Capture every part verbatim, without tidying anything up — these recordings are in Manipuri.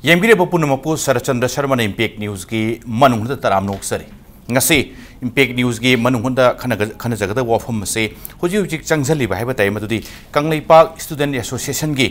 ꯌꯦꯡꯕꯤꯔꯤꯕ ꯄꯨꯝꯅꯃꯛꯄꯨ ꯁꯔꯠꯆꯟꯗ꯭ꯔ ꯁꯔꯃꯅ ꯏꯝꯄꯦꯛ ꯅ꯭ꯌꯨꯁꯀꯤ ꯃꯅꯨꯡꯗ ꯇꯔꯥꯝꯅ ꯑꯣꯛꯆꯔꯤ꯫ ꯉꯁꯤ ꯏꯝꯄꯦꯛ ꯅ꯭ꯌꯨꯁꯀꯤ ꯃꯅꯨꯡꯗ ꯈꯟꯅꯒ-, ꯈꯟꯅꯖꯒꯗꯕ ꯋꯥꯐꯝ ꯑꯁꯤ ꯍꯧꯖꯤꯛ ꯍꯧꯖꯤꯛ ꯆꯪꯁꯤꯜꯂꯤꯕ ꯍꯥꯏꯕ ꯇꯥꯏ, ꯃꯗꯨꯗꯤ ꯀꯪꯂꯩꯄꯥꯛ ꯁ꯭ꯇꯨꯗꯦꯟꯠ ꯑꯦꯁꯣꯁꯤꯌꯦꯁꯟꯒꯤ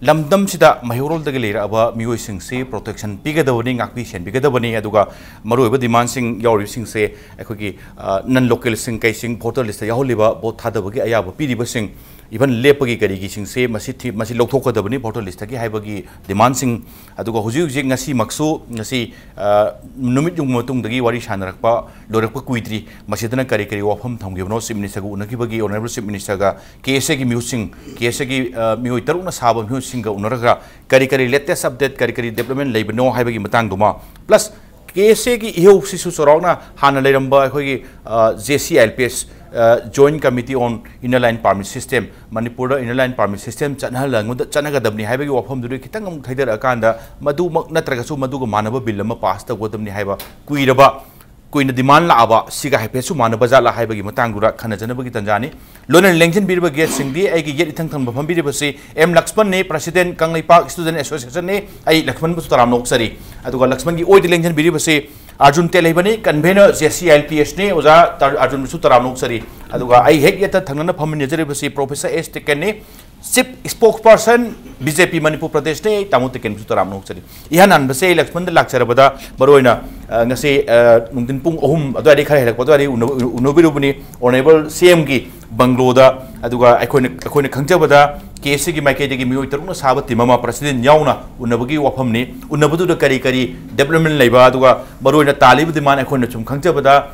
ꯂꯝꯗꯝꯁꯤꯗ ꯃꯩꯍꯧꯔꯣꯜꯗꯒꯤ ꯂꯩꯔꯛꯑꯕ ꯃꯤꯑꯣꯏꯁꯤꯡꯁꯤ ꯄ꯭ꯔꯣꯇꯦꯛꯁꯟ ꯄꯤꯒꯗꯕꯅꯤ, ꯉꯥꯛꯄꯤ ꯁꯦꯟꯕꯤꯒꯗꯕꯅꯤ, ꯑꯗꯨꯒ ꯃꯔꯨꯑꯣꯏꯕ ꯗꯤꯃꯥꯟꯁꯤꯡ ꯌꯥꯎꯔꯤꯕꯁꯤꯡꯁꯦ ꯑꯩꯈꯣꯏꯒꯤ, ꯑ, ꯅꯟ ꯂꯣꯀꯦꯜꯁꯤꯡ ꯀꯩꯁꯤꯡ ꯚꯣꯇꯔ ꯂꯤꯁꯇ ꯌꯥꯎꯍꯜꯂꯤꯕ, ꯚꯣꯠ ꯊꯥꯗꯕꯒꯤ ꯑꯌꯥꯕ ꯄꯤꯔꯤꯕꯁꯤꯡ, ꯏꯚꯟ ꯂꯦꯞꯄꯒꯤ ꯀꯔꯤꯒꯤꯁꯤꯡꯁꯦ ꯃꯁꯤ ꯊꯤ-, ꯃꯁꯤ ꯂꯧꯊꯣꯛꯀꯗꯕꯅꯤ ꯚꯣꯇꯔ ꯂꯤꯁꯇꯒꯤ ꯍꯥꯏꯕꯒꯤ ꯗꯤꯃꯥꯟꯁꯤꯡ, ꯑꯗꯨꯒ ꯍꯧꯖꯤꯛ ꯍꯧꯖꯤꯛ ꯉꯁꯤꯃꯛꯁꯨ, ꯉꯁꯤ, ꯑ, ꯅꯨꯃꯤꯠ ꯌꯨꯡꯕ ꯃꯇꯨꯡꯗꯒꯤ ꯋꯥꯔꯤ ꯁꯥꯟꯅꯔꯛꯄ ꯂꯣꯏꯔꯛꯄ ꯀꯨꯏꯗ꯭ꯔꯤ, ꯃꯁꯤꯗꯅ ꯀꯔꯤ ꯀꯔꯤ ꯋꯥꯐꯝ ꯊꯝꯈꯤꯕꯅꯣ, ꯆꯤꯐ ꯃꯤꯅꯤꯁꯇꯔꯒ ꯎꯅꯈꯤꯕꯒꯤ, ꯑꯣꯅꯔꯦꯕꯜ ꯆꯤꯐ ꯃꯤꯅꯤꯁꯇꯔꯒ ꯀꯦ ꯑꯦꯁ ꯑꯦꯒꯤ ꯃꯤꯍꯨꯠꯁꯤꯡ, ꯀꯦ ꯑꯦꯁ ꯑꯦꯒꯤ, ꯑ, ꯃꯤꯑꯣꯏ ꯇꯔꯨꯛꯅ ꯁꯥꯕ ꯃꯤꯍꯨꯠꯁꯤꯡꯒ ꯎꯅꯔꯒ ꯀꯔꯤ ꯀꯔꯤ ꯂꯦꯇꯦꯁ ꯑꯞꯗꯦꯠ, ꯀꯔꯤ ꯀꯔꯤ ꯗꯤꯕ꯭ꯂꯞꯃꯦꯟ ꯂꯩꯕꯅꯣ ꯍꯥꯏꯕꯒꯤ ꯃꯇꯥꯡꯗꯨꯃ, ꯄ꯭ꯂꯁ ꯀꯦ ꯑꯦꯁ ꯑꯦꯒꯤ ꯏꯍꯧꯁꯤꯁꯨ ꯆꯥꯎꯔꯥꯛꯅ ꯍꯥꯟꯅ ꯂꯩꯔꯝꯕ ꯑꯩꯈꯣꯏꯒꯤ, ꯑ, J C I L P S, ꯑ, Joint Committee on Inner Line Permit System, ꯃꯅꯤꯄꯨꯔꯗ ꯏꯟꯅꯔ ꯂꯥꯏꯟ ꯄꯥꯔꯃꯤꯠ ꯁꯤꯁꯇꯦꯝ ꯆꯠꯅꯍꯜꯂꯒ ꯆꯠꯅꯒꯗꯕꯅꯤ ꯍꯥꯏꯕꯒꯤ ꯋꯥꯐꯝꯗꯨꯗ ꯈꯤꯇꯪ ꯑꯃꯨꯛ ꯊꯩꯗꯔꯛꯑꯀꯥꯟꯗ ꯃꯗꯨꯃꯛ ꯅꯠꯇ꯭ꯔꯒꯁꯨ ꯃꯗꯨꯒ ꯃꯥꯟꯅꯕ ꯕꯤꯜ ꯑꯃ ꯄꯥꯁ ꯇꯧꯒꯗꯕꯅꯤ ꯍꯥꯏꯕ ꯀꯨꯏꯔꯕ, ꯀꯨꯏꯅ ꯗꯤꯃꯥꯟ ꯂꯥꯛꯑꯕ ꯁꯤꯒ ꯍꯥꯏꯐꯦꯠꯁꯨ ꯃꯥꯟꯅꯕ ꯖꯥꯠꯂꯥ ꯍꯥꯏꯕꯒꯤ ꯃꯇꯥꯡꯗꯨꯗ ꯈꯟꯅꯖꯅꯕꯒꯤ ꯇꯥꯟꯖꯥꯅꯤ꯫ ꯂꯣꯏꯅꯅ ꯂꯦꯡꯁꯤꯟꯕꯤꯔꯤꯕ ꯒꯦꯁꯁꯤꯡꯗꯤ ꯑꯩꯒꯤ ꯌꯦꯠ ꯏꯊꯪ ꯊꯪꯕ ꯐꯝꯕꯤꯔꯤꯕꯁꯤ ꯑꯦꯝ ꯂꯛꯁꯃꯟꯅꯤ, ꯄ꯭ꯔꯁꯤꯗꯦꯟꯠ ꯀꯪꯂꯩꯄꯥꯛ ꯁ꯭ꯇꯨꯗꯦꯟꯠ ꯑꯦꯁꯣꯁꯤꯌꯦꯁꯟꯅꯤ꯫ ꯑꯩ ꯂꯛꯁꯃꯟꯕꯨꯁꯨ ꯇꯔꯥꯝꯅ ꯑꯣꯛꯆꯔꯤ꯫ ꯑꯗꯨꯒ ꯂꯛꯁꯃꯟꯒꯤ ꯑꯣꯏꯗ ꯂꯦꯡꯁꯤꯟꯕꯤꯔꯤꯕꯁꯤ ꯑꯥꯔꯖꯨꯟ ꯇꯦꯂꯩꯕꯅꯤ, convener J C I L ꯄꯤ ꯑꯦꯁꯅꯤ, ꯑꯣꯖꯥ ꯇꯥ-, ꯑꯥꯔꯖꯨꯟꯕꯨꯁꯨ ꯇꯔꯥꯝꯅ ꯑꯣꯛꯆꯔꯤ꯫ ꯑꯗꯨꯒ ꯑꯩ ꯍꯦꯛ ꯌꯦꯠꯇ ꯊꯪꯅꯅ ꯐꯝꯃꯤꯟꯅꯖꯔꯤꯕꯁꯤ ꯄ꯭ꯔꯣꯐꯦꯁꯔ ꯑꯦꯁ ꯇꯦꯀꯦꯟꯅꯤ, ꯆꯤꯐ ꯁ꯭ꯄꯣꯛꯁ ꯄꯔꯁꯟ ꯕꯤ ꯖꯦ ꯄꯤ ꯃꯅꯤꯄꯨꯔ ꯄ꯭ꯔꯗꯦꯁꯅꯤ, ꯑꯩ ꯇꯥꯃꯣ ꯇꯦꯀꯦꯟꯕꯨꯁꯨ ꯇꯔꯥꯝꯅ ꯑꯣꯛꯆꯔꯤ꯫ ꯏꯍꯥꯟ ꯍꯥꯟꯕꯁꯦ ꯑꯩ ꯂꯛꯁꯃꯟꯗ ꯂꯥꯛꯆꯔꯕꯗ ꯃꯔꯨꯑꯣꯏꯅ, ꯑ, ꯉꯁꯤ, ꯑ, ꯅꯨꯡꯊꯤꯟ ꯄꯨꯡ ꯑꯍꯨꯝ ꯑꯗꯨꯋꯥꯏꯗꯒꯤ ꯈꯔ ꯍꯦꯜꯂꯛꯄ ꯑꯗꯨꯋꯥꯏꯗꯒꯤ ꯎꯅ-, ꯎꯅꯕꯤꯔꯨꯕꯅꯤ ꯑꯣꯅꯔꯦꯕꯜ ꯁꯤ ꯑꯦꯝꯒꯤ ꯕꯪꯒ꯭ꯂꯣꯗ꯫ ꯑꯗꯨꯒ ꯑꯩꯈꯣꯏꯅ, ꯑꯩꯈꯣꯏꯅ ꯈꯪꯖꯕꯗ ꯀꯦ ꯑꯦꯁ ꯑꯦꯒꯤ ꯃꯥꯏꯀꯩꯗꯒꯤ ꯃꯤꯑꯣꯏ ꯇꯔꯨꯛꯅ ꯁꯥꯕ ꯇꯤꯝ ꯑꯃ ꯄ꯭ꯔꯁꯤꯗꯦꯟꯠ ꯌꯥꯎꯅ ꯎꯅꯕꯒꯤ ꯋꯥꯐꯝꯅꯤ꯫ ꯎꯅꯕꯗꯨꯗ ꯀꯔꯤ ꯀꯔꯤ ꯗꯤꯕ꯭ꯂꯞꯃꯦꯟ ꯂꯩꯕ, ꯑꯗꯨꯒ ꯃꯔꯨꯑꯣꯏꯅ ꯇꯥꯜꯂꯤꯕ ꯗꯤꯃꯥꯟ ꯑꯩꯈꯣꯏꯅ ꯁꯨꯝ ꯈꯪꯖꯕꯗ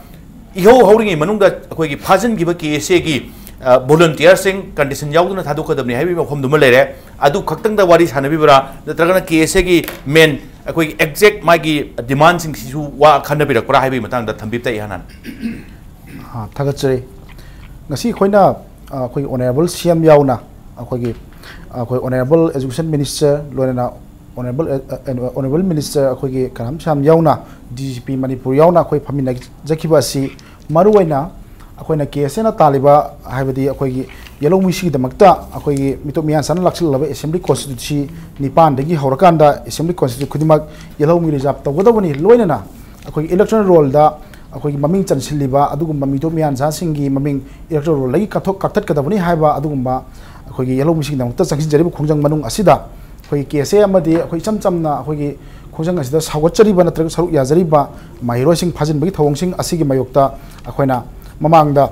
ꯏꯍꯧ ꯍꯧꯔꯤꯉꯩ ꯃꯅꯨꯡꯗ ꯑꯩꯈꯣꯏꯒꯤ ꯐꯥꯖꯤꯟꯈꯤꯕ ꯀꯦ ꯑꯦꯁ ꯑꯦꯒꯤ, ꯑ, ꯚꯣꯂꯨꯟꯇꯤꯌꯔꯁꯤꯡ ꯀꯟꯗꯤꯁꯟ ꯌꯥꯎꯗꯅ ꯊꯥꯗꯣꯛꯀꯗꯕꯅꯤ ꯍꯥꯏꯕꯒꯤ ꯋꯥꯐꯝꯗꯨꯃ ꯂꯩꯔꯦ꯫ ꯑꯗꯨ ꯈꯛꯇꯪꯗ ꯋꯥꯔꯤ ꯁꯥꯟꯅꯕꯤꯕ꯭ꯔꯥ, ꯅꯠꯇ꯭ꯔꯒꯅ ꯀꯦ ꯑꯦꯁ ꯑꯦꯒꯤ ꯃꯦꯟ ꯑꯩꯈꯣꯏꯒꯤ ꯑꯦꯛꯖꯦꯛ ꯃꯥꯒꯤ ꯗꯤꯃꯥꯟꯁꯤꯡꯁꯤꯁꯨ ꯋꯥ ꯈꯟꯅꯕꯤꯔꯛꯄ꯭ꯔꯥ ꯍꯥꯏꯕꯒꯤ ꯃꯇꯥꯡꯗ ꯊꯝꯕꯤꯕꯇ ꯏꯍꯥꯟ ꯍꯥꯟꯅ꯫ ꯑꯥ, ꯊꯥꯒꯠꯆꯔꯤ꯫ ꯉꯁꯤ ꯑꯩꯈꯣꯏꯅ, ꯑꯥ, ꯑꯩꯈꯣꯏꯒꯤ ꯑꯣꯅꯔꯦꯕꯜ ꯁꯤ ꯑꯦꯝ ꯌꯥꯎꯅ ꯑꯩꯈꯣꯏꯒꯤ, ꯑꯩꯈꯣꯏ ꯑꯣꯅꯔꯦꯕꯜ ꯑꯦꯖꯨꯀꯦꯁꯟ ꯃꯤꯅꯤꯁꯇꯔ, ꯂꯣꯏꯅꯅ ꯑꯣꯅꯔꯦꯕꯜ, ꯑ, ꯑ, ꯑꯣꯅꯔꯦꯕꯜ ꯃꯤꯅꯤꯁꯇꯔ ꯑꯩꯈꯣꯏꯒꯤ ꯀꯔꯝ ꯁꯥꯝ ꯌꯥꯎꯅ ꯗꯤ ꯖꯤ ꯄꯤ ꯃꯅꯤꯄꯨꯔ ꯌꯥꯎꯅ ꯑꯩꯈꯣꯏ ꯐꯝꯃꯤꯟꯅꯖꯈꯤꯕ ꯑꯁꯤ ꯃꯔꯨꯑꯣꯏꯅ ꯑꯩꯈꯣꯏꯅ ꯀꯦ ꯑꯦꯁ ꯑꯦꯅ ꯇꯥꯜꯂꯤꯕ, ꯍꯥꯏꯕꯗꯤ ꯑꯩꯈꯣꯏꯒꯤ ꯌꯦꯜꯍꯧꯃꯤꯁꯤꯒꯤꯗꯃꯛꯇ ꯑꯩꯈꯣꯏꯒꯤ ꯃꯤꯇꯣꯞ ꯃꯤꯌꯥꯟꯆꯥꯅ ꯂꯥꯛꯁꯤꯜꯂꯕ Assembly Constituency ꯅꯤꯄꯥꯟꯗꯒꯤ ꯍꯧꯔꯀꯥꯟꯗ Assembly Constituency ꯈꯨꯗꯤꯡꯃꯛ ꯌꯦꯜꯍꯧꯃꯤ reserve ꯇꯧꯒꯗꯕꯅꯤ꯫ ꯂꯣꯏꯅꯅ ꯑꯩꯈꯣꯏꯒꯤ electoral rollꯗ ꯑꯩꯈꯣꯏꯒꯤ ꯃꯃꯤꯡ ꯆꯟꯁꯤꯜꯂꯤꯕ ꯑꯗꯨꯒꯨꯝꯕ ꯃꯤꯇꯣꯞ ꯃꯤꯌꯥꯟꯆꯥꯁꯤꯡꯒꯤ ꯃꯃꯤꯡ electoral rollꯗꯒꯤ ꯀꯛꯊꯣꯛ-, ꯀꯛꯊꯠꯀꯗꯕꯅꯤ ꯍꯥꯏꯕ ꯑꯗꯨꯒꯨꯝꯕ ꯑꯩꯈꯣꯏꯒꯤ ꯌꯦꯜꯍꯧꯃꯤꯁꯤꯡꯒꯤꯗꯃꯛꯇ ꯆꯪꯁꯤꯟꯖꯔꯤꯕ ꯈꯣꯡꯖꯪ ꯃꯅꯨꯡ ꯑꯁꯤꯗ ꯑꯩꯈꯣꯏꯒꯤ K S A ꯑꯃꯗꯤ ꯑꯩꯈꯣꯏ ꯏꯆꯝ ꯆꯝꯅ ꯑꯩꯈꯣꯏꯒꯤ ꯈꯣꯡꯖꯪ ꯑꯁꯤꯗ ꯁꯧꯒꯠꯆꯔꯤꯕ ꯅꯠꯇ꯭ꯔꯒ ꯁꯔꯨꯛ ꯌꯥꯖꯔꯤꯕ ꯃꯍꯩꯔꯣꯏꯁꯤꯡ ꯐꯥꯖꯤꯟꯕꯒꯤ ꯊꯧꯑꯣꯡꯁꯤꯡ ꯑꯁꯤꯒꯤ ꯃꯥꯌꯣꯛꯇ ꯑꯩꯈꯣꯏꯅ ꯃꯃꯥꯡꯗ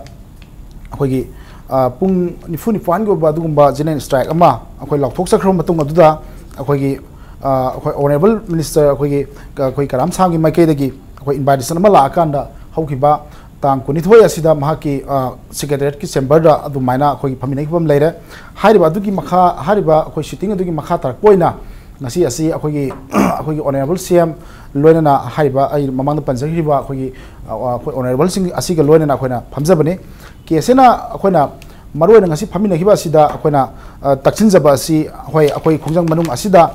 ꯑꯩꯈꯣꯏꯒꯤ, ꯑ, ꯄꯨꯡ ꯅꯤꯐꯨ ꯅꯤꯄꯥꯟꯒꯤ ꯑꯣꯏꯕ ꯑꯗꯨꯒꯨꯝꯕ general strike ꯑꯃ ꯑꯩꯈꯣꯏ ꯂꯥꯎꯊꯣꯛꯆꯈ꯭ꯔꯕ ꯃꯇꯨꯡ ꯑꯗꯨꯗ ꯑꯩꯈꯣꯏꯒꯤ, ꯑ, ꯑꯩꯈꯣꯏ Honourable Minister ꯑꯩꯈꯣꯏꯒꯤ, ꯑꯩꯈꯣꯏ ꯀꯔꯥꯝ ꯁꯥꯝꯒꯤ ꯃꯥꯏꯀꯩꯗꯒꯤ ꯑꯩꯈꯣꯏ invitation ꯑꯃ ꯂꯥꯛꯑꯀꯥꯟꯗ ꯍꯧꯈꯤꯕ ꯇꯥꯡ ꯀꯨꯟꯅꯤꯊꯣꯏ ꯑꯁꯤꯗ ꯃꯍꯥꯛꯀꯤ, ꯑ, Secretariatꯀꯤ chamberꯗ ꯑꯗꯨꯃꯥꯏꯅ ꯑꯩꯈꯣꯏꯒꯤ ꯐꯝꯃꯤꯟꯅꯈꯤꯕ ꯑꯃ ꯂꯩꯔꯦ꯫ ꯍꯥꯏꯔꯤꯕ ꯑꯗꯨꯒꯤ ꯃꯈꯥ, ꯍꯥꯏꯔꯤꯕ ꯑꯩꯈꯣꯏ sitting ꯑꯗꯨꯒꯤ ꯃꯈꯥ ꯇꯥꯔꯛꯄ ꯑꯣꯏꯅ ꯉꯁꯤ ꯑꯁꯤ ꯑꯩꯈꯣꯏꯒꯤ, ꯑꯩꯈꯣꯏꯒꯤ Honourable C M ꯂꯣꯏꯅꯅ ꯍꯥꯏꯔꯤꯕ ꯑꯩ ꯃꯃꯥꯡꯗ ꯄꯟꯖꯈ꯭ꯔꯤꯕ ꯑꯩꯈꯣꯏꯒꯤ, ꯑ, ꯑꯩꯈꯣꯏ Honourableꯁꯤꯡ ꯑꯁꯤꯒ ꯂꯣꯏꯅꯅ ꯑꯩꯈꯣꯏꯅ ꯐꯝꯖꯕꯅꯤ꯫ K S Aꯅ ꯑꯩꯈꯣꯏꯅ ꯃꯔꯨꯑꯣꯏꯅ ꯉꯁꯤ ꯐꯝꯃꯤꯟꯅꯈꯤꯕ ꯑꯁꯤꯗ ꯑꯩꯈꯣꯏꯅ, ꯑ, ꯇꯛꯁꯤꯟꯖꯕ ꯑꯁꯤ, ꯍꯣꯏ, ꯑꯩꯈꯣꯏ ꯈꯣꯡꯖꯪ ꯃꯅꯨꯡ ꯑꯁꯤꯗ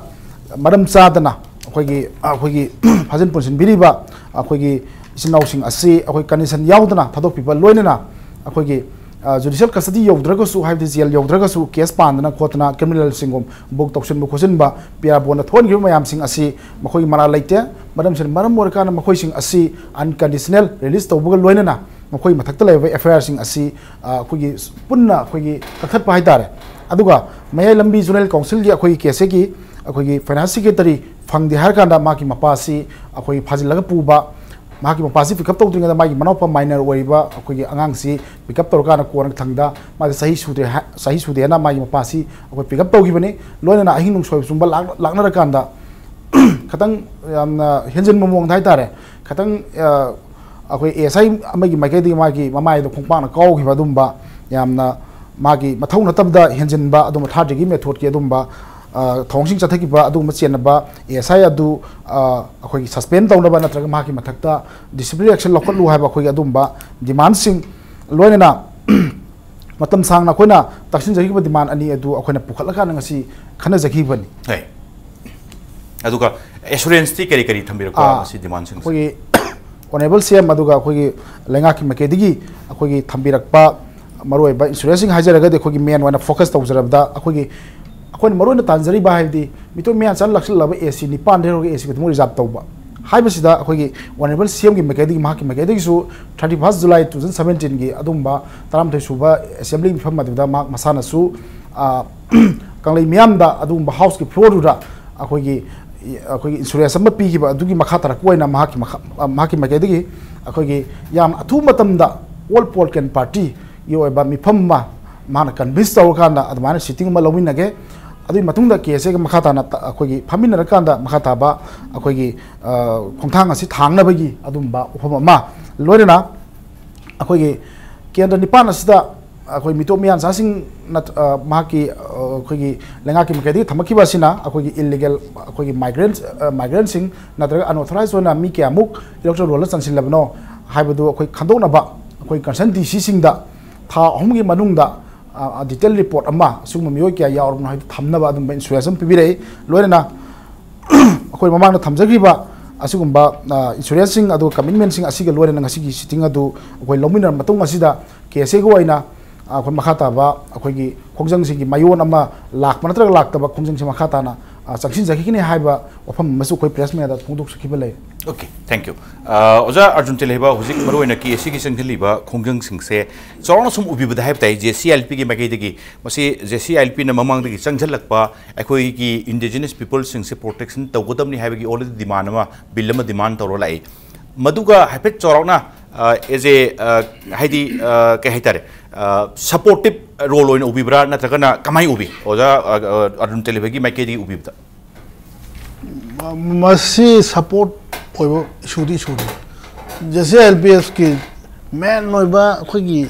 ꯃꯔꯝ ꯆꯥꯗꯅ ꯑꯩꯈꯣꯏꯒꯤ, ꯑꯩꯈꯣꯏꯒꯤ ꯐꯥꯖꯤꯟ ꯄꯨꯟꯁꯤꯟꯕꯤꯔꯤꯕ ꯑꯩꯈꯣꯏꯒꯤ ꯏꯆꯤꯟ ꯏꯅꯥꯎꯁꯤꯡ ꯑꯁꯤ ꯑꯩꯈꯣꯏ condition ꯌꯥꯎꯗꯅ ꯊꯥꯗꯣꯛꯄꯤꯕ ꯂꯣꯏꯅꯅ ꯑꯩꯈꯣꯏꯒꯤ, ꯑ, judicial custody ꯌꯧꯗ꯭ꯔꯒꯁꯨ, ꯍꯥꯏꯕꯗꯤ jail ꯌꯧꯗ꯭ꯔꯒꯁꯨ case ꯄꯥꯟꯗꯅ ꯈꯣꯠꯇꯅ criminalꯁꯤꯡꯒꯨꯝ book ꯇꯧꯁꯤꯟꯕ ꯈꯣꯠꯆꯤꯟꯕ P R ꯕꯣꯟꯗ ꯊꯣꯛꯍꯟꯈꯤꯕ ꯃꯌꯥꯝꯁꯤꯡ ꯑꯁꯤ ꯃꯈꯣꯏꯒꯤ ꯃꯔꯥꯜ ꯂꯩꯇꯦ꯫ ꯃꯔꯝꯁꯤꯅ ꯃꯔꯝ ꯑꯣꯏꯔꯀꯥꯟꯗ ꯃꯈꯣꯏꯁꯤꯡ ꯑꯁꯤ unconditional release ꯇꯧꯕꯒ ꯂꯣꯏꯅꯅ ꯃꯈꯣꯏ ꯃꯊꯛꯇ ꯂꯩꯔꯤꯕ F I Rꯁꯤꯡ ꯑꯁꯤ, ꯑ, ꯑꯩꯈꯣꯏꯒꯤ ꯄꯨꯟꯅ ꯑꯩꯈꯣꯏꯒꯤ ꯀꯛꯊꯠꯄ ꯍꯥꯏꯇꯥꯔꯦ꯫ ꯑꯗꯨꯒ ꯃꯌꯥꯏ ꯂꯝꯕꯤ Zonal Councilꯒꯤ ꯑꯩꯈꯣꯏꯒꯤ K S Aꯒꯤ ꯑꯩꯈꯣꯏꯒꯤ finance secretary ꯐꯪꯗꯦ ꯍꯥꯏꯔ ꯀꯥꯟꯗ ꯃꯍꯥꯛꯀꯤ ꯃꯄꯥꯁꯤ ꯑꯩꯈꯣꯏ ꯐꯥꯖꯤꯜꯂꯒ ꯄꯨꯕ, ꯃꯍꯥꯛꯀꯤ ꯃꯄꯥꯁꯤ pick up ꯇꯧꯗ꯭ꯔꯤꯉꯩꯗ ꯃꯥꯒꯤ ꯃꯅꯥꯎꯄꯥ minor ꯑꯣꯏꯔꯤꯕ ꯑꯩꯈꯣꯏꯒꯤ ꯑꯉꯥꯡꯁꯤ pick up ꯇꯧꯔꯀꯥꯟꯗ ꯀꯣꯟꯅ ꯊꯪꯗ ꯃꯥꯁꯤ ꯆꯍꯤ ꯁꯨꯗ꯭ꯔꯦ ꯍꯥꯏ-, ꯆꯍꯤ ꯁꯨꯗꯦ ꯍꯥꯏꯅ ꯃꯥꯒꯤ ꯃꯄꯥꯁꯤ ꯑꯩꯈꯣꯏ pick up ꯇꯧꯈꯤꯕꯅꯤ꯫ ꯂꯣꯏꯅꯅ ꯑꯍꯤꯡ ꯅꯣꯡꯁꯣꯏ ꯁꯨꯝꯕ ꯂꯥꯛ-, ꯂꯥꯛꯅꯔꯀꯥꯟꯗ ꯈꯤꯇꯪ ꯌꯥꯝꯅ ꯍꯦꯟꯖꯤꯟꯕ ꯃꯑꯣꯡꯗ ꯍꯥꯏꯇꯥꯔꯦ, ꯈꯤꯇꯪ, ꯑ, ꯑꯩꯈꯣꯏ S I ꯑꯃꯒꯤ ꯃꯥꯏꯀꯩꯗꯒꯤ ꯃꯥꯒꯤ ꯃꯃꯥꯏꯗ ꯈꯣꯡꯄꯥꯛꯅ ꯀꯥꯎꯈꯤꯕ ꯑꯗꯨꯝꯕ ꯌꯥꯝꯅ ꯃꯥꯒꯤ ꯃꯊꯧ ꯅꯠꯇꯕꯗ ꯍꯦꯟꯖꯤꯟꯕ ꯑꯗꯨꯝꯕ third degree methodꯀꯤ ꯑꯗꯨꯝꯕ, ꯑ, ꯊꯧꯑꯣꯡꯁꯤꯡ ꯆꯠꯊꯈꯤꯕ ꯑꯗꯨꯒꯨꯝꯕ ꯆꯦꯟꯅꯕ S I ꯑꯗꯨ, ꯑ, ꯑꯩꯈꯣꯏꯒꯤ suspend ꯇꯧꯅꯕ ꯅꯠꯇ꯭ꯔꯒ ꯃꯍꯥꯛꯀꯤ ꯃꯊꯛꯇ disciplinary action ꯂꯧꯈꯠꯂꯨ ꯍꯥꯏꯕ ꯑꯩꯈꯣꯏꯒꯤ ꯑꯗꯨꯝꯕ demandꯁꯤꯡ ꯂꯣꯏꯅꯅ ꯃꯇꯝ ꯁꯥꯡꯅ ꯑꯩꯈꯣꯏꯅ ꯇꯛꯁꯤꯟꯖꯈꯤꯕ demand ꯑꯅꯤ ꯑꯗꯨ ꯑꯩꯈꯣꯏꯅ ꯄꯨꯈꯠꯂꯀꯥꯟꯗ ꯉꯁꯤ ꯈꯟꯅꯖꯈꯤꯕꯅꯤ꯫ ꯍꯣꯏ꯫ ꯑꯗꯨꯒ assuranceꯇꯤ ꯀꯔꯤ ꯀꯔꯤ ꯊꯝꯕꯤꯔꯛꯄ ꯑꯥ, ꯃꯁꯤ demandꯁꯤꯡꯁꯦ? ꯑꯩꯈꯣꯏꯒꯤ Honourable C M ꯑꯗꯨꯒ ꯑꯩꯈꯣꯏꯒꯤ ꯂꯩꯉꯥꯛꯀꯤ ꯃꯥꯏꯀꯩꯗꯒꯤ ꯑꯩꯈꯣꯏꯒꯤ ꯊꯝꯕꯤꯔꯛꯄ ꯃꯔꯨꯑꯣꯏꯕ ꯏꯟꯁꯨꯔꯦꯟꯁꯁꯤꯡ ꯍꯥꯏꯖꯔꯒꯗꯤ, ꯑꯩꯈꯣꯏꯒꯤ ꯃꯦꯟ ꯑꯣꯏꯅ ꯐꯣꯀꯁ ꯇꯧꯖꯔꯕꯗ, ꯑꯩꯈꯣꯏꯒꯤ ꯑꯩꯈꯣꯏꯅ ꯃꯔꯨꯑꯣꯏꯅ ꯇꯥꯟꯖꯔꯤꯕ ꯍꯥꯏꯕꯗꯤ ꯃꯤꯇꯣꯞ ꯃꯤꯌꯥꯟꯆꯥꯅ ꯂꯥꯛꯁꯤꯜꯂꯕ ꯑꯦ ꯁꯤ ꯅꯤꯄꯥꯟꯗꯒꯤ ꯍꯧꯔꯒ ꯑꯦ ꯁꯤ ꯈꯨꯗꯤꯡꯃꯛ ꯔꯤꯖꯥꯕ ꯇꯧꯕ ꯍꯥꯏꯕꯁꯤꯗ, ꯑꯩꯈꯣꯏꯒꯤ ꯑꯣꯅꯔꯦꯕꯜ ꯁꯤ ꯑꯦꯝꯒꯤ ꯃꯥꯏꯀꯩꯗꯒꯤ, ꯃꯍꯥꯛꯀꯤ ꯃꯥꯏꯀꯩꯗꯒꯤꯁꯨ thirty first July two thousand seventeen ꯒꯤ ꯑꯗꯨꯒꯨꯝꯕ ꯇꯔꯥꯃꯥꯊꯣꯏ ꯁꯨꯕ ꯑꯦꯁꯦꯝꯕ꯭ꯂꯤ ꯃꯤꯐꯝ ꯑꯗꯨꯗ ꯃꯍꯥꯛ ꯃꯁꯥꯅꯁꯨ, ꯑ, ꯀꯪꯂꯩ ꯃꯤꯌꯥꯝꯗ ꯑꯗꯨꯒꯨꯝꯕ ꯍꯥꯎꯁꯀꯤ ꯐ꯭ꯂꯣꯔꯗꯨꯗ ꯑꯩꯈꯣꯏꯒꯤ, ꯑꯩꯈꯣꯏꯒꯤ ꯏꯟꯁꯨꯔꯦꯟꯁ ꯑꯃ ꯄꯤꯈꯤꯕ ꯑꯗꯨꯒꯤ ꯃꯈꯥ ꯇꯥꯔꯛꯄ ꯑꯣꯏꯅ ꯃꯍꯥꯛꯀꯤ ꯃꯈꯥ, ꯃꯍꯥꯛꯀꯤ ꯃꯥꯏꯀꯩꯗꯒꯤ ꯑꯩꯈꯣꯏꯒꯤ ꯌꯥꯝ ꯑꯊꯨꯕ ꯃꯇꯝꯗ All Political Party ꯒꯤ ꯑꯣꯏꯕ ꯃꯤꯐꯝ ꯑꯃ ꯃꯥꯅ ꯀꯟꯚꯤꯟꯁ ꯇꯧꯔꯀꯥꯟꯗ ꯑꯗꯨꯃꯥꯏꯅ ꯁꯤꯇꯤꯡ ꯑꯃ ꯂꯧꯃꯤꯟꯅꯒꯦ꯫ ꯑꯗꯨꯒꯤ ꯃꯇꯨꯡꯗ ꯀꯦ ꯑꯦꯁ ꯑꯦꯒ ꯃꯈꯥ ꯇꯥꯅ ꯇ-, ꯑꯩꯈꯣꯏꯒꯤ ꯐꯝꯃꯤꯟꯅꯔꯀꯥꯟꯗ ꯃꯈꯥ ꯇꯥꯕ ꯑꯩꯈꯣꯏꯒꯤ, ꯑ, ꯈꯣꯡꯊꯥꯡ ꯑꯁꯤ ꯊꯥꯡꯅꯕꯒꯤ ꯑꯗꯨꯝꯕ ꯋꯥꯐꯝ ꯑꯃ, ꯂꯣꯏꯅꯅ ꯑꯩꯈꯣꯏꯒꯤ ꯀꯦꯟꯗ꯭ꯔ ꯅꯤꯄꯥꯟ ꯑꯁꯤꯗ ꯑꯩꯈꯣꯏ ꯃꯤꯇꯣꯞ ꯃꯤꯌꯥꯟꯆꯥꯁꯤꯡ ꯅꯠ-, ꯑ, ꯃꯍꯥꯛꯀꯤ, ꯑ, ꯑꯩꯈꯣꯏꯒꯤ ꯂꯩꯉꯥꯛꯀꯤ ꯃꯥꯏꯀꯩꯗꯒꯤ ꯊꯝꯃꯛꯈꯤꯕ ꯑꯁꯤꯅ ꯑꯩꯈꯣꯏꯒꯤ ꯏꯜꯂꯤꯒꯦꯜ, ꯑꯩꯈꯣꯏꯒꯤ ꯃꯥꯏꯒ꯭ꯔꯦꯟ, ꯑ, ꯃꯥꯏꯒ꯭ꯔꯦꯟꯁꯤꯡ ꯅꯠꯇ꯭ꯔꯒ ꯑꯟꯑꯣꯊꯣꯔꯥꯏꯖ ꯑꯣꯏꯅ ꯃꯤ ꯀꯌꯥꯃꯨꯛ ꯏꯂꯦꯛꯇꯣꯔꯦꯜ ꯔꯣꯜꯗ ꯆꯪꯁꯤꯜꯂꯕꯅꯣ ꯍꯥꯏꯕꯗꯨ ꯑꯩꯈꯣꯏ ꯈꯟꯗꯣꯛꯅꯕ ꯑꯩꯈꯣꯏ ꯀꯟꯁꯔꯟ ꯗꯤ ꯁꯤꯁꯤꯡꯗ ꯊꯥ ꯑꯍꯨꯝꯒꯤ ꯃꯅꯨꯡꯗ, ꯑ, ꯗꯤꯇꯦꯜ ꯔꯤꯄꯣꯔꯠ ꯑꯃ, ꯑꯁꯤꯒꯨꯝꯕ ꯃꯤꯑꯣꯏ ꯀꯌꯥ ꯌꯥꯎꯔꯕꯅꯣ ꯍꯥꯏꯕꯗꯨ ꯊꯝꯅꯕ ꯑꯗꯨꯝꯕ ꯏꯟꯁꯨꯔꯦꯟꯁ ꯑꯃ ꯄꯤꯕꯤꯔꯛꯏ꯫ ꯂꯣꯏꯅꯅ ꯑꯩꯈꯣꯏ ꯃꯃꯥꯡꯗ ꯊꯝꯖꯈ꯭ꯔꯤꯕ ꯑꯁꯤꯒꯨꯝꯕ, ꯑ, ꯏꯟꯁꯨꯔꯦꯟꯁꯁꯤꯡ ꯑꯗꯨꯒ ꯀꯃꯤꯠꯃꯦꯟꯁꯤꯡ ꯑꯁꯤꯒ ꯂꯣꯏꯅꯅ ꯉꯁꯤꯒꯤ ꯁꯤꯇꯤꯡ ꯑꯗꯨ ꯑꯩꯈꯣꯏ ꯂꯧꯃꯤꯟꯅꯔꯕ ꯃꯇꯨꯡ ꯑꯁꯤꯗ ꯀꯦ ꯑꯦꯁ ꯑꯦꯒꯤ ꯑꯣꯏꯅ, ꯑ, ꯑꯩꯈꯣꯏ ꯃꯈꯥ ꯇꯥꯕ ꯑꯩꯈꯣꯏꯒꯤ ꯈꯣꯡꯖꯪꯁꯤꯡꯒꯤ ꯃꯌꯣꯟ ꯑꯃ ꯂꯥꯛꯄ ꯅꯠꯇ꯭ꯔꯒ ꯂꯥꯛꯇꯕ ꯈꯣꯡꯖꯪꯁꯤ ꯃꯈꯥ ꯇꯥꯅ, ꯑ, ꯆꯪꯁꯤꯟꯖꯈꯤꯒꯅꯤ ꯍꯥꯏꯕ ꯋꯥꯐꯝ ꯑꯃꯁꯨ ꯑꯩꯈꯣꯏ ꯄ꯭ꯔꯦꯁ ꯃꯌꯥꯝꯗ ꯐꯣꯡꯗꯣꯛꯆꯈꯤꯕ ꯂꯩ꯫ Okay, thank you. ꯑ, ꯑꯣꯖꯥ ꯑꯥꯔꯖꯨꯟ ꯇꯦꯂꯦꯕ, ꯍꯧꯖꯤꯛ ꯃꯔꯨꯑꯣꯏꯅ ꯀꯦ ꯑꯦꯁ ꯑꯦꯒꯤ ꯆꯪꯁꯤꯜꯂꯤꯕ ꯈꯣꯡꯖꯪꯁꯤꯡꯁꯦ ꯆꯥꯎꯔꯥꯛꯅ ꯁꯨꯝ ꯎꯕꯤꯕꯗ ꯍꯥꯏꯕ ꯇꯥꯏ, ꯖꯦ ꯁꯤ ꯑꯥꯏ ꯑꯦꯜ ꯄꯤꯒꯤ ꯃꯥꯏꯀꯩꯗꯒꯤ ꯃꯁꯤ ꯖꯦ ꯁꯤ ꯑꯥꯏ ꯑꯦꯜ ꯄꯤꯅ ꯃꯃꯥꯡꯗꯒꯤ ꯆꯪꯁꯤꯜꯂꯛꯄ ꯑꯩꯈꯣꯏꯒꯤ ꯏꯟꯗꯤꯖꯤꯅꯁ ꯄꯤꯄꯜꯁꯤꯡꯁꯦ ꯄ꯭ꯔꯣꯇꯦꯛꯁꯟ ꯇꯧꯒꯗꯕꯅꯤ ꯍꯥꯏꯕꯒꯤ already demand ꯑꯃ, ꯕꯤꯜ ꯑꯃ ꯗꯤꯃꯥꯟ ꯇꯧꯔ ꯂꯥꯛꯏ꯫ ꯃꯗꯨꯒ ꯍꯥꯏꯐꯦꯠ ꯆꯥꯎꯔꯥꯛꯅ, ꯑ, as a, ꯑ, ꯍꯥꯏꯗꯤ, ꯑ, ꯀꯩ ꯍꯥꯏꯇꯥꯔꯦ, ꯑ, ꯁꯄꯣꯔꯇꯤꯞ ꯔꯣꯜ ꯑꯣꯏꯅ ꯎꯕꯤꯕ꯭ꯔꯥ, ꯅꯠꯇ꯭ꯔꯒꯅ ꯀꯃꯥꯏꯅ ꯎꯕꯤ, ꯑꯣꯖꯥ, ꯑ, ꯑ, ꯑꯥꯔꯖꯨꯟ ꯇꯦꯂꯦꯕꯒꯤ ꯃꯥꯏꯀꯩꯗꯒꯤ ꯎꯕꯤꯕꯗ? ꯃ-, ꯃꯁꯤ ꯁꯄꯣꯔꯠ ꯑꯣꯏꯕ ꯏꯁꯨꯗꯤ ꯏꯁꯨꯅꯤ꯫ J C I L P ꯑꯦꯁꯀꯤ ꯃꯦꯟ ꯑꯣꯏꯕ ꯑꯩꯈꯣꯏꯒꯤ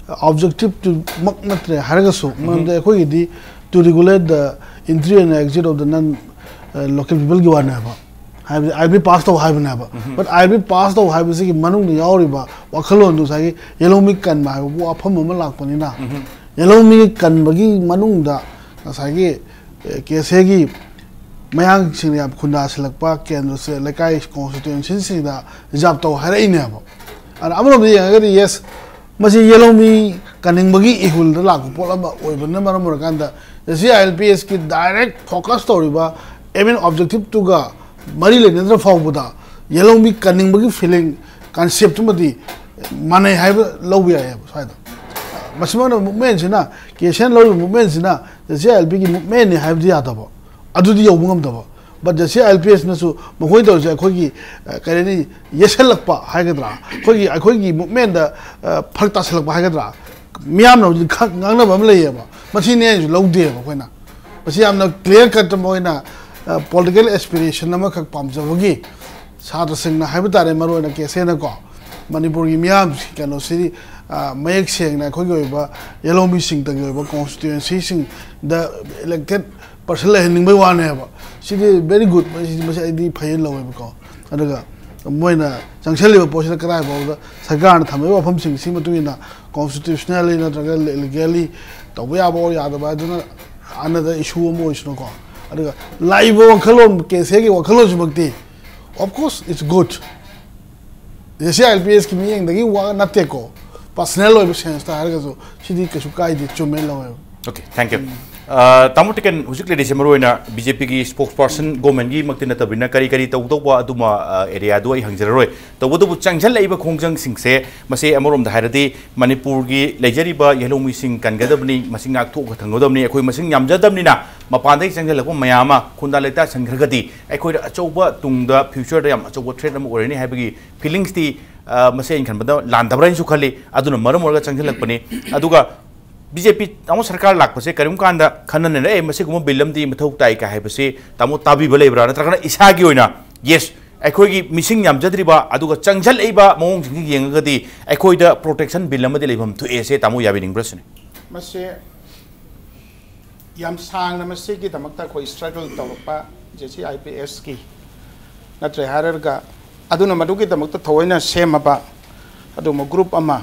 ꯑꯣꯕꯖꯦꯛꯇꯤꯞꯇꯨꯃꯛ ꯅꯠꯇ꯭ꯔꯦ ꯍꯥꯏꯔꯒꯁꯨ, ꯃꯔꯝꯗꯤ ꯑꯩꯈꯣꯏꯒꯤꯗꯤ to regulate the entry and exit of the non, uh, local peopleꯒꯤ ꯋꯥꯅꯦꯕ, ꯍꯥꯏꯕꯗꯤ ꯑꯥꯏ ꯑꯦꯜ ꯄꯤ ꯄꯥꯁ ꯇꯧ ꯍꯥꯏꯕꯅꯦꯕ꯫ But I L P pass ꯇꯧ ꯍꯥꯏꯕꯁꯤꯒꯤ ꯃꯅꯨꯡꯗ ꯌꯥꯎꯔꯤꯕ ꯋꯥꯈꯜꯂꯣꯟꯗꯨ ꯉꯁꯥꯏꯒꯤ ꯌꯦꯂꯧꯃꯤ ꯀꯟꯕ ꯍꯥꯏꯕ ꯋꯥꯐꯝ ꯑꯃ ꯂꯥꯛꯄꯅꯤꯅ, ꯌꯦꯂꯧꯃꯤ ꯀꯟꯕꯒꯤ ꯃꯅꯨꯡꯗ ꯉꯁꯥꯏꯒꯤ, ꯑꯦ, ꯀꯦ ꯑꯦꯁ ꯑꯦꯒꯤ ꯃꯌꯥꯡꯁꯤꯡꯅ ꯌꯥꯝ ꯈꯨꯟꯗꯥꯁꯤꯜꯂꯛꯄ ꯀꯦꯟꯗ꯭ꯔꯁꯦ, ꯂꯩꯀꯥꯏ ꯀꯣꯟꯁꯇꯤꯇ꯭ꯋꯦꯟꯁꯤꯁꯤꯡꯗ ꯔꯤꯖꯥꯕ ꯇꯧ ꯍꯥꯏꯔꯛꯏꯅꯦꯕ꯫ ꯑꯗ ꯑꯃꯔꯣꯝꯗ ꯌꯦꯡꯉꯒꯗꯤ, ꯌꯦꯁ, ꯃꯁꯤ ꯌꯦꯂꯧꯃꯤ ꯀꯟꯅꯤꯡꯕꯒꯤ ꯏꯍꯨꯜꯗ ꯂꯥꯛꯄ ꯄꯣꯠ ꯑꯃ ꯑꯣꯏꯕꯅ ꯃꯔꯝ ꯑꯣꯏꯔꯀꯥꯟꯗ, J C I L P ꯑꯦꯁꯀꯤ ꯗꯥꯏꯔꯦꯛ ꯐꯣꯀꯁ ꯇꯧꯔꯤꯕ ꯑꯦꯝ ꯑꯦꯟ ꯑꯣꯕꯖꯦꯛꯇꯤꯞꯇꯨꯒ ꯃꯔꯤ ꯂꯩꯅꯗ꯭ꯔ ꯐꯥꯎꯕꯗ ꯌꯦꯜꯍꯧꯃꯤ ꯀꯟꯅꯤꯡꯕꯒꯤ ꯐꯤꯂꯤꯡ, ꯀꯟꯁꯦꯞꯇꯨꯃꯗꯤ ꯃꯥꯟꯅꯩ ꯍꯥꯏꯕ ꯂꯧꯕ ꯌꯥꯏꯑꯕ ꯁ꯭ꯋꯥꯏꯗ꯫ ꯃꯁꯤꯃꯛꯅ ꯃꯨꯞꯃꯦꯟꯁꯤꯅ, ꯀꯦ ꯁꯤ ꯑꯦꯟ ꯂꯧꯔꯤꯕ ꯃꯨꯞꯃꯦꯟꯁꯤꯅ ꯖꯦ ꯁꯤ ꯑꯥꯏ ꯑꯦꯜ ꯄꯤꯒꯤ ꯃꯨꯞꯃꯦꯟꯅꯤ ꯍꯥꯏꯕꯗꯤ ꯌꯥꯗꯕ, ꯑꯗꯨꯗꯤ ꯌꯧꯕ ꯉꯝꯗꯕ꯫ But J C I L ꯄꯤ ꯑꯦꯁꯅꯁꯨ ꯃꯈꯣꯏꯅ ꯇꯧꯔꯤꯁꯦ ꯑꯩꯈꯣꯏꯒꯤ, ꯑ, ꯀꯔꯤ ꯍꯥꯏꯅꯤ, ꯌꯦꯠꯁꯜꯂꯛꯄ ꯍꯥꯏꯒꯗ꯭ꯔꯥ, ꯑꯩꯈꯣꯏꯒꯤ, ꯑꯩꯈꯣꯏꯒꯤ ꯃꯨꯞꯃꯦꯟꯗ, ꯑ, ꯐꯔꯛ ꯇꯥꯁꯜꯂꯛꯄ ꯍꯥꯏꯒꯗ꯭ꯔꯥ, ꯃꯤꯌꯥꯝꯅ ꯍꯧꯖꯤꯛ ꯈꯛ ꯉꯥꯡꯅꯕ ꯑꯃ ꯂꯩꯌꯦꯕ, ꯃꯁꯤꯅꯦ ꯍꯥꯏꯅꯁꯨ ꯂꯧꯗꯦꯕ ꯑꯩꯈꯣꯏꯅ꯫ ꯃꯁꯤ ꯌꯥꯝꯅ ꯀ꯭ꯂꯤꯌꯥꯔ ꯀꯠ ꯑꯃ ꯑꯣꯏꯅ, ꯑ, ꯄꯣꯂꯤꯇꯤꯀꯦꯜ ꯑꯦꯁꯄꯤꯔꯦꯁꯟ ꯑꯃꯈꯛ ꯄꯥꯝꯖꯕꯒꯤ ꯁꯥꯇ꯭ꯔꯁꯤꯡꯅ ꯍꯥꯏꯕ ꯇꯥꯔꯦ, ꯃꯔꯨꯑꯣꯏꯅ ꯀꯦ ꯁꯤ ꯑꯦꯟꯅꯀꯣ, ꯃꯅꯤꯄꯨꯔꯒꯤ ꯃꯤꯌꯥꯝ ꯀꯩꯅꯣꯁꯤꯗꯤ, ꯑ, ꯃꯌꯦꯛ ꯁꯦꯡꯅ ꯑꯩꯈꯣꯏꯒꯤ ꯑꯣꯏꯕ ꯌꯦꯜꯍꯧꯃꯤꯁꯤꯡꯇꯒꯤ ꯑꯣꯏꯕ ꯀꯣꯟꯁꯇꯤꯇ꯭ꯋꯦꯟꯁꯤꯁꯤꯡꯗ ꯏꯂꯦꯛꯇꯦꯠ ꯄꯔꯁꯟ ꯂꯩꯍꯟꯅꯤꯡꯕꯒꯤ ꯋꯥꯅꯦꯕ꯫ ꯁꯤꯗꯤ very good, ꯃꯁꯤ, ꯃꯁꯤ ꯑꯩꯗꯤ ꯐꯩꯅ ꯂꯧꯋꯦꯕꯀꯣ꯫ ꯑꯗꯨꯒ ꯃꯣꯏꯅ ꯆꯪꯁꯜꯂꯤꯕ ꯄꯣꯠꯁꯤꯗ ꯀꯗꯥꯏ ꯐꯥꯎꯕꯗ ꯁꯔꯀꯥꯔꯅ ꯊꯝꯃꯤꯕ ꯋꯥꯐꯝꯁꯤꯡꯁꯤ ꯃꯇꯨꯡ ꯏꯟꯅ constitutionally ꯅꯠꯇ꯭ꯔꯒ legally ꯇꯧꯕ ꯌꯥꯕ ꯑꯣꯔ ꯌꯥꯗꯕ ꯍꯥꯏꯗꯨꯅ ꯑꯅꯗ ꯏꯁꯨ ꯑꯃ ꯑꯣꯏꯁꯅꯨꯀꯣ꯫ ꯑꯗꯨꯒ ꯂꯥꯛꯏꯕ ꯋꯥꯈꯜꯂꯣꯟ, ꯀꯦ ꯁꯤ ꯑꯦꯒꯤ ꯋꯥꯈꯜꯂꯣꯟꯁꯤꯃꯛꯇꯤ, of course, it's good꯫ J C I L P ꯑꯦꯁꯀꯤ ꯃꯤꯠꯌꯦꯡꯗꯒꯤ ꯋꯥ ꯅꯠꯇꯦꯀꯣ, ꯄꯔꯁꯅꯦꯜ ꯑꯣꯏꯕ ꯁꯦꯟꯁꯇ ꯍꯥꯏꯔꯒꯁꯨ ꯁꯤꯗꯤ ꯀꯩꯁꯨ ꯀꯥꯏꯗꯦ, ꯆꯨꯝꯃꯦ, ꯂꯧꯋꯦꯕ꯫ Okay, thank you. ꯑ, ꯇꯥꯃꯣ ꯇꯤꯀꯦꯟ, ꯍꯧꯖꯤꯛ ꯂꯩꯔꯤꯁꯦ ꯃꯔꯨꯑꯣꯏꯅ ꯕꯤ ꯖꯦ ꯄꯤꯒꯤ ꯁ꯭ꯄꯣꯛꯁ ꯄꯥꯔꯁꯟ ꯒꯣꯃꯦꯟꯒꯤ ꯃꯛꯇꯤ ꯅꯠꯇꯕꯅꯤꯅ ꯀꯔꯤ ꯀꯔꯤ ꯇꯧꯗꯧꯕ ꯑꯗꯨꯃ, ꯑ, ꯑꯦꯔꯤꯌꯥꯗꯨ ꯑꯩ ꯍꯪꯖꯔꯔꯣꯏ꯫ ꯇꯧꯕꯇꯕꯨ ꯆꯪꯁꯤꯜꯂꯛꯏꯕ ꯈꯣꯡꯖꯪꯁꯤꯡꯁꯦ, ꯃꯁꯤ ꯑꯃꯔꯣꯝꯗ ꯍꯥꯏꯔꯗꯤ ꯃꯅꯤꯄꯨꯔꯒꯤ ꯂꯩꯖꯔꯤꯕ ꯌꯦꯜꯍꯧꯃꯤꯁꯤꯡ ꯀꯟꯒꯗꯕꯅꯤ, ꯃꯁꯤ ꯉꯥꯛꯊꯣꯛꯑꯒ ꯊꯝꯒꯗꯕꯅꯤ꯫ ꯑꯩꯈꯣꯏ ꯃꯁꯤꯡ ꯌꯥꯝꯖꯗꯕꯅꯤꯅ ꯃꯄꯥꯟꯗꯒꯤ ꯆꯪꯁꯤꯜꯂꯛꯄ ꯃꯌꯥꯝ ꯑꯃ ꯈꯨꯟꯗꯥ ꯂꯩꯇꯥ ꯁꯟꯈ꯭ꯔꯒꯗꯤ ꯑꯩꯈꯣꯏꯗ ꯑꯆꯧꯕ ꯇꯨꯡꯗ ꯐ꯭ꯌꯨꯆꯔꯗ ꯌꯥꯝ ꯑꯆꯧꯕ ꯊ꯭ꯔꯦꯠ ꯑꯃ ꯑꯣꯏꯔꯅꯤ ꯍꯥꯏꯕꯒꯤ ꯐꯤꯂꯤꯡꯁꯇꯤ, ꯑ, ꯃꯁꯤ ꯑꯩꯅ ꯈꯟꯕꯗ ꯂꯥꯟꯗꯕ꯭ꯔꯥ ꯍꯥꯏꯅꯁꯨ ꯈꯜꯂꯤ꯫ ꯑꯗꯨꯅ ꯃꯔꯝ ꯑꯣꯏꯔꯒ ꯆꯪꯁꯤꯜꯂꯛꯄꯅꯤ꯫ ꯑꯗꯨꯒ ꯕꯤ ꯖꯦ ꯄꯤ ꯑꯃꯨꯛ ꯁꯔꯀꯥꯔ ꯂꯥꯛꯄꯁꯦ ꯀꯔꯤꯒꯨꯝꯕ ꯀꯥꯟꯗ ꯈꯟꯅꯅꯔꯦ, "ꯑꯦ, ꯃꯁꯤꯒꯨꯝꯕ ꯕꯤꯜ ꯑꯃꯗꯤ ꯃꯊꯧ ꯇꯥꯏ" ꯀꯥꯏ ꯍꯥꯏꯕꯁꯤ ꯇꯥꯃꯣ ꯇꯥꯕꯤꯕ ꯂꯩꯕ꯭ꯔꯥ? ꯅꯠꯇ꯭ꯔꯒꯅ ꯏꯁꯥꯒꯤ ꯑꯣꯏꯅ, "ꯌꯦꯁ, ꯑꯩꯈꯣꯏꯒꯤ ꯃꯤꯁꯤꯡ ꯌꯥꯝꯖꯗ꯭ꯔꯤꯕ ꯑꯗꯨꯒ ꯆꯪꯁꯤꯜꯂꯛꯏꯕ ꯃꯑꯣꯡꯁꯤꯡꯁꯤ ꯌꯦꯡꯉꯒꯗꯤ ꯑꯩꯈꯣꯏꯗ ꯄ꯭ꯔꯣꯇꯦꯛꯁꯟ ꯕꯤꯜ ꯑꯃꯗꯤ ꯂꯩꯐꯝ ꯊꯣꯛꯑꯦ" ꯁꯦ ꯇꯥꯃꯣ ꯌꯥꯕꯤꯅꯤꯡꯕ꯭ꯔꯥ ꯁꯤꯅꯤ꯫ ꯃꯁꯤ ꯌꯥꯝ ꯁꯥꯡꯅ ꯃꯁꯤꯒꯤꯗꯃꯛꯇ ꯑꯩꯈꯣꯏ ꯁ꯭ꯇ꯭ꯔꯒꯜ ꯇꯧꯔꯛꯄ ꯖꯦ ꯁꯤ ꯑꯥꯏ ꯄꯤ ꯑꯦꯁꯀꯤ ꯅꯠꯇ꯭ꯔꯦ ꯍꯥꯏꯔꯒ, ꯑꯗꯨꯅ ꯃꯗꯨꯒꯤꯗꯃꯛꯇ ꯊꯑꯣꯏꯅ ꯁꯦꯝꯃꯕ ꯑꯗꯨꯒꯨꯝꯕ ꯒ꯭ꯔꯨꯞ ꯑꯃ,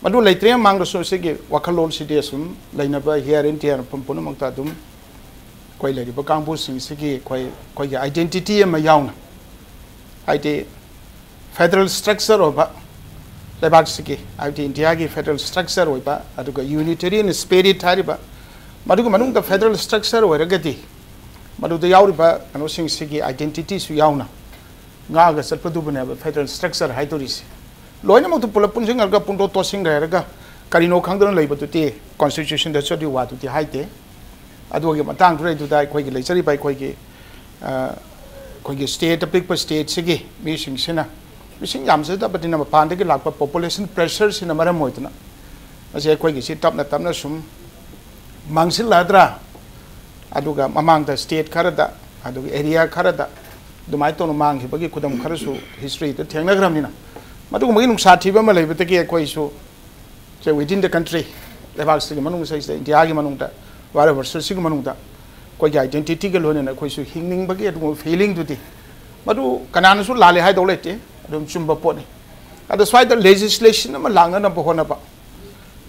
ꯃꯗꯨ ꯂꯩꯇ꯭ꯔꯤꯉꯩ ꯃꯃꯥꯡꯗꯁꯨ ꯁꯤꯒꯤ ꯋꯥꯈꯜꯂꯣꯟꯁꯤꯗꯤ ꯑꯁꯨꯝ ꯂꯩꯅꯕ here and there ꯃꯐꯝ ꯄꯨꯝꯅꯃꯛꯇ ꯑꯗꯨꯝ ꯑꯩꯈꯣꯏ ꯂꯩꯔꯤꯕ ꯀꯥꯡꯕꯨꯁꯤꯡꯁꯤꯒꯤ ꯑꯩꯈꯣꯏ, ꯑꯩꯈꯣꯏꯒꯤ ꯑꯥꯏꯗꯦꯟꯇꯤꯇꯤ ꯑꯃ ꯌꯥꯎꯅ, ꯍꯥꯏꯗꯤ ꯐꯦꯗꯔꯦꯜ ꯁ꯭ꯇ꯭ꯔꯛꯆꯔ ꯑꯣꯏꯕ ꯂꯩꯕꯥꯛꯁꯤꯒꯤ, ꯍꯥꯏꯕꯗꯤ ꯏꯟꯗꯤꯌꯥꯒꯤ ꯐꯦꯗꯔꯦꯜ ꯁ꯭ꯇ꯭ꯔꯛꯆꯔ ꯑꯣꯏꯕ, ꯑꯗꯨꯒ ꯌꯨꯅꯤꯇꯦꯔꯤꯌꯟ ꯁ꯭ꯄꯤꯔꯤꯠ ꯍꯥꯏꯔꯤꯕ, ꯃꯗꯨꯒꯤ ꯃꯅꯨꯡꯗ ꯐꯦꯗꯔꯦꯜ ꯁ꯭ꯇ꯭ꯔꯛꯆꯔ ꯑꯣꯏꯔꯒꯗꯤ ꯃꯗꯨꯗ ꯌꯥꯎꯔꯤꯕ ꯀꯩꯅꯣꯁꯤꯡꯁꯤꯒꯤ ꯑꯥꯏꯗꯦꯟꯇꯤꯇꯤꯁꯨ ꯌꯥꯎꯅ ꯉꯥꯛꯑꯒ ꯆꯠꯄꯗꯨꯕꯨꯅꯦꯕ ꯐꯦꯗꯔꯦꯜ ꯁ꯭ꯇ꯭ꯔꯛꯆꯔ ꯍꯥꯏꯗꯣꯔꯤꯁꯦ꯫ ꯂꯣꯏꯅꯃꯛꯇꯨ ꯄꯨꯂꯞ ꯄꯨꯟꯁꯤꯟꯈ꯭ꯔꯒ ꯄꯨꯡꯇꯣ ꯇꯣꯠꯁꯤꯟꯈ꯭ꯔꯦ ꯍꯥꯏꯔꯒ ꯀꯔꯤꯅꯣ ꯈꯪꯗꯅ ꯂꯩꯕꯗꯨꯗꯤ ꯀꯣꯟꯁꯇꯤꯇ꯭ꯌꯨꯁꯟꯗꯁꯨ ꯑꯗꯨꯒꯤ ꯋꯥꯗꯨꯗꯤ ꯍꯥꯏꯗꯦ꯫ ꯑꯗꯨꯒꯤ ꯃꯇꯥꯡꯗꯨꯗꯩꯗꯨꯗ ꯑꯩꯈꯣꯏꯒꯤ ꯂꯩꯖꯔꯤꯕ ꯑꯩꯈꯣꯏꯒꯤ, ꯑ, ꯑꯩꯈꯣꯏꯒꯤ ꯁ꯭ꯇꯦꯠ, ꯑꯄꯤꯛꯄ ꯁ꯭ꯇꯦꯠꯁꯤꯒꯤ ꯃꯤꯁꯤꯡꯁꯤꯅ, ꯃꯤꯁꯤꯡ ꯌꯥꯝꯖꯗꯕꯅꯤꯅ ꯃꯄꯥꯟꯗꯒꯤ ꯂꯥꯛꯄ ꯄꯣꯄꯨꯂꯦꯁꯟ ꯄ꯭ꯔꯦꯁꯔꯁꯤꯅ ꯃꯔꯝ ꯑꯣꯏꯗꯨꯅ ꯃꯁꯤ ꯑꯩꯈꯣꯏꯒꯤꯁꯤ ꯇꯞꯅ ꯇꯞꯅ ꯁꯨꯝ ꯃꯥꯡꯁꯤꯜꯂꯛꯑꯗ꯭ꯔꯥ? ꯑꯗꯨꯒ ꯃꯃꯥꯡꯗ ꯁ꯭ꯇꯦꯠ ꯈꯔꯗ, ꯑꯗꯨꯒ ꯑꯦꯔꯤꯌꯥ ꯈꯔꯗ ꯑꯗꯨꯃꯥꯏꯅ ꯇꯧꯅ ꯃꯥꯡꯈꯤꯕꯒꯤ ꯈꯨꯗꯝ ꯈꯔꯁꯨ ꯍꯤꯁꯇ꯭ꯔꯤꯗ ꯊꯦꯡꯅꯈ꯭ꯔꯕꯅꯤꯅ, ꯃꯗꯨꯒꯨꯝꯕꯒꯤ ꯅꯨꯡꯁꯥ ꯊꯤꯕ ꯑꯃ ꯂꯩꯕꯗꯒꯤ ꯑꯩꯈꯣꯏꯁꯨ ꯁꯦ within the country, ꯂꯩꯕꯥꯛꯁꯤꯒꯤ ꯃꯅꯨꯡꯁꯤꯗ, ꯏꯟꯗꯤꯌꯥꯒꯤ ꯃꯅꯨꯡꯗ, ꯚꯥꯔꯠ ꯕꯔꯁꯁꯤꯒꯤ ꯃꯅꯨꯡꯗ ꯑꯩꯈꯣꯏꯒꯤ ꯑꯥꯏꯗꯦꯟꯇꯤꯇꯤꯒ ꯂꯣꯏꯅꯅ ꯑꯩꯈꯣꯏꯁꯨ ꯍꯤꯡꯅꯤꯡꯕꯒꯤ ꯑꯗꯨꯒꯨꯝꯕ ꯐꯤꯂꯤꯡꯗꯨꯗꯤ, ꯃꯗꯨ ꯀꯅꯥꯅꯁꯨ ꯂꯥꯜꯂꯦ ꯍꯥꯏꯗꯧ ꯂꯩꯇꯦ, ꯑꯗꯨꯝ ꯆꯨꯝꯕ ꯄꯣꯠꯅꯤ꯫ ꯑꯗꯣ ꯁ꯭ꯋꯥꯏꯗ ꯂꯦꯖꯤꯁꯂꯦꯁꯟ ꯑꯃ ꯂꯥꯡꯅꯅꯕ ꯍꯣꯠꯅꯕ,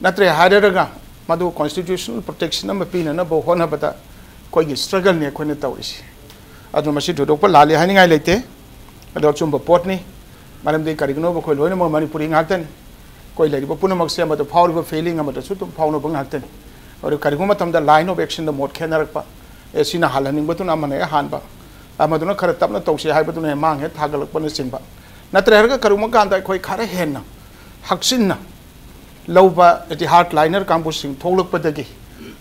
ꯅꯠꯇ꯭ꯔꯦ ꯍꯥꯏꯔꯒ ꯃꯗꯨ ꯀꯣꯟꯁꯇꯤꯇ꯭ꯌꯨꯁꯅꯦꯜ ꯄ꯭ꯔꯣꯇꯦꯛꯁꯟ ꯑꯃ ꯄꯤꯅꯅꯕ ꯍꯣꯠꯅꯕꯗ ꯑꯩꯈꯣꯏꯒꯤ ꯁ꯭ꯇ꯭ꯔꯒꯜꯅꯤ ꯑꯩꯈꯣꯏꯅ ꯇꯧꯔꯤꯁꯤ꯫ ꯑꯗꯨ ꯃꯁꯤ ꯊꯣꯏꯗꯣꯛꯄ ꯂꯥꯜꯂꯤ ꯍꯥꯏꯅꯤꯡꯉꯥꯏ ꯂꯩꯇꯦ꯫ ꯑꯗꯣ ꯑꯆꯨꯝꯕ ꯄꯣꯠꯅꯤ꯫ ꯃꯔꯝꯗꯤ ꯀꯔꯤꯒꯤꯅꯣꯕ, ꯑꯩꯈꯣꯏ ꯂꯣꯏꯅꯃꯛ ꯃꯅꯤꯄꯨꯔꯤ ꯉꯥꯛꯇꯅꯤ꯫ ꯑꯩꯈꯣꯏ ꯂꯩꯔꯤꯕ ꯄꯨꯝꯅꯃꯛꯁꯦ ꯑꯃꯗ ꯐꯥꯎꯔꯤꯕ ꯐꯤꯂꯤꯡ ꯑꯃꯗꯁꯨ ꯑꯗꯨꯝ ꯐꯥꯎꯅꯕ ꯉꯥꯛꯇꯅꯤ꯫ ꯑꯗꯨ ꯀꯔꯤꯒꯨꯝꯕ ꯃꯇꯝꯗ line of actionꯗ ꯃꯣꯠ ꯈꯦꯠꯅꯔꯛꯄ, ꯑꯦ, ꯁꯤꯅ ꯍꯥꯜꯍꯟꯅꯤꯡꯕꯗꯨꯅ ꯑꯃꯅ ꯍꯦꯛ ꯍꯥꯟꯕ, ꯑꯃꯗꯨꯅ ꯈꯔ ꯇꯞꯅ ꯇꯧꯁꯤ ꯍꯥꯏꯕꯗꯨꯅ ꯍꯦꯛ ꯃꯥꯡ ꯍꯦꯛ ꯊꯥꯒꯠꯂꯛꯄꯅꯆꯤꯡꯕ, ꯅꯠꯇ꯭ꯔꯦ ꯍꯥꯏꯔꯒ ꯀꯔꯤꯒꯨꯝꯕ ꯀꯥꯟꯗ ꯑꯩꯈꯣꯏ ꯈꯔ ꯍꯦꯟꯅ ꯍꯛꯆꯤꯟꯅ ꯂꯧꯕ, ꯍꯥꯏꯗꯤ ꯍꯥꯔꯗ ꯂꯥꯏꯅꯔ ꯀꯥꯡꯕꯨꯁꯤꯡ ꯊꯣꯛꯂꯛꯄꯗꯒꯤ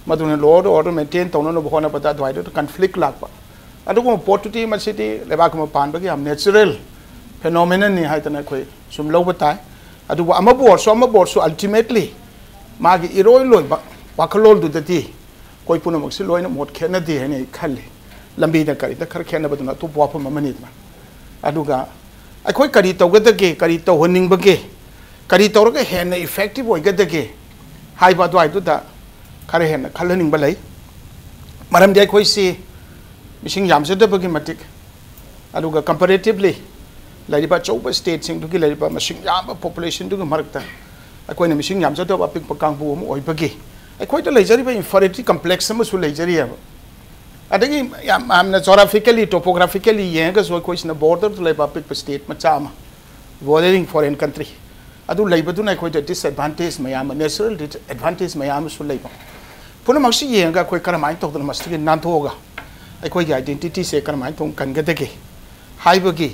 ꯃꯗꯨꯅ law and order maintain ꯇꯧꯅꯅꯕ ꯍꯣꯠꯅꯕꯗ ꯑꯗꯨꯋꯥꯏꯗꯨꯗ ꯀꯟꯐ꯭ꯂꯤꯛ ꯂꯥꯛꯄ, ꯑꯗꯨꯒꯨꯝꯕ ꯄꯣꯠꯇꯨꯗꯤ ꯃꯁꯤꯗꯤ ꯂꯩꯕꯥꯛ ꯑꯃ ꯄꯥꯟꯕꯒꯤ ꯌꯥꯝ ꯅꯦꯆꯔꯦꯜ ꯐꯦꯅꯣꯃꯦꯅꯟꯅꯤ ꯍꯥꯏꯗꯅ ꯑꯩꯈꯣꯏ ꯁꯨꯝ ꯂꯧꯕ ꯇꯥꯏ꯫ ꯑꯗꯨꯕꯨ ꯑꯃꯕꯨ ꯑꯣꯏꯔꯁꯨ ꯑꯃꯕꯨ ꯑꯣꯏꯔꯁꯨ ꯑꯜꯇꯤꯃꯦꯠꯂꯤ ꯃꯥꯒꯤ ꯏꯔꯣꯏ ꯂꯣꯏꯕ ꯋꯥꯈꯜꯂꯣꯟꯗꯨꯗꯗꯤ ꯑꯩꯈꯣꯏ ꯄꯨꯝꯅꯃꯛꯁꯤ ꯂꯣꯏꯅ ꯃꯣꯠ ꯈꯦꯠꯅꯗꯦ ꯍꯥꯏꯅ ꯑꯩ ꯈꯜꯂꯤ꯫ ꯂꯝꯕꯤꯗ ꯀꯔꯤꯗ ꯈꯔ ꯈꯦꯠꯅꯕꯗꯨꯅ ꯑꯇꯣꯞꯄ ꯋꯥꯐꯝ ꯑꯃꯅꯤꯗꯅ꯫ ꯑꯗꯨꯒ ꯑꯩꯈꯣꯏ ꯀꯔꯤ ꯇꯧꯒꯗꯒꯦ, ꯀꯔꯤ ꯇꯧꯍꯟꯅꯤꯡꯕꯒꯦ, ꯀꯔꯤ ꯇꯧꯔꯒ ꯍꯦꯟꯅ ꯏꯐꯦꯛꯇꯤꯚ ꯑꯣꯏꯒꯗꯒꯦ ꯍꯥꯏꯕ ꯑꯗꯨꯋꯥꯏꯗꯨꯗ ꯈꯔ ꯍꯦꯟꯅ ꯈꯜꯍꯟꯅꯤꯡꯕ ꯂꯩ꯫ ꯃꯔꯝꯗꯤ ꯑꯩꯈꯣꯏꯁꯤ ꯃꯤꯁꯤꯡ ꯌꯥꯝꯖꯗꯕꯒꯤ ꯃꯇꯤꯛ, ꯑꯗꯨꯒ ꯀꯝꯄꯦꯔꯦꯇꯤꯚꯂꯤ ꯂꯩꯔꯤꯕ ꯑꯆꯧꯕ ꯁ꯭ꯇꯦꯠꯁꯤꯡꯗꯨꯒꯤ ꯂꯩꯔꯤꯕ ꯃꯁꯤꯡ ꯌꯥꯝꯕ ꯄꯣꯄꯨꯂꯦꯁꯟꯗꯨꯒꯤ ꯃꯔꯛꯇ ꯑꯩꯈꯣꯏꯅ ꯃꯤꯁꯤꯡ ꯌꯥꯝꯖꯗꯕ ꯑꯄꯤꯛꯄ ꯀꯥꯡꯕꯨ ꯑꯃ ꯑꯣꯏꯕꯒꯤ ꯑꯩꯈꯣꯏꯗ ꯂꯩꯖꯔꯤꯕ ꯏꯟꯐꯤꯔꯤꯌꯣꯔꯤꯇꯤ ꯀꯝꯄ꯭ꯂꯦꯛꯁ ꯑꯃꯁꯨ ꯂꯩꯖꯔꯤꯑꯕ꯫ ꯑꯗꯒꯤ ꯌꯥꯝ, ꯌꯥꯝꯅ ꯖꯣꯒ꯭ꯔꯥꯐꯤꯀꯦꯜꯂꯤ, ꯇꯣꯄꯣꯒ꯭ꯔꯥꯐꯤꯀꯦꯜꯂꯤ ꯌꯦꯡꯉꯒꯁꯨ ꯑꯩꯈꯣꯏꯁꯤꯅ ꯕꯣꯔꯗꯔꯗ ꯂꯩꯕ ꯑꯄꯤꯛꯄ ꯁ꯭ꯇꯦꯠ ꯃꯆꯥ ꯑꯃ, bordering foreign country, ꯑꯗꯨ ꯂꯩꯕꯗꯨꯅ ꯑꯩꯈꯣꯏꯗ disadvantage ꯃꯌꯥꯝ ꯑꯃ, natural disadvantage ꯃꯌꯥꯝ ꯑꯃꯁꯨ ꯂꯩꯕ꯫ ꯄꯨꯝꯅꯃꯛꯁꯤ ꯌꯦꯡꯉꯒ ꯑꯩꯈꯣꯏ ꯀꯔꯝꯍꯥꯏꯅ ꯇꯧꯗꯅ ꯃꯁꯤꯗꯒꯤ ꯅꯥꯟꯊꯣꯛꯑꯒ ꯑꯩꯈꯣꯏꯒꯤ identityꯁꯦ ꯀꯔꯝꯍꯥꯏꯅ ꯇꯧꯅ ꯀꯟꯒꯗꯒꯦ ꯍꯥꯏꯕꯒꯤ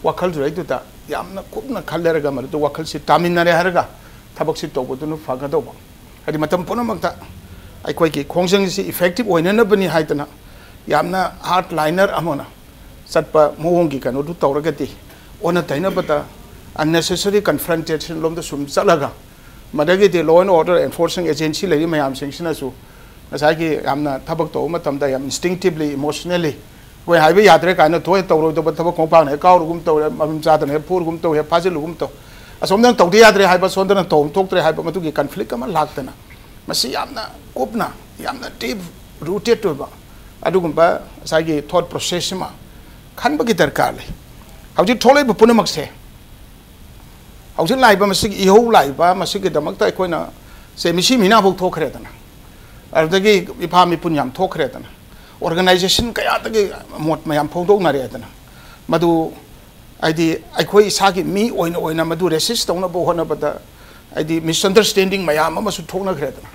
ꯋꯥꯈꯜꯗꯨꯗꯩꯗꯨꯗ ꯌꯥꯝꯅ ꯀꯨꯞꯅ ꯈꯜꯂꯔꯒ, ꯃꯗꯨꯗ ꯋꯥꯈꯜꯁꯤ ꯇꯥꯃꯤꯟꯅꯔꯦ ꯍꯥꯏꯔꯒ ꯊꯕꯛꯁꯤ ꯇꯧꯕꯗꯨꯅ ꯐꯒꯗꯧꯕ꯫ ꯍꯥꯏꯗꯤ, ꯃꯇꯝ ꯄꯨꯝꯅꯃꯛꯇ ꯑꯩꯈꯣꯏꯒꯤ ꯈꯣꯡꯖꯪꯁꯤ effective ꯑꯣꯏꯅꯅꯕꯅꯤ ꯍꯥꯏꯗꯅ ꯌꯥꯝꯅ hardliner ꯑꯃꯅ ꯆꯠꯄ ꯃꯑꯣꯡꯒꯤ ꯀꯩꯅꯣꯗꯨ ꯇꯧꯔꯒꯗꯤ, ꯑꯣꯟꯅ ꯇꯩꯅꯕꯗ unnecessary confrontation ꯂꯣꯝꯗ ꯁꯨꯝ ꯆꯠꯂꯒ, ꯃꯗꯒꯤꯗꯤ law and order enforcing agency ꯂꯩꯔꯤ ꯃꯌꯥꯝꯁꯤꯡꯁꯤꯅꯁꯨ ꯉꯁꯥꯏꯒꯤ ꯌꯥꯝꯅ ꯊꯕꯛ ꯇꯧꯕ ꯃꯇꯝꯗ ꯌꯥꯝ instinctively, emotionally, ꯑꯩꯈꯣꯏ ꯍꯥꯏꯕ ꯌꯥꯗ꯭ꯔꯦ ꯀꯥꯏꯅ ꯊꯣꯛꯑꯦ ꯇꯧꯔꯣꯏꯗꯕ ꯊꯕꯛ, ꯈꯣꯡꯄꯥꯛꯅ ꯍꯦꯛ ꯀꯥꯎꯔꯨꯒꯨꯝ ꯇꯧꯔꯦ, ꯃꯐꯝ ꯆꯥꯗꯅ ꯍꯦꯛ ꯐꯨꯔꯨꯒꯨꯝ ꯇꯧꯔꯦ, ꯐꯥꯖꯤꯜꯂꯨꯒꯨꯝ ꯇꯧ, ꯑꯁꯣꯝꯗꯅ ꯇꯧꯗ ꯌꯥꯗ꯭ꯔꯦ ꯍꯥꯏꯕ, ꯑꯁꯣꯝꯗꯅ ꯇꯧꯐꯝ ꯊꯣꯛꯇ꯭ꯔꯦ ꯍꯥꯏꯕ, ꯃꯗꯨꯒꯤ conflict ꯑꯃ ꯂꯥꯛꯇꯅ, ꯃꯁꯤ ꯌꯥꯝꯅ ꯀꯨꯞꯅ, ꯌꯥꯝꯅ deep rooted ꯑꯣꯏꯕ ꯑꯗꯨꯒꯨꯝꯕ ꯉꯁꯥꯏꯒꯤ thought process ꯑꯃ ꯈꯟꯕꯒꯤ ꯗꯔꯀꯥꯔ ꯂꯩ꯫ ꯍꯧꯖꯤꯛ ꯊꯣꯛꯂꯛꯏꯕ ꯄꯨꯝꯅꯃꯛꯁꯦ, ꯍꯧꯖꯤꯛ ꯂꯥꯛꯏꯕ ꯃꯁꯤꯒꯤ ꯏꯍꯧ ꯂꯥꯛꯏꯕ ꯃꯁꯤꯒꯤꯗꯃꯛꯇ ꯑꯩꯈꯣꯏꯅ ꯁꯦ ꯃꯤꯁꯤ ꯃꯤꯅꯥꯐꯧ ꯊꯣꯛꯈ꯭ꯔꯦꯗꯅ, ꯑꯗꯨꯗꯒꯤ ꯏꯐꯥ ꯃꯤꯄꯨꯟ ꯌꯥꯝ ꯊꯣꯛꯈ꯭ꯔꯦꯗꯅ, organization ꯀꯌꯥꯗꯒꯤ ꯃꯣꯠ ꯃꯌꯥꯝ ꯐꯣꯡꯗꯣꯛꯅꯔꯦꯗꯅ, ꯃꯗꯨ ꯍꯥꯏꯗꯤ ꯑꯩꯈꯣꯏ ꯏꯁꯥꯒꯤ ꯃꯤ ꯑꯣꯏꯅ ꯑꯣꯏꯅ ꯃꯗꯨ resist ꯇꯧꯅꯕ ꯍꯣꯠꯅꯕꯗ ꯍꯥꯏꯗꯤ misunderstanding ꯃꯌꯥꯝ ꯑꯃꯁꯨ ꯊꯣꯛꯅꯈ꯭ꯔꯦꯗꯅ꯫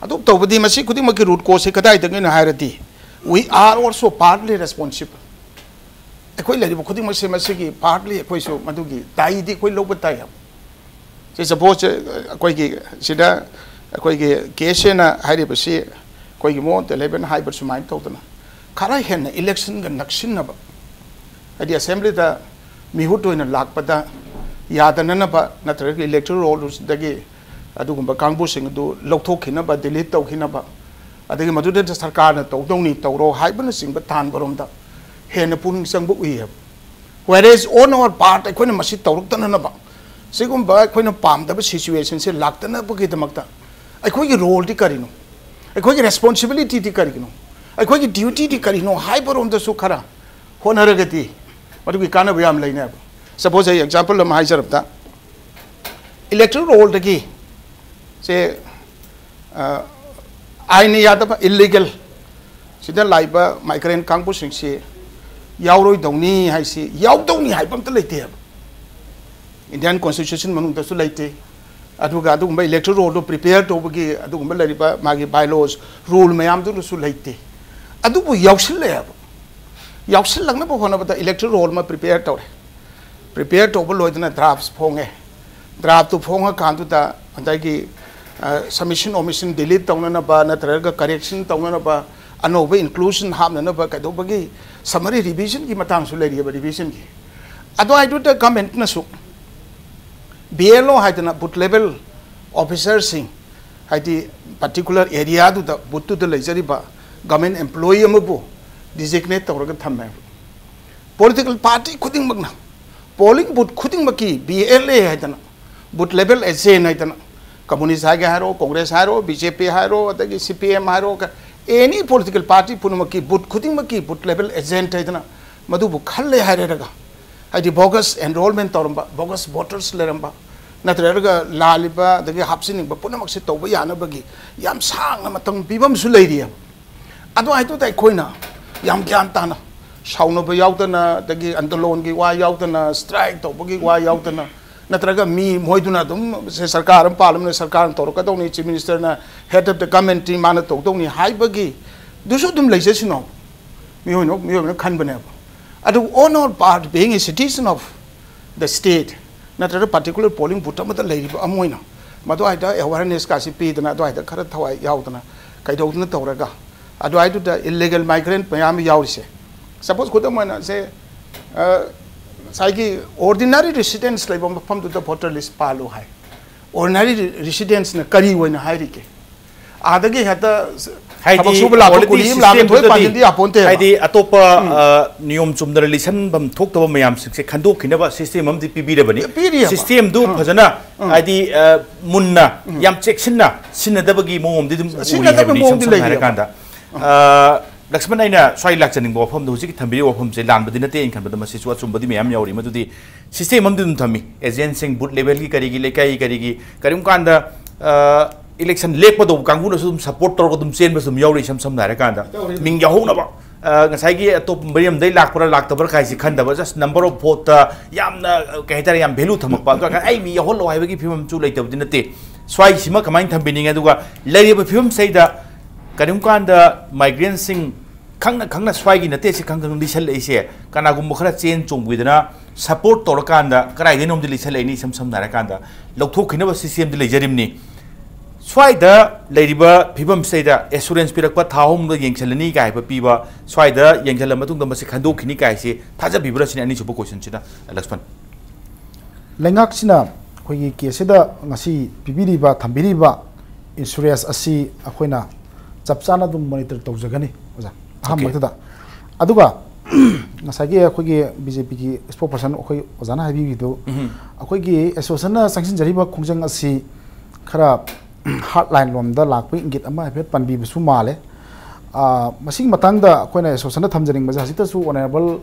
ꯑꯗꯨ ꯇꯧꯕꯗꯤ ꯃꯁꯤ ꯈꯨꯗꯤꯡꯃꯛꯀꯤ root cause ꯁꯦ ꯀꯗꯥꯏꯗꯒꯤꯅꯣ ꯍꯥꯏꯔꯗꯤ, we are also partly responsible꯫ ꯑꯩꯈꯣꯏ ꯂꯩꯔꯤꯕ ꯈꯨꯗꯤꯡꯃꯛꯁꯦ ꯃꯁꯤꯒꯤ partly ꯑꯩꯈꯣꯏꯁꯨ ꯃꯗꯨꯒꯤ ꯗꯥꯏꯗꯤ ꯑꯩꯈꯣꯏ ꯂꯧꯕ ꯇꯥꯏ ꯍꯥꯏꯕ꯫ ꯁꯤ suppose ꯑꯩꯈꯣꯏꯒꯤ ꯁꯤꯗ ꯑꯩꯈꯣꯏꯒꯤ ꯀꯦ ꯑꯦꯁ ꯑꯦꯅ ꯍꯥꯏꯔꯤꯕꯁꯤ ꯑꯩꯈꯣꯏꯒꯤ ꯃꯣꯟ ꯇꯦꯂꯦꯕꯦꯟ ꯍꯥꯏꯕ ꯁꯨꯃꯥꯏꯅ ꯇꯧꯗꯅ ꯈꯔ ꯍꯦꯟꯅ election ꯒ ꯅꯛꯁꯤꯟꯅꯕ, ꯍꯥꯏꯗꯤ assembly ꯗ ꯃꯤꯍꯨꯠ ꯑꯣꯏꯅ ꯂꯥꯛꯄꯗ ꯌꯥꯗꯅꯅꯕ ꯅꯠꯇ꯭ꯔꯒ electoral roll ꯗꯒꯤ ꯑꯗꯨꯒꯨꯝꯕ ꯀꯥꯡꯕꯨꯁꯤꯡ ꯑꯗꯨ ꯂꯧꯊꯣꯛꯈꯤꯅꯕ, delete ꯇꯧꯈꯤꯅꯕ, ꯑꯗꯒꯤ ꯃꯗꯨꯗ ꯁꯔꯀꯥꯔꯅ ꯇꯧꯗꯧꯅꯤ ꯇꯧꯔꯣ ꯍꯥꯏꯕꯅꯆꯤꯡꯕ ꯇꯥꯟꯕꯔꯣꯝꯗ ꯍꯦꯟꯅ ꯄꯨꯛꯅꯤꯡ ꯆꯪꯕ ꯎꯏ ꯍꯥꯏꯕ꯫ Whereas on our part ꯑꯩꯈꯣꯏꯅ ꯃꯁꯤ ꯇꯧꯔꯛꯇꯅꯅꯕ, ꯁꯤꯒꯨꯝꯕ ꯑꯩꯈꯣꯏꯅ ꯄꯥꯝꯗꯕ situation ꯁꯦ ꯂꯥꯛꯇꯅꯕꯒꯤꯗꯃꯛꯇ ꯑꯩꯈꯣꯏꯒꯤ role ꯗꯤ ꯀꯔꯤꯅꯣ, ꯑꯩꯈꯣꯏꯒꯤ responsibility ꯗꯤ ꯀꯔꯤꯒꯤꯅꯣ, ꯑꯩꯈꯣꯏꯒꯤ duty ꯗꯤ ꯀꯔꯤꯅꯣ ꯍꯥꯏꯕꯔꯣꯝꯗꯁꯨ ꯈꯔ ꯍꯣꯠꯅꯔꯒꯗꯤ ꯃꯗꯨꯒꯤ ꯀꯥꯟꯅꯕ ꯌꯥꯝ ꯂꯩꯅꯦꯕ꯫ Suppose ꯑꯩ example ꯑꯃ ꯍꯥꯏꯖꯔꯕꯗ, electoral roll ꯗꯒꯤ ꯁꯦ, ꯑ, ꯑꯥꯏꯟꯅ ꯌꯥꯗꯕ, illegal, ꯁꯤꯗ ꯂꯥꯛꯏꯕ migrant ꯀꯥꯡꯕꯨꯁꯤꯡꯁꯤ ꯌꯥꯎꯔꯣꯏꯗꯧꯅꯤ ꯍꯥꯏꯁꯤ, ꯌꯥꯎꯗꯧꯅꯤ ꯍꯥꯏꯕ ꯑꯝꯇ ꯂꯩꯇꯦꯕ꯫ Indian Constitution ꯃꯅꯨꯡꯗꯁꯨ ꯂꯩꯇꯦ꯫ ꯑꯗꯨꯒ ꯑꯗꯨꯒꯨꯝꯕ electoral roll ꯗꯨ prepare ꯇꯧꯕꯒꯤ ꯑꯗꯨꯒꯨꯝꯕ ꯂꯩꯔꯤꯕ ꯃꯥꯒꯤ bylaws, rule ꯃꯌꯥꯝꯗꯨꯗꯁꯨ ꯂꯩꯇꯦ꯫ ꯑꯗꯨꯕꯨ ꯌꯥꯎꯁꯤꯜꯂꯛꯑꯦꯕ꯫ ꯌꯥꯎꯁꯤꯜꯂꯛꯅꯕ ꯍꯣꯠꯅꯕꯗ electoral roll ꯑꯃ prepare ꯇꯧꯔꯦ꯫ Prepare ꯇꯧꯕ ꯂꯣꯏꯗꯅ drafts ꯐꯣꯡꯉꯦ꯫ Draft ꯇꯨ ꯐꯣꯡꯉꯀꯥꯟꯗꯨꯗ ꯉꯁꯥꯏꯒꯤ, ꯑ, submission omission delete ꯇꯧꯅꯅꯕ ꯅꯠꯇ꯭ꯔꯒ correction ꯇꯧꯅꯅꯕ, ꯑꯅꯧꯕ inclusion ꯍꯥꯞꯅꯅꯕ ꯀꯩꯗꯧꯕꯒꯤ summary revision ꯒꯤ ꯃꯇꯥꯡꯁꯨ ꯂꯩꯔꯤꯑꯕ, revision ꯒꯤ꯫ ꯑꯗꯨꯋꯥꯏꯗꯨꯗ government ꯅꯁꯨ B L O ꯍꯥꯏꯗꯅ booth level officer ꯁꯤꯡ, ꯍꯥꯏꯗꯤ particular area ꯗꯨꯗ, booth ꯇꯨꯗ ꯂꯩꯖꯔꯤꯕ government employee ꯑꯃꯕꯨ designate ꯇꯧꯔꯒ ꯊꯝꯃꯦꯕ꯫ Political party ꯈꯨꯗꯤꯡꯃꯛꯅ polling booth ꯈꯨꯗꯤꯡꯃꯛꯀꯤ B L A ꯍꯥꯏꯗꯅ, booth level agent ꯍꯥꯏꯗꯅ, communist ꯍꯥꯏꯒꯦ ꯍꯥꯏꯔꯣ, Congress ꯍꯥꯏꯔꯣ, B J P ꯍꯥꯏꯔꯣ, ꯑꯗꯒꯤ C P M ꯍꯥꯏꯔꯣ, any political party ꯄꯨꯝꯅꯃꯛꯀꯤ booth ꯈꯨꯗꯤꯡꯃꯛꯀꯤ booth level agent ꯍꯥꯏꯗꯅ ꯃꯗꯨꯕꯨ ꯈꯜꯂꯦ ꯍꯥꯏꯔꯦꯔꯒ, ꯍꯥꯏꯗꯤ bogus enrollment ꯇꯧꯔꯝꯕ, bogus voters ꯂꯩꯔꯝꯕ, ꯅꯠꯇ꯭ꯔꯒ ꯂꯥꯜꯂꯤꯕ ꯑꯗꯒꯤ ꯍꯥꯞꯆꯤꯟꯅꯤꯡꯕ ꯄꯨꯝꯅꯃꯛꯁꯦ ꯇꯧꯕ ꯌꯥꯅꯕꯒꯤ ꯌꯥꯝ ꯁꯥꯡꯅ ꯃꯇꯝ ꯄꯤꯕ ꯑꯃꯁꯨ ꯂꯩꯔꯤꯑꯕ꯫ ꯑꯗꯨ ꯍꯥꯏꯗꯨꯗ ꯑꯩꯈꯣꯏꯅ ꯌꯥꯝ ꯒ꯭ꯌꯥꯟ ꯇꯥꯅ, ꯁꯥꯎꯅꯕ ꯌꯥꯎꯗꯅ, ꯑꯗꯒꯤ ꯑꯟꯗꯣꯂꯣꯟꯒꯤ ꯋꯥ ꯌꯥꯎꯗꯅ, strike ꯇꯧꯕꯒꯤ ꯋꯥ ꯌꯥꯎꯗꯅ, ꯅꯠꯇ꯭ꯔꯒ ꯃꯤ ꯃꯣꯏꯗꯨꯅ ꯑꯗꯨꯝ ꯁꯦ ꯁꯔꯀꯥꯔ ꯑꯃ ꯄꯥꯜꯂꯕꯅꯤꯅ ꯁꯔꯀꯥꯔꯅ ꯇꯧꯔꯛꯀꯗꯧꯅꯤ, Chief Minister ꯅ head of the government ꯅꯤ, ꯃꯥꯅ ꯇꯧꯗꯧꯅꯤ ꯍꯥꯏꯕꯒꯤ ꯗꯨꯁꯨ ꯑꯗꯨꯝ ꯂꯩꯖꯁꯅꯣ꯫ ꯃꯤꯑꯣꯏꯅ, ꯃꯤꯑꯣꯏꯕꯅ ꯈꯟꯕꯅꯦꯕ꯫ ꯑꯗꯨ on our part being a citizen of the state ꯅꯠꯇ꯭ꯔꯒ particular polling booth ꯑꯃꯗ ꯂꯩꯔꯤꯕ ꯑꯃ ꯑꯣꯏꯅ ꯃꯗꯨꯋꯥꯏꯗ awareness ꯀꯥꯁꯤ ꯄꯤꯗꯅ, ꯑꯗꯨꯋꯥꯏꯗ ꯈꯔ ꯊꯋꯥꯏ ꯌꯥꯎꯗꯅ ꯀꯩꯗꯧꯗꯅ ꯇꯧꯔꯒ, ꯑꯗꯨꯋꯥꯏꯗꯨꯗ illegal migrant ꯃꯌꯥꯝ ꯌꯥꯎꯔꯤꯁꯦ, suppose ꯈꯨꯗꯝ ꯑꯣꯏꯅ ꯁꯦ, ꯑ, ꯉꯁꯥꯏꯒꯤ ordinary residents ꯂꯩꯕ ꯃꯐꯝꯗꯨꯗ voter list ꯄꯥꯜꯂꯨ ꯍꯥꯏ꯫ Ordinary residents ꯅ ꯀꯔꯤ ꯑꯣꯏꯅ ꯍꯥꯏꯔꯤꯒꯦ? ꯑꯥꯗꯒꯤ ꯍꯦꯛꯇ ꯍꯥꯏꯗꯤ ꯊꯕꯛ ꯁꯨꯕ ꯂꯥꯛꯄ quality ꯀꯨꯂꯤ ꯑꯃ ꯂꯥꯛꯑꯒ system ꯊꯣꯏ ꯗꯨꯗꯗꯤ ꯄꯥꯟꯁꯤꯟꯗꯤ ꯌꯥꯄꯣꯟꯇꯦꯕ꯫ ꯍꯥꯏꯗꯤ ꯑꯇꯣꯞꯄ, ꯎꯝ꯫ ꯑ, ꯅꯤꯌꯣꯝ ꯆꯨꯝꯗꯅ ꯂꯤꯁꯟꯐꯝ ꯊꯣꯛꯇꯕ ꯃꯌꯥꯝꯁꯤꯡꯁꯦ ꯈꯟꯗꯣꯛꯈꯤꯅꯕ system ꯑꯃꯗꯤ ꯄꯤꯕꯤꯔꯕꯅꯤ꯫ ꯄꯤꯔꯤꯑꯕ꯫ System ꯗꯨ ꯎꯝ꯫ ꯐꯖꯅ ꯎꯝ꯫ ꯍꯥꯏꯗꯤ, ꯑ, ꯃꯨꯟꯅ, ꯎꯝ꯫ ꯌꯥꯝ ꯆꯦꯛꯁꯤꯟꯅ ꯁꯤꯟꯅꯗꯕꯒꯤ ꯃꯑꯣꯡꯗꯤ ꯑꯗꯨꯝ ꯎꯔꯤ ꯁꯤꯟꯅꯗꯕ ꯍꯥꯏꯕꯅꯤ, ꯏꯁꯝ ꯃꯑꯣꯡꯗꯤ ꯁꯝꯅ ꯂꯩꯔꯤꯑꯕ꯫ ꯍꯥꯏꯔꯀꯥꯟꯗ꯫ ꯎꯝ꯫ ꯑ, ꯂꯛꯁꯃꯟ, ꯑꯩꯅ ꯁ꯭ꯋꯥꯏ ꯂꯥꯛꯆꯅꯤꯡꯕ ꯋꯥꯐꯝꯗꯣ, ꯍꯧꯖꯤꯛꯀꯤ ꯊꯝꯕꯤꯔꯤꯕ ꯋꯥꯐꯝꯁꯦ ꯂꯥꯟꯕꯗꯤ ꯅꯠꯇꯦ ꯑꯩꯅ ꯈꯟꯕꯗ, ꯃꯁꯤꯁꯨ ꯑꯆꯨꯝꯕꯗꯤ ꯃꯌꯥꯝ ꯌꯥꯎꯔꯤ꯫ ꯃꯗꯨꯗꯤ system ꯑꯃꯗꯤ ꯑꯗꯨꯝ ꯊꯝꯃꯤ, agent ꯁꯤꯡ booth level ꯒꯤ ꯀꯔꯤꯒꯤ, ꯂꯩꯀꯥꯏ ꯀꯔꯤꯒꯤ, ꯀꯔꯤꯒꯨꯝꯕ ꯀꯥꯟꯗ, ꯑ, election ꯂꯦꯞꯀꯗꯧꯕ ꯀꯥꯡꯕꯨꯅꯁꯨ ꯑꯗꯨꯝ support ꯇꯧꯔꯒ ꯑꯗꯨꯝ ꯆꯦꯟꯕꯁꯨ ꯑꯗꯨꯝ ꯌꯥꯎꯔꯤ, ꯏꯁꯝ ꯁꯝꯅ ꯍꯥꯏꯔꯀꯥꯟꯗ꯫ ꯌꯥꯎꯔꯤ꯫ ꯃꯤꯡ ꯌꯥꯎꯍꯧꯅꯕ꯫ ꯑ, ꯉꯁꯥꯏꯒꯤ ꯑꯇꯣꯞꯄ ꯃꯔꯝꯗꯩ ꯂꯥꯛꯄ꯭ꯔꯥ ꯂꯥꯛꯇꯕ꯭ꯔꯥ ꯀꯥꯏꯁꯤ ꯈꯟꯗꯕ, just number of vote ꯇ ꯌꯥꯝꯅ, ꯑ, ꯀꯩ ꯍꯥꯏꯇꯥꯔꯦ, ꯌꯥꯝ value ꯊꯝꯃꯛꯄ, ꯑꯗꯨ ꯑꯩ ꯃꯤ ꯌꯥꯎꯍꯜꯂꯣ ꯍꯥꯏꯕꯒꯤ ꯐꯤꯕꯝꯁꯨ ꯂꯩꯇꯕꯗꯤ ꯅꯠꯇꯦ꯫ ꯁ꯭ꯋꯥꯏꯁꯤꯃ ꯀꯃꯥꯏꯅ ꯊꯝꯕꯤꯅꯤꯡꯉꯤ? ꯑꯗꯨꯒ ꯂꯩꯔꯤꯕ ꯐꯤꯕꯝꯁꯤꯗꯩꯗ ꯀꯔꯤꯒꯨꯝꯕ ꯀꯥꯟꯗ migrant ꯁꯤꯡ ꯈꯪꯅ ꯈꯪꯅ ꯁ꯭ꯋꯥꯏꯒꯤ ꯅꯠꯇꯦ ꯁꯤ ꯈꯪ ꯈꯪ ꯂꯤꯁꯜꯂꯛꯏꯁꯦ, ꯀꯅꯥꯒꯨꯝꯕ ꯈꯔ ꯆꯦꯟ ꯆꯣꯡꯕꯤꯗꯅ support ꯇꯧꯔꯀꯥꯟꯗ ꯀꯗꯥꯏꯗꯩꯅꯣꯝꯗꯤ ꯂꯤꯁꯜꯂꯛꯏꯅꯤ, ꯏꯁꯝ ꯁꯝꯅ ꯍꯥꯏꯔꯀꯥꯟꯗ ꯂꯧꯊꯣꯛꯈꯤꯅꯕ system ꯗꯤ ꯂꯩꯖꯔꯤꯕꯅꯤ꯫ ꯁ꯭ꯋꯥꯏꯗ ꯂꯩꯔꯤꯕ ꯐꯤꯕꯝꯁꯤꯗꯩꯗ assurance ꯄꯤꯔꯛꯄ, ꯊꯥ ꯑꯍꯨꯝꯗ ꯌꯦꯡꯁꯤꯜꯂꯅꯤ ꯀꯥꯏ ꯍꯥꯏꯕ ꯄꯤꯕ, ꯁ꯭ꯋꯥꯏꯗ ꯌꯦꯡꯁꯤꯜꯂ ꯃꯇꯨꯡꯗ ꯃꯁꯤ ꯈꯟꯗꯣꯛꯈꯤꯅꯤ ꯀꯥꯏꯁꯤ ꯊꯥꯖꯕꯤꯕ꯭ꯔꯥ ꯁꯤꯅꯤ ꯑꯅꯤꯁꯨꯕ question ꯁꯤꯅ, ꯂꯛꯁꯃꯟ꯫ ꯂꯩꯉꯥꯛꯁꯤꯅ ꯑꯩꯈꯣꯏꯒꯤ case ꯁꯤꯗ ꯉꯁꯤ ꯄꯤꯕꯤꯔꯤꯕ, ꯊꯝꯕꯤꯔꯤꯕ insurance ꯑꯁꯤ ꯑꯩꯈꯣꯏꯅ ꯆꯞ ꯆꯥꯅ ꯑꯗꯨꯝ monitor ꯇꯧꯖꯒꯅꯤ, ꯑꯣꯖꯥ꯫ ꯑꯍꯥꯟꯕ Okay. ꯃꯛꯇꯗ꯫ ꯑꯗꯨꯒ ꯉꯁꯥꯏꯒꯤ ꯑꯩꯈꯣꯏꯒꯤ B J P ꯒꯤ spokesperson ꯑꯩꯈꯣꯏ ꯑꯣꯖꯥꯅ ꯍꯥꯏꯕꯤꯕꯗꯨ, ꯎꯝ꯫ ꯑꯩꯈꯣꯏꯒꯤ association ꯅ ꯆꯪꯁꯤꯟꯖꯔꯤꯕ ꯈꯣꯡꯖꯪ ꯑꯁꯤ ꯈꯔ hard line ꯂꯣꯝꯗ ꯂꯥꯛꯄꯒꯤ ꯏꯪꯒꯤꯠ ꯑꯃ ꯍꯥꯏꯐꯦꯠ ꯄꯟꯕꯤꯕꯁꯨ ꯃꯥꯜꯂꯦ꯫ ꯑ, ꯃꯁꯤꯒꯤ ꯃꯇꯥꯡꯗ ꯑꯩꯈꯣꯏꯅ association ꯗ ꯊꯝꯖꯅꯤꯡꯕꯁꯦ, ꯍꯧꯖꯤꯛꯇꯁꯨ Honourable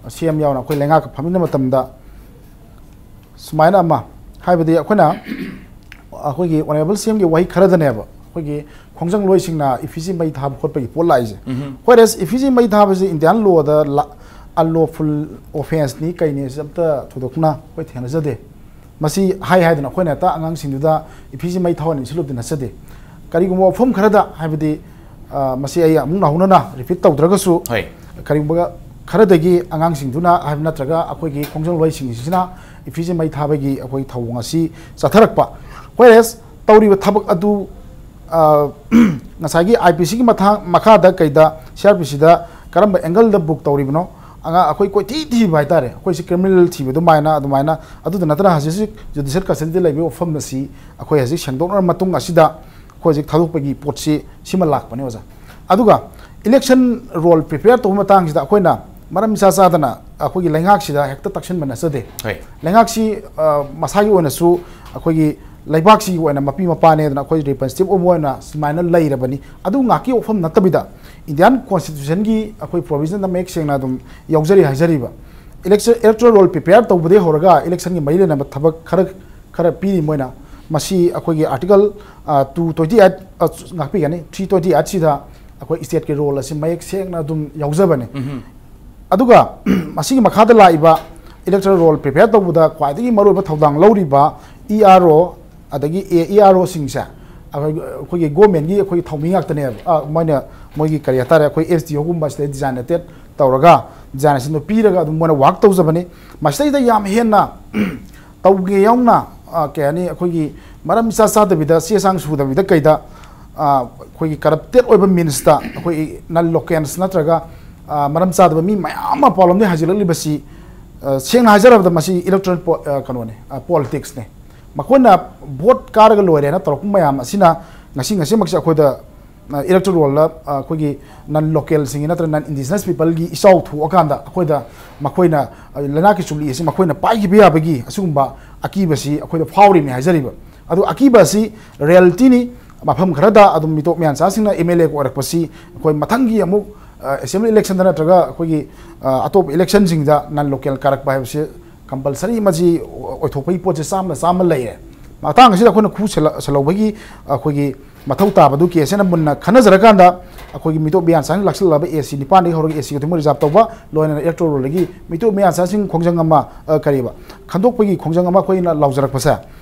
C M ꯌꯥꯎꯅ ꯑꯩꯈꯣꯏ ꯂꯩꯉꯥꯛꯀ ꯐꯝꯃꯤꯟꯅꯕ ꯃꯇꯝꯗ ꯁꯨꯃꯥꯏꯅ ꯑꯃ, ꯍꯥꯏꯕꯗꯤ ꯑꯩꯈꯣꯏꯅ, ꯑꯩꯈꯣꯏꯒꯤ Honourable C M ꯒꯤ ꯋꯥꯍꯩ ꯈꯔꯗꯅꯦꯕ ꯑꯩꯈꯣꯏꯒꯤ ꯈꯣꯡꯖꯪꯂꯣꯏꯁꯤꯡꯅ effigy ꯃꯩ ꯊꯥꯕ ꯈꯣꯠꯄꯒꯤ ꯄꯣꯠ ꯂꯥꯛꯏꯁꯦ꯫ ꯎꯝ꯫ Whereas effigy ꯃꯩ ꯊꯥꯕꯁꯤ Indian law ꯗ ꯂ-, unlawful offence ꯅꯤ, ꯀꯩꯅꯤ, ꯁꯤ ꯑꯝꯇ ꯊꯣꯏꯗꯣꯛꯅ ꯑꯩꯈꯣꯏ ꯊꯦꯡꯅꯖꯗꯦ꯫ ꯃꯁꯤ ꯍꯥꯏ ꯍꯥꯏꯗꯅ ꯑꯩꯈꯣꯏꯅ ꯍꯦꯛꯇ ꯑꯉꯥꯡꯁꯤꯡꯗꯨꯗ effigy ꯃꯩ ꯊꯥꯎꯍꯟ ꯏꯟꯁꯤꯜꯂꯨꯕꯗꯤ ꯅꯠꯆꯗꯦ꯫ ꯀꯔꯤꯒꯨꯝꯕ ꯋꯥꯐꯝ ꯈꯔꯗ, ꯍꯥꯏꯕꯗꯤ, ꯑ, ꯃꯁꯤ ꯑꯩ ꯑꯃꯨꯛ ꯅꯧꯍꯧꯅꯅ repeat ꯇꯧꯗ꯭ꯔꯒꯁꯨ, ꯍꯣꯏ꯫ ꯀꯔꯤꯒꯨꯝꯕ ꯈꯔꯗꯒꯤ ꯑꯉꯥꯡꯁꯤꯡꯗꯨꯅ ꯍꯥꯏꯕ ꯅꯠꯇ꯭ꯔꯒ ꯑꯩꯈꯣꯏꯒꯤ ꯈꯣꯡꯖꯪꯂꯣꯏꯁꯤꯡꯁꯤꯅ effigy ꯃꯩ ꯊꯥꯕꯒꯤ ꯑꯩꯈꯣꯏ ꯊꯧꯑꯣꯡ ꯑꯁꯤ ꯆꯠꯊꯔꯛꯄ꯫ Whereas ꯇꯧꯔꯤꯕ ꯊꯕꯛ ꯑꯗꯨ, ꯑ, ꯉꯁꯥꯏꯒꯤ I P C ꯒꯤ ꯃꯊꯥ-, ꯃꯈꯥꯗ ꯀꯩꯗ, C R P C ꯗ ꯀꯔꯝꯕ angle ꯗ book ꯇꯧꯔꯤꯕꯅꯣ? ꯑꯉꯥꯡ ꯑꯩꯈꯣꯏ ꯀꯣꯏꯊꯤ ꯊꯤꯕ ꯍꯥꯏꯇꯥꯔꯦ, ꯑꯩꯈꯣꯏꯁꯤ criminal ꯊꯤꯕ ꯑꯗꯨꯃꯥꯏꯅ, ꯑꯗꯨꯃꯥꯏꯅ, ꯑꯗꯨꯗ ꯅꯠꯇꯅ ꯍꯧꯖꯤꯛ ꯍꯧꯖꯤꯛ judicial custody ꯗ ꯂꯩꯕꯒꯤ ꯋꯥꯐꯝ ꯑꯁꯤ ꯑꯩꯈꯣꯏ ꯍꯧꯖꯤꯛ ꯁꯦꯡꯗꯣꯛꯅꯔꯕ ꯃꯇꯨꯡ ꯑꯁꯤꯗ ꯑꯩꯈꯣꯏ ꯍꯧꯖꯤꯛ ꯊꯥꯗꯣꯛꯄꯒꯤ ꯄꯣꯠꯁꯤ ꯁꯤꯃ ꯂꯥꯛꯄꯅꯦ, ꯑꯣꯖꯥ꯫ ꯑꯗꯨꯒ election roll prepare ꯇꯧꯕ ꯃꯇꯥꯡꯁꯤꯗ ꯑꯩꯈꯣꯏꯅ ꯃꯔꯝ ꯏꯆꯥ ꯆꯥꯗꯅ ꯑꯩꯈꯣꯏꯒꯤ ꯂꯩꯉꯥꯛꯁꯤꯗ ꯍꯦꯛꯇ ꯇꯛꯁꯤꯟꯕ ꯅꯠꯆꯗꯦ꯫ ꯍꯣꯏ꯫ ꯂꯩꯉꯥꯛꯁꯤ, ꯑ, ꯃꯁꯥꯒꯤ ꯑꯣꯏꯅꯁꯨ ꯑꯩꯈꯣꯏꯒꯤ ꯂꯩꯕꯥꯛꯁꯤꯒꯤ ꯑꯣꯏꯅ ꯃꯄꯤ ꯃꯄꯥꯅꯦꯗꯅ ꯑꯩꯈꯣꯏ representative ꯑꯃ ꯑꯣꯏꯅ ꯁꯨꯃꯥꯏꯅ ꯂꯩꯔꯕꯅꯤ꯫ ꯑꯗꯨ ꯉꯥꯛꯀꯤ ꯋꯥꯐꯝ ꯅꯠꯇꯕꯤꯗ Indian constitution ꯒꯤ ꯑꯩꯈꯣꯏ provision ꯗ ꯃꯌꯦꯛ ꯁꯦꯡꯅ ꯑꯗꯨꯝ ꯌꯥꯎꯖꯔꯤ ꯍꯥꯏꯖꯔꯤꯕ꯫ Election, electoral roll prepare ꯇꯧꯕꯗꯒꯤ ꯍꯧꯔꯒ election ꯒꯤ ꯃꯔꯤ ꯂꯩꯅꯕ ꯊꯕꯛ ꯈꯔ, ꯈꯔ ꯄꯤꯔꯤ ꯃꯣꯏꯅ꯫ ꯃꯁꯤ ꯑꯩꯈꯣꯏꯒꯤ article, ꯑ, two twenty eight, ꯑ, ꯉꯥꯛꯄꯤꯒꯅꯤ, three twenty eight ꯁꯤꯗ ꯑꯩꯈꯣꯏ ꯁ꯭ꯇꯦꯠꯀꯤ ꯔꯣꯜ ꯑꯁꯤ ꯃꯌꯦꯛ ꯁꯦꯡꯅ ꯑꯗꯨꯝ ꯌꯥꯎꯖꯕꯅꯤ꯫ ꯑꯗꯨꯒ ꯃꯁꯤꯒꯤ ꯃꯈꯥꯗ ꯂꯥꯛꯏꯕ ꯏꯂꯦꯛꯇꯣꯔꯦꯜ ꯔꯣꯜ ꯄ꯭ꯔꯤꯄꯦꯌꯔ ꯇꯧꯕꯗ ꯈ꯭ꯋꯥꯏꯗꯒꯤ ꯃꯔꯨꯑꯣꯏꯕ ꯊꯧꯗꯥꯡ ꯂꯧꯔꯤꯕ ꯏ ꯑꯥꯔ ꯑꯣ ꯑꯗꯒꯤ ꯑꯦ ꯏ ꯑꯥꯔ ꯑꯣꯁꯤꯡꯁꯦ ꯑꯩꯈꯣꯏ ꯑꯩꯈꯣꯏꯒꯤ ꯒꯣꯔꯃꯦꯟꯒꯤ ꯑꯩꯈꯣꯏꯒꯤ ꯊꯧꯃꯤ ꯉꯥꯛꯇꯅꯦꯕ꯫ ꯑ, ꯃꯣꯏꯅ ꯃꯣꯏꯒꯤ ꯀꯔꯤ ꯍꯥꯏꯇꯥꯔꯦ, ꯑꯩꯈꯣꯏ ꯑꯦꯁ ꯗꯤ ꯑꯣꯒꯨꯝꯕ ꯁꯤꯗ ꯗꯤꯖꯥꯏꯟꯅꯦꯇꯦꯠ ꯇꯧꯔꯒ ꯗꯤꯖꯥꯏꯟ ꯑꯁꯤꯗꯣ ꯄꯤꯔꯒ ꯑꯗꯨꯝ ꯃꯣꯏꯅ ꯋꯥꯛ ꯇꯧꯖꯕꯅꯤ꯫ ꯃꯁꯤꯗꯩꯗ ꯌꯥꯝ ꯍꯦꯟꯅ ꯇꯧꯒꯦ ꯌꯥꯎꯅ, ꯑ, ꯀꯩ ꯍꯥꯏꯅꯤ, ꯑꯩꯈꯣꯏꯒꯤ ꯃꯔꯝ ꯏꯆꯥ ꯆꯥꯗꯕꯤꯗ, ꯆꯦ ꯆꯥꯡ ꯁꯨꯗꯕꯤꯗ ꯀꯩꯗ, ꯑ, ꯑꯩꯈꯣꯏꯒꯤ ꯀꯔꯞꯇꯦꯠ ꯑꯣꯏꯕ ꯃꯤꯟꯁꯇ ꯑꯩꯈꯣꯏ ꯅꯟ ꯂꯣꯀꯦꯜꯁ ꯅꯠꯇ꯭ꯔꯒ, ꯑ, ꯃꯔꯝ ꯆꯥꯗꯕ ꯃꯤ ꯃꯌꯥꯝ ꯑꯃ ꯄꯥꯎꯂꯝꯗꯒꯤ ꯍꯥꯏꯖꯤꯜꯂꯛꯂꯤꯕꯁꯤ, ꯑ, ꯁꯦꯡꯅ ꯍꯥꯏꯖꯔꯕꯗ ꯃꯁꯤ ꯏꯂꯦꯛꯇꯣꯔꯦꯜ ꯄꯣ-, ꯑ, ꯀꯩꯅꯣꯅꯤ, ꯑ, ꯄꯣꯂꯤꯇꯤꯛꯁꯅꯤ꯫ ꯃꯈꯣꯏꯅ ꯚꯣꯠ ꯀꯥꯔꯒ ꯂꯣꯏꯔꯦꯅ ꯇꯧꯔꯛꯄ ꯃꯌꯥꯝ ꯑꯁꯤꯅ ꯉꯁꯤ ꯉꯁꯤꯃꯛꯁꯦ ꯑꯩꯈꯣꯏꯗ, ꯑ, ꯏꯂꯦꯛꯇꯣꯔꯦꯜꯗ, ꯑ, ꯑꯩꯈꯣꯏꯒꯤ ꯅꯟ ꯂꯣꯀꯦꯜꯁꯤꯡꯒꯤ ꯅꯠꯇ꯭ꯔꯒ ꯅꯟ ꯏꯟꯗꯤꯖꯤꯅꯁ ꯄꯤꯄꯜꯒꯤ ꯏꯆꯥꯎ ꯊꯣꯛꯑꯀꯥꯟꯗ ꯑꯩꯈꯣꯏꯗ ꯃꯈꯣꯏꯅ, ꯑ, ꯂꯩꯉꯥꯛꯀꯤ ꯆꯨꯝꯂꯤ ꯑꯁꯤ ꯃꯈꯣꯏꯅ ꯄꯥꯏꯈꯤꯕ ꯌꯥꯕꯒꯤ ꯑꯁꯤꯒꯨꯝꯕ ꯑꯀꯤꯕꯁꯤ ꯑꯩꯈꯣꯏꯗ ꯐꯥꯎꯔꯤꯕꯅꯤ ꯍꯥꯏꯖꯔꯤꯕ꯫ ꯑꯗꯨ ꯑꯀꯤꯕ ꯑꯁꯤ ꯔꯤꯌꯦꯂꯤꯇꯤꯅꯤ꯫ ꯃꯐꯝ ꯈꯔꯗ ꯑꯗꯨꯝ ꯃꯤꯇꯣꯞ ꯃꯌꯥꯟꯆꯥꯁꯤꯡꯅ ꯑꯦꯝ ꯑꯦꯜ ꯑꯦꯒ ꯑꯣꯏꯔꯛꯄꯁꯤ ꯑꯩꯈꯣꯏ ꯃꯊꯪꯒꯤ ꯑꯃꯨꯛ, ꯑ, ꯑꯦꯁꯦꯝꯕ꯭ꯂꯤ ꯏꯂꯦꯛꯁꯟꯗ ꯅꯠꯇ꯭ꯔꯒ ꯑꯩꯈꯣꯏꯒꯤ, ꯑ, ꯑꯇꯣꯞꯄ ꯏꯂꯦꯛꯁꯟꯁꯤꯡꯗ ꯅꯟ ꯂꯣꯀꯦꯜ ꯀꯥꯔꯛꯄ ꯍꯥꯏꯕꯁꯤ ꯀꯝꯄꯜꯁꯔꯤ ꯃꯁꯤ ꯑꯣꯏꯊꯣꯛꯄꯒꯤ ꯄꯣꯠꯁꯦ ꯆꯥꯝꯃꯗ ꯆꯥꯝꯃ ꯂꯩꯔꯦ꯫ ꯃꯇꯥꯡ ꯑꯁꯤꯗ ꯑꯩꯈꯣꯏꯅ ꯈꯨ ꯁꯦꯜꯂ-, ꯁꯦꯜꯍꯧꯕꯒꯤ ꯑꯩꯈꯣꯏꯒꯤ ꯃꯊꯧ ꯇꯥꯕꯗꯨ ꯀꯦ ꯑꯦꯁ ꯑꯦꯟꯅ ꯃꯨꯟꯅ ꯈꯟꯅꯖꯔꯀꯥꯟꯗ ꯑꯩꯈꯣꯏꯒꯤ ꯃꯤꯇꯣꯞ ꯃꯌꯥꯟꯆꯥꯁꯤꯡ ꯂꯥꯛꯁꯤꯜꯂꯛꯂꯕ ꯑꯦ ꯁꯤ ꯅꯤꯄꯥꯟꯗꯒꯤ ꯍꯧꯔꯒ ꯑꯦ ꯁꯤ ꯈꯨꯗꯤꯡꯃꯛ ꯔꯤꯖꯥꯕ ꯇꯧꯕ, ꯂꯣꯏꯅꯅ ꯏꯂꯦꯛꯇꯣꯔꯦꯜꯒꯤ ꯃꯤꯇꯣꯞ ꯃꯌꯥꯟꯆꯥꯁꯤꯡ ꯈꯣꯡꯖꯪ ꯑꯃ, ꯑ, ꯀꯔꯤꯕ, ꯈꯟꯗꯣꯛꯄꯒꯤ ꯈꯣꯡꯖꯪ ꯑꯃ ꯑꯩꯈꯣꯏꯅ ꯂꯥꯎꯖꯔꯛꯄꯁꯦ,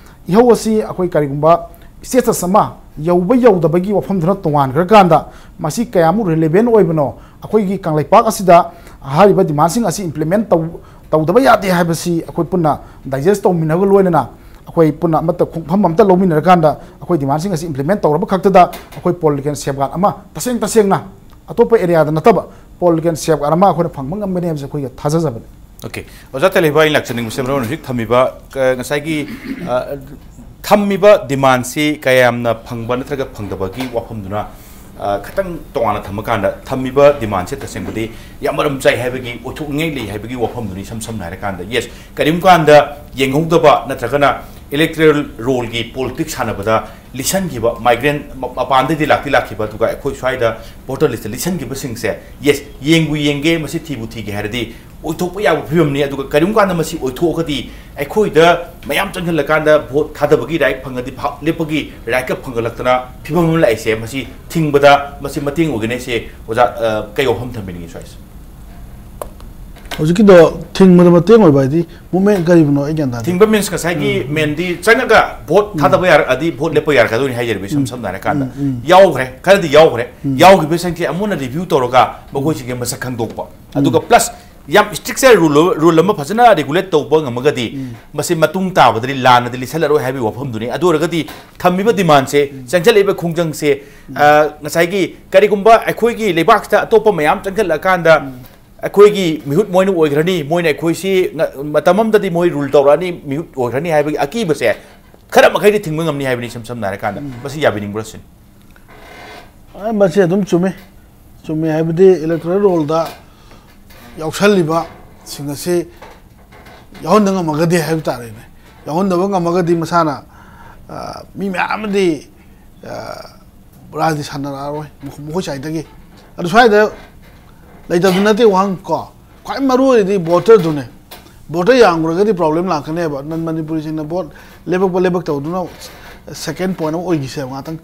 ꯏꯍꯧ ꯑꯁꯤ ꯑꯩꯈꯣꯏ ꯀꯔꯤꯒꯨꯝꯕ ꯁ꯭ꯇꯦꯇꯁ ꯑꯃ ꯌꯧꯕ ꯌꯧꯗꯕꯒꯤ ꯋꯥꯐꯝꯗꯨꯅ ꯇꯣꯉꯥꯟꯈ꯭ꯔꯀꯥꯟꯗ ꯃꯁꯤ ꯀꯌꯥꯃꯨꯛ ꯔꯤꯂꯦꯚꯦꯟ ꯑꯣꯏꯕꯅꯣ, ꯑꯩꯈꯣꯏꯒꯤ ꯀꯪꯂꯩꯄꯥꯛ ꯑꯁꯤꯗ ꯍꯥꯏꯔꯤꯕ ꯗꯤꯃꯥꯟꯁꯤꯡ ꯑꯁꯤ ꯏꯝꯄ꯭ꯂꯤꯃꯦꯟ ꯇꯧ-, ꯇꯧꯗꯕ ꯌꯥꯗꯦ ꯍꯥꯏꯕꯁꯤ ꯑꯩꯈꯣꯏ ꯄꯨꯟꯅ ꯗꯥꯏꯖꯦꯁ ꯇꯧꯃꯤꯟꯅꯕꯒ ꯂꯣꯏꯅꯅ ꯑꯩꯈꯣꯏ ꯄꯨꯟꯅ ꯑꯃꯠꯇ ꯈꯣꯡꯐꯝ ꯑꯃꯠꯇ ꯂꯧꯃꯤꯟꯅꯔꯀꯥꯟꯗ ꯑꯩꯈꯣꯏ ꯗꯤꯃꯥꯟꯁꯤꯡ ꯑꯁꯤ ꯏꯝꯄ꯭ꯂꯤꯃꯦꯟ ꯇꯧꯔꯕ ꯈꯛꯇꯗ ꯑꯩꯈꯣꯏ ꯄꯣꯂꯤꯇꯤꯀꯦꯜ ꯁꯦꯐꯒꯥꯔꯗ ꯑꯃ ꯇꯁꯦꯡ ꯇꯁꯦꯡꯅ ꯑꯇꯣꯞꯄ ꯑꯦꯔꯤꯌꯥꯗ ꯅꯠꯇꯕ ꯄꯣꯂꯤꯇꯤꯀꯦꯜ ꯁꯦꯐꯒꯥꯔꯗ ꯑꯃ ꯑꯩꯈꯣꯏꯅ ꯐꯪꯕ ꯉꯝꯒꯅꯤ ꯍꯥꯏꯕꯁꯤ ꯑꯩꯈꯣꯏꯒꯤ ꯊꯥꯖꯖꯕꯅꯤ꯫ ꯑꯣꯀꯦ, ꯑꯣꯖꯥ ꯇꯦꯂꯩꯕ, ꯑꯩꯅ ꯂꯥꯛꯆꯅꯤꯡꯕꯁꯦ ꯃꯔꯨ ꯑꯣꯏꯅ ꯍꯧꯖꯤꯛ ꯊꯝꯃꯤꯕ, ꯑ, ꯉꯁꯥꯏꯒꯤ, ꯑ, ꯊꯝꯃꯤꯕ ꯗꯤꯃꯥꯟꯁꯤ ꯀꯌꯥꯝꯅ ꯐꯪꯕ ꯅꯠꯇ꯭ꯔꯒ ꯐꯪꯗꯕꯒꯤ ꯋꯥꯐꯝꯗꯨꯅ, ꯑ, ꯈꯤꯇꯪ ꯇꯣꯉꯥꯟꯅ ꯊꯝꯃꯀꯥꯟꯗ ꯊꯝꯃꯤꯕ ꯗꯤꯃꯥꯟꯁꯦ ꯇꯁꯦꯡꯕꯗꯤ ꯌꯥꯝ ꯃꯔꯝ ꯆꯥꯏ ꯍꯥꯏꯕꯒꯤ, ꯑꯣꯏꯊꯣꯛꯅꯤꯡꯉꯥꯏ ꯂꯩ ꯍꯥꯏꯕꯒꯤ ꯋꯥꯐꯝꯗꯨꯅꯤ꯫ ꯏꯁꯝ ꯁꯝꯅ ꯍꯥꯏꯔꯀꯥꯟꯗ, ꯌꯦꯁ, ꯀꯔꯤꯒꯨꯝꯕ ꯀꯥꯟꯗ ꯌꯦꯡꯍꯧꯗꯕ ꯅꯠꯇ꯭ꯔꯒꯅ ꯏꯂꯦꯛꯇꯣꯔꯦꯜ ꯔꯣꯜꯒꯤ ꯄꯣꯂꯤꯇꯤꯛꯁ ꯁꯥꯟꯅꯕꯗ ꯂꯤꯁꯟꯈꯤꯕ, ꯃꯥꯏꯒ꯭ꯔꯦꯟ ꯃ-, ꯃꯄꯥꯟꯗꯒꯤ ꯂꯥꯛꯇꯤ ꯂꯥꯛꯈꯤꯕ, ꯑꯗꯨꯒ ꯑꯩꯈꯣꯏ ꯁ꯭ꯋꯥꯏꯗ ꯚꯣꯇꯔ ꯂꯤꯁꯇ ꯂꯤꯁꯟꯈꯤꯕꯁꯤꯡꯁꯦ, ꯌꯦꯁ, ꯌꯦꯡꯕꯨ ꯌꯦꯡꯒꯦ, ꯃꯁꯤ ꯊꯤꯕꯨ ꯊꯤꯒꯦ ꯍꯥꯏꯔꯗꯤ ꯑꯣꯏꯊꯣꯛꯄ ꯌꯥꯕ ꯐꯤꯕꯝꯅꯤ꯫ ꯑꯗꯨꯒ ꯀꯔꯤꯒꯨꯝꯕ ꯀꯥꯟꯗ ꯃꯁꯤ ꯑꯣꯏꯊꯣꯛꯑꯒꯗꯤ ꯑꯩꯈꯣꯏꯗ ꯃꯌꯥꯝ ꯆꯪꯁꯤꯜꯂꯀꯥꯟꯗ ꯚꯣꯠ ꯊꯥꯗꯕꯒꯤ ꯔꯥꯏꯠ ꯐꯪꯉꯗꯤ ꯚꯥꯞ ꯂꯦꯞꯄꯒꯤ ꯔꯥꯏꯠꯀ ꯐꯪꯒꯠꯂꯛꯇꯅ ꯐꯤꯕꯝ ꯑꯃ ꯂꯥꯛꯏꯁꯦ, ꯃꯁꯤ ꯊꯤꯡꯕꯗ ꯃꯁꯤ ꯃꯇꯦꯡ ꯑꯣꯏꯒꯅꯤ ꯍꯥꯏꯁꯦ ꯑꯣꯖꯥ, ꯑ, ꯀꯩ ꯋꯥꯐꯝ ꯊꯝꯕꯤꯅꯤꯡꯉꯤ ꯁ꯭ꯋꯥꯏꯁꯦ? ꯍꯧꯖꯤꯛꯀꯤꯗꯣ ꯊꯤꯡꯕꯗ ꯃꯇꯦꯡ ꯑꯣꯏꯕ ꯍꯥꯏꯗꯤ movement ꯀꯔꯤꯕꯅꯣ ꯑꯩ ꯒ꯭ꯌꯥꯟ ꯇꯥꯗꯦ꯫ ꯊꯤꯡꯕ means ꯉꯁꯥꯏꯒꯤ ꯃꯦꯟꯗꯤ ꯆꯪꯉꯒ ꯚꯣꯠ ꯊꯥꯗꯕ ꯌꯥꯔꯛꯑꯗꯤ ꯚꯣꯠ ꯂꯦꯞꯄ ꯌꯥꯔꯛꯀꯗꯣꯏꯅꯤ ꯍꯥꯏꯖꯔꯤꯕ, ꯏꯁꯝ ꯁꯝꯅ ꯍꯥꯏꯔꯀꯥꯟꯗ꯫ ꯌꯥꯎꯈ꯭ꯔꯦ, ꯈꯔꯗꯤ ꯌꯥꯎꯈ꯭ꯔꯦ꯫ ꯌꯥꯎꯈꯤꯕꯁꯤꯡꯁꯦ ꯑꯃꯨꯛ ꯍꯟꯅ ꯔꯤꯚ꯭ꯌꯨ ꯇꯧꯔꯒ ꯃꯈꯣꯏꯁꯤꯡꯁꯦ ꯃꯁꯛ ꯈꯪꯗꯣꯛꯄ꯫ ꯑꯗꯨꯒ ꯄ꯭ꯂꯁ ꯌꯥꯝ ꯏꯁꯇ꯭ꯔꯤꯛꯆꯔ ꯔꯨꯜ, ꯔꯨꯜ ꯑꯃ ꯐꯖꯅ ꯔꯤꯒꯨꯂꯦꯠ ꯇꯧꯕ ꯉꯝꯃꯒꯗꯤ ꯃꯁꯤ ꯃꯇꯨꯡ ꯇꯥꯕꯗꯗꯤ ꯂꯥꯟꯅꯗꯤ ꯂꯤꯁꯜꯂꯔꯣꯏ ꯍꯥꯏꯕꯒꯤ ꯋꯥꯐꯝꯗꯨꯅꯤ꯫ ꯑꯗꯨ ꯑꯣꯏꯔꯒꯗꯤ ꯊꯝꯃꯤꯕ ꯗꯤꯃꯥꯟꯁꯦ, ꯆꯪꯁꯤꯜꯂꯛꯏꯕ ꯈꯣꯡꯖꯪꯁꯦ, ꯑ, ꯉꯁꯥꯏꯒꯤ ꯀꯔꯤꯒꯨꯝꯕ ꯑꯩꯈꯣꯏꯒꯤ ꯂꯩꯕꯥꯛꯁꯤꯗ ꯑꯇꯣꯞꯄ ꯃꯌꯥꯝ ꯆꯪꯁꯤꯜꯂꯛꯑꯀꯥꯟꯗ ꯑꯩꯈꯣꯏꯒꯤ ꯃꯤꯍꯨꯠ ꯃꯣꯏꯅ ꯑꯣꯏꯈ꯭ꯔꯅꯤ, ꯃꯣꯏꯅ ꯑꯩꯈꯣꯏꯁꯤ ꯉ-, ꯃꯇꯝ ꯑꯃꯗꯗꯤ ꯃꯣꯏ ꯔꯨꯜ ꯇꯧꯔꯛꯑꯅꯤ, ꯃꯤꯍꯨꯠ ꯑꯣꯏꯈ꯭ꯔꯅꯤ ꯍꯥꯏꯕꯒꯤ ꯑꯀꯤꯕꯁꯦ ꯈꯔ ꯃꯈꯩꯗꯤ ꯊꯤꯡꯕ ꯉꯝꯅꯤ ꯍꯥꯏꯕꯅꯤ, ꯏꯁꯝ ꯁꯝꯅ ꯍꯥꯏꯔꯀꯥꯟꯗ꯫ ꯃꯁꯤ ꯌꯥꯕꯤꯅꯤꯡꯕ꯭ꯔꯥ ꯁꯤꯅꯤ? ꯑ, ꯃꯁꯤ ꯑꯗꯨꯝ ꯆꯨꯝꯃꯤ꯫ ꯆꯨꯝꯃꯤ ꯍꯥꯏꯕꯗꯤ electoral rollꯗ ꯌꯥꯎꯁꯜꯂꯤꯕꯁꯤꯡ ꯑꯁꯤ ꯌꯥꯎꯍꯟꯕ ꯉꯝꯃꯒꯗꯤ ꯍꯥꯏꯕ ꯇꯥꯔꯦꯅꯦ꯫ ꯌꯥꯎꯍꯟꯗꯕ ꯉꯝꯃꯒꯗꯤ ꯃꯁꯥꯅ, ꯑ, ꯃꯤ ꯃꯌꯥꯝ ꯑꯃꯗꯤ, ꯑ, ꯔꯥꯖꯅꯤꯇꯤ ꯁꯥꯟꯅꯔꯛꯑꯔꯣꯏ ꯃꯈꯣ-, ꯃꯈꯣꯏ ꯁꯥꯏꯗꯒꯤ꯫ ꯑꯗꯨ ꯁ꯭ꯋꯥꯏꯗ ꯂꯩꯇꯕꯗꯤ ꯅꯠꯇꯦ ꯋꯥꯍꯪ ꯀꯣ꯫ ꯈ꯭ꯋꯥꯏ ꯃꯔꯨ ꯑꯣꯏꯔꯤꯗꯤ ꯚꯣꯇꯔꯗꯨꯅꯦ꯫ ꯚꯣꯇꯔ ꯌꯥꯝꯈ꯭ꯔꯒꯗꯤ ꯄ꯭ꯔꯣꯕ꯭ꯂꯦꯝ ꯂꯥꯛꯀꯅꯦꯕ꯫ ꯅꯟ ꯃꯅꯤꯄꯨꯔꯤꯁꯤꯡꯅ ꯚꯣꯠ ꯂꯦꯞꯄꯛꯄ ꯂꯦꯞꯄꯛꯇꯕꯗꯨꯅ second point ꯑꯃ ꯑꯣꯏꯈꯤꯁꯦꯕ ꯉꯥꯛꯇꯪ꯫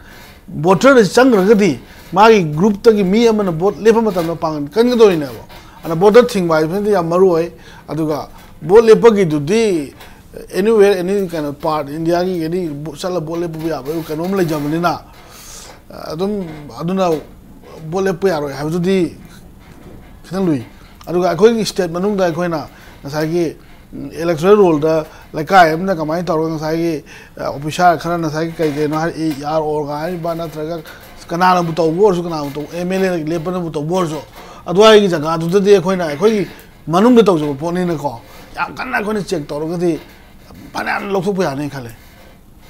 ꯚꯣꯇꯔꯗ ꯆꯪꯈ꯭ꯔꯒꯗꯤ ꯃꯥꯒꯤ ꯒ꯭ꯔꯨꯞꯇꯒꯤ ꯃꯤ ꯑꯃꯅ ꯚꯣꯠ ꯂꯦꯞꯄ ꯃꯇꯝꯗ ꯄꯥꯡꯒꯜ ꯀꯟꯒꯗꯧꯔꯤꯅꯦꯕ꯫ ꯑꯗꯨꯅ ꯚꯣꯇꯔ ꯊꯤꯡꯕ ꯍꯥꯏꯕꯁꯤꯅꯗꯤ ꯌꯥꯝ ꯃꯔꯨ ꯑꯣꯏ꯫ ꯑꯗꯨꯒ ꯚꯣꯠ ꯂꯦꯞꯄꯒꯤꯗꯨꯗꯤ anywhere, any ꯀꯩꯅꯣ part, ꯏꯟꯗꯤꯌꯥꯒꯤ any ꯆꯠꯂ ꯚꯣꯠ ꯂꯦꯞꯄ ꯌꯥꯕ ꯀꯩꯅꯣꯝ ꯂꯩꯖꯕꯅꯤꯅ, ꯑꯗꯨꯝ ꯑꯗꯨꯅ ꯚꯣꯠ ꯂꯦꯞꯄ ꯌꯥꯔꯣꯏ ꯍꯥꯏꯕꯗꯨꯗꯤ ꯈꯤꯇꯪ ꯂꯨꯏ꯫ ꯑꯗꯨꯒ ꯑꯩꯈꯣꯏꯒꯤ state ꯃꯅꯨꯡꯗ ꯑꯩꯈꯣꯏꯅ ꯉꯁꯥꯏꯒꯤ electoral rollꯗ ꯂꯩꯀꯥꯏ ꯑꯃꯗ ꯀꯃꯥꯏꯅ ꯇꯧꯔꯒ ꯉꯁꯥꯏꯒꯤ, ꯑ, officer ꯈꯔ ꯉꯁꯥꯏꯒꯤ ꯀꯩ ꯀꯩꯅꯣ ꯍꯥꯏ, AR ꯑꯣꯔꯒ ꯍꯥꯏꯔꯤꯕ ꯅꯠꯇ꯭ꯔꯒ ꯀꯅꯥꯅꯕꯨ ꯇꯧꯕ ꯑꯣꯏꯔꯁꯨ, ꯀꯅꯥꯕꯨ ꯇꯧ-, MLA ꯂꯦꯞꯄꯅꯕꯨ ꯇꯧꯕ ꯑꯣꯏꯔꯁꯨ, ꯑꯗꯨꯋꯥꯏꯒꯤ ꯖꯒꯥꯗꯨꯗꯗꯤ ꯑꯩꯈꯣꯏꯅ ꯑꯩꯈꯣꯏꯒꯤ ꯃꯅꯨꯡꯗ ꯇꯧꯖꯕ ꯄꯣꯠꯅꯤꯅꯀꯣ, ꯌꯥꯝ ꯀꯟꯅ ꯑꯩꯈꯣꯏꯅ check ꯇꯧꯔꯒꯗꯤ ꯐꯅꯌꯥꯝ ꯂꯧꯊꯣꯛꯄ ꯌꯥꯅꯤ ꯈꯜꯂꯦ꯫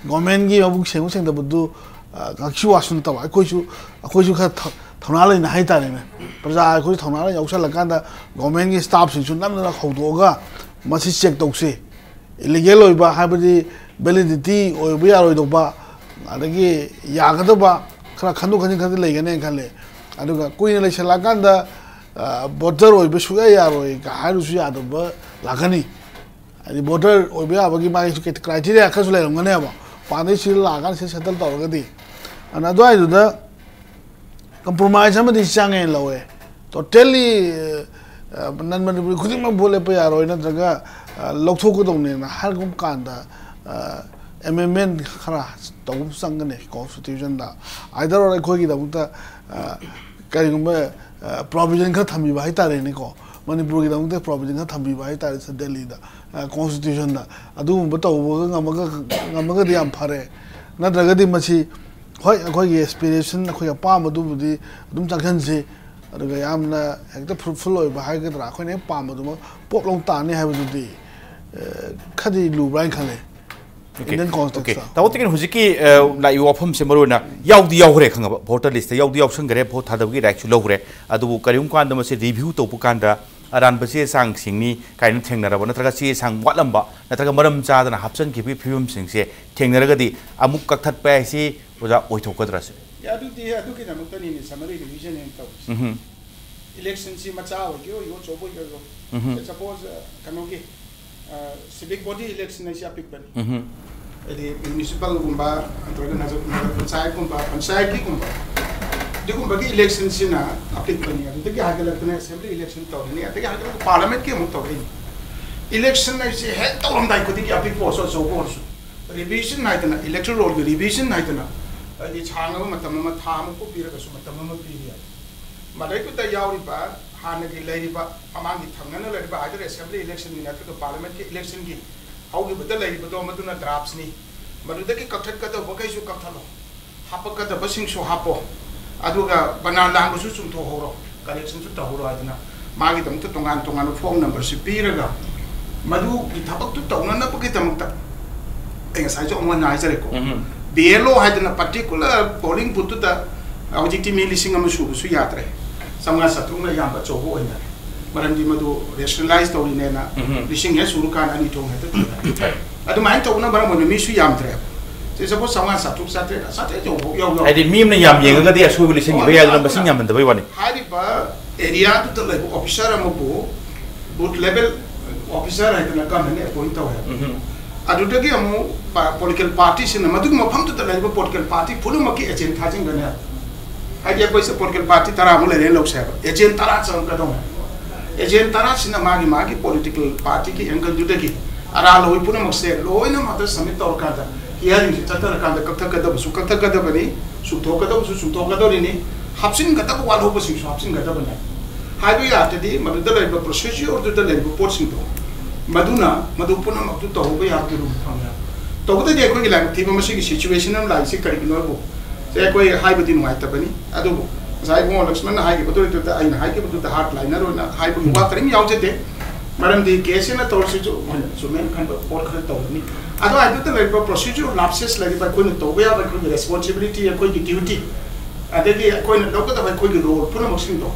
Governmentꯀꯤ ꯃꯕꯨꯛ ꯁꯦꯡꯕ ꯁꯦꯡꯗꯕꯗꯨ, ꯑ, ꯉꯥꯏꯍꯥꯛꯀꯤ ꯋꯥꯁꯨ ꯅꯠꯇꯕ, ꯑꯩꯈꯣꯏꯁꯨ, ꯑꯩꯈꯣꯏꯁꯨ ꯈꯔ ꯊ-, ꯊꯧꯅꯥ ꯂꯩꯅ ꯍꯥꯏꯇꯥꯔꯦꯅꯦ, ꯄ꯭ꯔꯖꯥ ꯑꯩꯈꯣꯏꯁꯨ ꯊꯧꯅꯥ ꯂꯩꯅ ꯌꯥꯎꯁꯜꯂꯀꯥꯟꯗ governmentꯀꯤ staffꯁꯤꯡꯁꯨ ꯅꯝꯗꯅ ꯍꯧꯗꯣꯛꯑꯒ ꯃꯁꯤ check ꯇꯧꯁꯤ꯫ Illegal ꯑꯣꯏꯕ ꯍꯥꯏꯕꯗꯤ validity ꯑꯣꯏꯕ ꯌꯥꯔꯣꯏꯗꯧꯕ, ꯑꯗꯒꯤ ꯌꯥꯒꯗꯕ ꯈꯔ ꯈꯟꯗꯣꯛ ꯈꯟꯖꯤꯟ ꯈꯔꯗꯤ ꯂꯩꯒꯅꯦꯅ ꯈꯜꯂꯦ꯫ ꯑꯗꯨꯒ ꯀꯨꯏꯅ ꯂꯩꯁꯜꯂꯛꯑꯀꯥꯟꯗ ꯚꯣꯇꯔ ꯑꯣꯏꯕ ꯁꯨꯡꯌꯥ ꯌꯥꯔꯣꯏ ꯀ ꯍꯥꯏꯔꯨꯁꯨ ꯌꯥꯗꯕ ꯂꯥꯛꯀꯅꯤ꯫ ꯍꯥꯏꯗꯤ ꯚꯣꯇꯔ ꯑꯣꯏꯕ ꯌꯥꯕꯒꯤ ꯃꯥꯒꯤ ꯀ꯭ꯔꯥꯏꯇꯦꯔꯤꯌꯥ ꯈꯔꯁꯨ ꯂꯩꯔꯝꯒꯅꯦꯕ, ꯃꯄꯥꯟꯗꯩ ꯁꯤꯗ ꯂꯥꯛꯑꯀꯥꯟꯗ ꯁꯤꯗ ꯁꯦꯇꯜ ꯇꯧꯔꯒꯗꯤ꯫ ꯑꯗꯨꯅ ꯑꯗꯨꯋꯥꯏꯗꯨꯗ ꯀꯝꯄ꯭ꯔꯣꯃꯥꯏꯁ ꯑꯃꯗꯤ ꯆꯪꯉꯦꯅ ꯂꯧꯋꯦ꯫ ꯇꯣꯇꯦꯜꯂꯤ ꯅꯟ ꯃꯅꯤꯄꯨꯔꯤ ꯈꯨꯗꯤꯡꯃꯛ ꯚꯣꯠ ꯂꯦꯞꯄ ꯌꯥꯔꯣꯏ, ꯅꯠꯇ꯭ꯔꯒ ꯂꯧꯊꯣꯛꯀꯗꯧꯅꯦꯅ ꯍꯥꯏꯔꯛꯄ ꯀꯥꯟꯗ ꯑꯦꯃꯦꯟꯃꯦꯟ ꯈꯔ ꯇꯧꯕ ꯆꯪꯒꯅꯤ ꯀꯣꯟꯁꯇꯤꯇ꯭ꯌꯨꯁꯟꯗ꯫ ꯑꯥꯏꯗꯔ ꯑꯣꯔ ꯑꯩꯈꯣꯏꯒꯤꯗꯃꯛꯇ ꯀꯔꯤꯒꯨꯝꯕ ꯄ꯭ꯔꯣꯚꯤꯖꯟ ꯈꯔ ꯊꯝꯕꯤꯕ ꯍꯥꯏꯇꯥꯔꯦꯅꯦꯀꯣ, ꯃꯅꯤꯄꯨꯔꯒꯤꯗꯃꯛꯇ ꯄ꯭ꯔꯣꯚꯤꯖꯟ ꯈꯔ ꯊꯝꯕꯤꯕ ꯍꯥꯏꯇꯥꯔꯦ ꯗꯦꯜꯂꯤꯗ ꯀꯣꯟꯁꯇꯤꯇ꯭ꯌꯨꯁꯟꯗ꯫ ꯑꯗꯨꯒꯨꯝꯕ ꯇꯧꯕꯒ ꯉꯝꯃꯒ ꯉꯝꯃꯒꯗꯤ ꯌꯥꯝ ꯐꯔꯦ꯫ ꯅꯠꯇ꯭ꯔꯒꯗꯤ ꯃꯁꯤ ꯍꯣꯏ, ꯑꯩꯈꯣꯏꯒꯤ ꯑꯦꯁꯄꯤꯔꯦꯁꯟ, ꯑꯩꯈꯣꯏꯒꯤ ꯑꯄꯥꯝꯕꯗꯨꯕꯨꯗꯤ ꯑꯗꯨꯝ ꯆꯪꯁꯤꯟꯁꯤ, ꯑꯗꯨꯒ ꯌꯥꯝꯅ ꯍꯦꯛꯇ ꯐ꯭ꯔꯨꯠꯐꯨꯜ ꯑꯣꯏꯕ ꯍꯥꯏꯒꯗ꯭ꯔꯥ, ꯑꯩꯈꯣꯏꯅ ꯍꯦꯛ ꯄꯥꯝꯕꯗꯨꯃꯛ ꯄꯣꯞ ꯂꯧ ꯇꯥꯅꯤ ꯍꯥꯏꯕꯗꯨꯗꯤ ꯈꯔꯗꯤ ꯂꯨꯕ꯭ꯔꯥ ꯍꯥꯏꯅ ꯈꯜꯂꯦ꯫ Indian context. ꯇꯥꯃꯣ ꯇꯤꯀꯦꯟ, ꯍꯧꯖꯤꯛꯀꯤ ꯂꯥꯛꯏꯕ ꯋꯥꯐꯝꯁꯦ ꯃꯔꯨ ꯑꯣꯏꯅ ꯌꯥꯎꯗꯤ ꯌꯥꯎꯈ꯭ꯔꯦ, ꯈꯪꯉꯕ, ꯚꯣꯇꯔ ꯂꯤꯁꯇ ꯌꯥꯎꯗꯤ ꯌꯥꯎꯁꯟꯈ꯭ꯔꯦ, ꯚꯣꯠ ꯊꯥꯗꯕꯒꯤ ꯔꯥꯏꯠꯁꯨ ꯂꯧꯈ꯭ꯔꯦ꯫ ꯑꯗꯨꯕꯨ ꯀꯔꯤꯒꯨꯝꯕ ꯀꯥꯟꯗ ꯃꯁꯤ ꯔꯤꯚ꯭ꯌꯨ ꯇꯧꯕ ꯀꯥꯟꯗ ꯑꯔꯥꯟꯕ ꯆꯦ ꯆꯥꯡꯁꯤꯡꯅꯤ ꯀꯥꯏꯅ ꯊꯦꯡꯅꯔꯕ, ꯅꯠꯇ꯭ꯔꯒ ꯆꯦ ꯆꯥꯡ ꯋꯥꯠꯂꯝꯕ, ꯅꯠꯇ꯭ꯔꯒ ꯃꯔꯝ ꯆꯥꯗꯅ ꯍꯥꯞꯆꯤꯟꯈꯤꯕꯒꯤ ꯐꯤꯕꯝꯁꯤꯡꯁꯦ ꯊꯦꯡꯅꯔꯒꯗꯤ ꯑꯃꯨꯛ ꯀꯛꯊꯠꯄ ꯍꯥꯏꯁꯤ ꯑꯣꯖꯥ ꯑꯣꯏꯊꯣꯛꯀꯗ꯭ꯔꯥ ꯁꯤꯅꯤ? ꯑꯗꯨꯗꯤ ꯑꯗꯨꯒꯤꯗꯃꯛꯇꯅꯤꯅꯦ ꯁꯃꯔꯤ ꯔꯤꯚꯤꯖꯟ ꯍꯥꯏꯅ ꯇꯧꯔꯤꯁꯦ꯫ ꯏꯂꯦꯛꯁꯟꯁꯤ ꯃꯆꯥ ꯑꯣꯏꯒꯦ ꯑꯣꯏꯒꯦ, ꯑꯆꯧꯕ ꯑꯣꯏꯒꯦ ꯑꯣꯏꯒꯦ, ꯁꯄꯣꯖ ꯀꯩꯅꯣꯒꯤ ꯁꯤꯚꯤꯛ ꯕꯣꯗꯤ ꯏꯂꯦꯛꯁꯟ ꯍꯥꯏꯁꯤ ꯑꯄꯤꯛꯄꯅꯤ꯫ ꯍꯥꯏꯗꯤ ꯃ꯭ꯌꯨꯅꯤꯁꯤꯄꯥꯜꯒꯨꯝꯕ ꯅꯠꯇ꯭ꯔꯒ ꯅꯒꯔ ꯄꯟꯆꯥꯌꯠꯀꯨꯝꯕ, ꯄꯟꯆꯥꯌꯠꯀꯤꯒꯨꯝꯕ ꯑꯗꯨꯒꯨꯝꯕꯒꯤ ꯏꯂꯦꯛꯁꯟꯁꯤꯅ ꯑꯄꯤꯛꯄꯅꯤ꯫ ꯑꯗꯨꯗꯒꯤ ꯍꯥꯏꯒꯠꯂꯛꯇꯅ ꯑꯦꯁꯦꯝꯕ꯭ꯂꯤ ꯏꯂꯦꯛꯁꯟ ꯇꯧꯔꯅꯤ, ꯑꯗꯒꯤ ꯍꯥꯏꯒꯠꯂꯛꯇꯅ ꯄꯥꯔꯂꯥꯃꯦꯟꯠꯀꯤ ꯑꯃꯨꯛ ꯇꯧꯔꯛꯏꯅꯤ꯫ ꯏꯂꯦꯛꯁꯟ ꯍꯥꯏꯁꯦ ꯍꯦꯛ ꯇꯧꯔꯝꯗꯥꯏ ꯈꯨꯗꯤꯡꯒꯤ, ꯑꯄꯤꯛꯄ ꯑꯣꯏꯔꯁꯨ ꯑꯆꯧꯕ ꯑꯣꯏꯔꯁꯨ, ꯔꯤꯚꯤꯖꯟ ꯍꯥꯏꯗꯅ, ꯏꯂꯦꯛꯇꯣꯔꯦꯜꯒꯤ ꯔꯤꯚꯤꯖꯟ ꯍꯥꯏꯗꯅ, ꯍꯥꯏꯗꯤ ꯁꯥꯡꯉꯕ ꯃꯇꯝ ꯑꯃ, ꯊꯥ ꯑꯃ ꯀꯨꯞꯄꯤꯔꯒꯁꯨ ꯃꯇꯝ ꯑꯃ ꯄꯤꯔꯤ ꯍꯥꯏ꯫ ꯃꯗꯩꯗꯨꯗ ꯌꯥꯎꯔꯤꯕ ꯍꯥꯟꯅꯒꯤ ꯂꯩꯔꯤꯕ, ꯃꯃꯥꯡꯒꯤ ꯊꯪꯅꯅ ꯂꯩꯔꯤꯕ either assembly election ꯒꯤ ꯅꯠꯇ꯭ꯔꯒ parliament ꯀꯤ election ꯒꯤ ꯍꯧꯈꯤꯕꯗ ꯂꯩꯔꯤꯕꯗꯣ ꯃꯗꯨꯅ drafts ꯅꯤ꯫ ꯃꯗꯨꯗꯒꯤ ꯀꯛꯊꯠꯀꯗꯧꯕꯈꯩꯁꯨ ꯀꯛꯊꯠꯂꯣ, ꯍꯥꯞꯄꯛꯀꯗꯕꯁꯤꯡꯁꯨ ꯍꯥꯞꯄꯣ, ꯑꯗꯨꯒ ꯕꯅꯥꯟ ꯂꯥꯟꯕꯁꯨ ꯆꯨꯝꯊꯣꯛꯍꯧꯔꯣ, correction ꯁꯨ ꯇꯧꯍꯧꯔꯣ ꯍꯥꯏꯗꯅ ꯃꯥꯒꯤꯗꯃꯛꯇ ꯇꯣꯉꯥꯟ ꯇꯣꯉꯥꯟꯕ phone number ꯁꯤ ꯄꯤꯔꯒ ꯃꯗꯨꯒꯤ ꯊꯕꯛꯇꯨ ꯇꯧꯅꯅꯕꯒꯤꯗꯃꯛꯇ ꯑꯩ ꯉꯁꯥꯏꯁꯨ ꯑꯃꯨꯛ ꯍꯟꯅ ꯍꯥꯏꯖꯔꯦꯀꯣ, ꯕꯤ ꯑꯦꯜ ꯑꯣ ꯍꯥꯏꯗꯅ particular polling booth ꯇꯨꯗ ꯍꯧꯖꯤꯛꯇꯤ ꯃꯤ ꯂꯤꯁꯤꯡ ꯑꯃ ꯁꯨꯕꯁꯨ ꯌꯥꯗ꯭ꯔꯦ, ꯆꯥꯝꯃꯉꯥ ꯆꯥꯇ꯭ꯔꯨꯛꯅ ꯑꯌꯥꯝꯕ ꯑꯆꯧꯕ ꯑꯣꯏꯅꯔꯦ꯫ ꯃꯔꯝꯗꯤ ꯃꯗꯨ rationalize ꯇꯧꯔꯤꯅꯦꯅ ꯂꯤꯁꯤꯡ ꯍꯦꯛ ꯁꯨꯔꯀꯥꯟꯗ ꯑꯅꯤ ꯊꯣꯛꯅ ꯍꯦꯛꯇ ꯊꯤꯔꯦ꯫ ꯑꯗꯨꯃꯥꯏꯅ ꯇꯧꯕꯅ ꯃꯔꯝ ꯑꯣꯏꯅ ꯃꯤꯁꯨ ꯌꯥꯝꯗ꯭ꯔꯦꯕ꯫ ꯁꯤ ꯁꯄꯣꯁ ꯆꯥꯝꯃꯉꯥ, ꯆꯥꯇ꯭ꯔꯨꯛ, ꯆꯥꯇ꯭ꯔꯦꯠ, ꯆꯥꯇ꯭ꯔꯦꯠ ꯌꯧꯐꯥꯎ ꯌꯧ ꯌꯧ꯫ ꯍꯥꯏꯗꯤ ꯃꯤ ꯑꯃꯅ ꯌꯥꯝ ꯌꯦꯡꯉꯒꯗꯤ ꯑꯁꯣꯏꯕ ꯂꯤꯁꯤꯡ ꯍꯦꯟꯕ ꯌꯥꯏ, ꯑꯗꯨꯅ ꯃꯁꯤꯡ ꯌꯥꯝꯍꯟꯗꯕꯩ ꯋꯥꯅꯤ꯫ ꯍꯥꯏꯔꯤꯕ ꯑꯦꯔꯤꯌꯥꯗꯨꯗ ꯂꯩꯕ ꯑꯣꯐꯤꯁꯥꯔ ꯑꯃꯕꯨ ꯕꯨꯊ ꯂꯦꯚꯦꯜ ꯑꯣꯐꯤꯁꯥꯔ ꯍꯥꯏꯗꯅ ꯀꯃꯟꯅ ꯑꯦꯄꯣꯏꯟ ꯇꯧꯋꯦ꯫ ꯑꯗꯨꯗꯒꯤ ꯑꯃꯨꯛ ꯄꯣꯂꯤꯇꯤꯀꯦꯜ ꯄꯥꯔꯇꯤꯁꯤꯡꯅ ꯃꯗꯨꯒꯤ ꯃꯐꯝꯗꯨꯗ ꯂꯩꯔꯤꯕ ꯄꯣꯂꯤꯇꯤꯀꯦꯜ ꯄꯥꯔꯇꯤ ꯄꯨꯝꯅꯃꯛꯀꯤ ꯑꯦꯖꯦꯟ ꯊꯥꯖꯤꯟꯒꯅꯤ꯫ ꯍꯥꯏꯗꯤ ꯑꯩꯈꯣꯏꯁꯦ ꯄꯣꯂꯤꯇꯤꯀꯦꯜ ꯄꯥꯔꯇꯤ ꯇꯔꯥꯃꯨꯛ ꯂꯩꯔꯦꯅ ꯂꯧꯁꯦ ꯍꯥꯏꯕ, ꯑꯦꯖꯦꯟ ꯇꯔꯥ ꯆꯪꯉꯛꯀꯗꯧꯅꯦ꯫ ꯑꯦꯖꯦꯟ ꯇꯔꯥꯁꯤꯅ ꯃꯥꯒꯤ ꯃꯥꯒꯤ ꯄꯣꯂꯤꯇꯤꯀꯦꯜ ꯄꯥꯔꯇꯤꯒꯤ ꯑꯦꯡꯒꯜꯗꯨꯗꯒꯤ ꯑꯔꯥ ꯂꯧꯏ ꯄꯨꯝꯅꯃꯛꯁꯦ ꯂꯣꯏꯅꯃꯛꯇ ꯁꯕꯃꯤꯠ ꯇꯧꯔꯀꯥꯟꯗ ꯍꯤꯌꯥꯔꯤꯡꯁꯤ ꯆꯠꯊꯔꯀꯥꯟꯗ ꯀꯛꯊꯠꯀꯗꯕꯁꯨ ꯀꯛꯊꯠꯀꯗꯕꯅꯤ, ꯆꯨꯝꯊꯣꯛꯀꯗꯕꯁꯨ ꯆꯨꯝꯊꯣꯛꯀꯗꯧꯔꯤꯅꯤ, ꯍꯥꯞꯆꯤꯟꯒꯗꯕ ꯋꯥꯠꯍꯧꯕꯁꯤꯡꯁꯨ ꯍꯥꯞꯆꯤꯟꯒꯗꯕꯅꯤ꯫ ꯍꯥꯏꯕ ꯌꯥꯔꯗꯤ ꯃꯗꯨꯗ ꯂꯩꯔꯤꯕ ꯄ꯭ꯔꯣꯁꯤꯗ꯭ꯌꯨꯔꯗꯨꯗ ꯂꯩꯔꯤꯕ ꯄꯣꯠꯁꯤꯡꯗꯣ ꯃꯗꯨꯅ ꯃꯗꯨ ꯄꯨꯝꯅꯃꯛꯇꯨ ꯇꯧꯍꯧꯕ ꯌꯥꯕꯗꯨ ꯑꯗꯨꯝ ꯐꯪꯉꯦ꯫ ꯇꯧꯕꯗꯗꯤ ꯑꯩꯈꯣꯏꯒꯤ ꯂꯥꯏꯕꯛ ꯊꯤꯕ ꯃꯁꯤꯒꯤ ꯁꯤꯆꯨꯋꯦꯁꯟ ꯑꯃ ꯂꯥꯛꯏꯁꯦ ꯀꯔꯤꯒꯤꯅꯣ ꯍꯥꯏꯕꯨ ꯁꯦ ꯑꯩꯈꯣꯏ ꯍꯥꯏꯕꯗꯤ ꯅꯨꯡꯉꯥꯏꯇꯕꯅꯤ꯫ ꯑꯗꯨꯕꯨ ꯉꯁꯥꯏ ꯏꯕꯨꯡꯉꯣ ꯂꯛꯁꯃꯟꯅ ꯍꯥꯏꯈꯤꯕꯗꯨꯗ ꯑꯩꯅ ꯍꯥꯏꯈꯤꯕꯗꯨꯗ ꯍꯥꯔꯠ ꯂꯥꯏꯅꯔ ꯑꯣꯏꯅ ꯍꯥꯏꯕꯒꯤ ꯋꯥ ꯀꯔꯤꯝ ꯌꯥꯎꯖꯗꯦ꯫ ꯃꯔꯝꯗꯤ ꯀꯦꯁ ꯑꯦꯟꯅ ꯇꯧꯔꯁꯤꯁꯨ ꯑꯩꯈꯣꯏꯅ ꯆꯨꯝꯃꯦꯅ ꯈꯟꯕ ꯄꯣꯠ ꯈꯔ ꯇꯧꯒꯅꯤ꯫ ꯑꯗꯨ ꯍꯥꯏꯗꯨꯗ ꯂꯩꯔꯤꯕ ꯄ꯭ꯔꯣꯁꯤꯗ꯭ꯌꯨꯔ ꯂꯥꯞꯁꯦꯁ ꯂꯩꯔꯤꯕ ꯑꯩꯈꯣꯏꯅ ꯇꯧꯕ ꯌꯥꯕ ꯑꯩꯈꯣꯏꯒꯤ ꯔꯦꯁꯄꯣꯟꯁꯤꯕꯤꯂꯤꯇꯤ, ꯑꯩꯈꯣꯏꯒꯤ ꯗ꯭ꯌꯨꯇꯤ, ꯑꯗꯒꯤ ꯑꯩꯈꯣꯏꯅ ꯂꯧꯒꯗꯕ ꯑꯩꯈꯣꯏꯒꯤ ꯔꯣꯜ ꯄꯨꯝꯅꯃꯛꯁꯤꯡꯗꯣ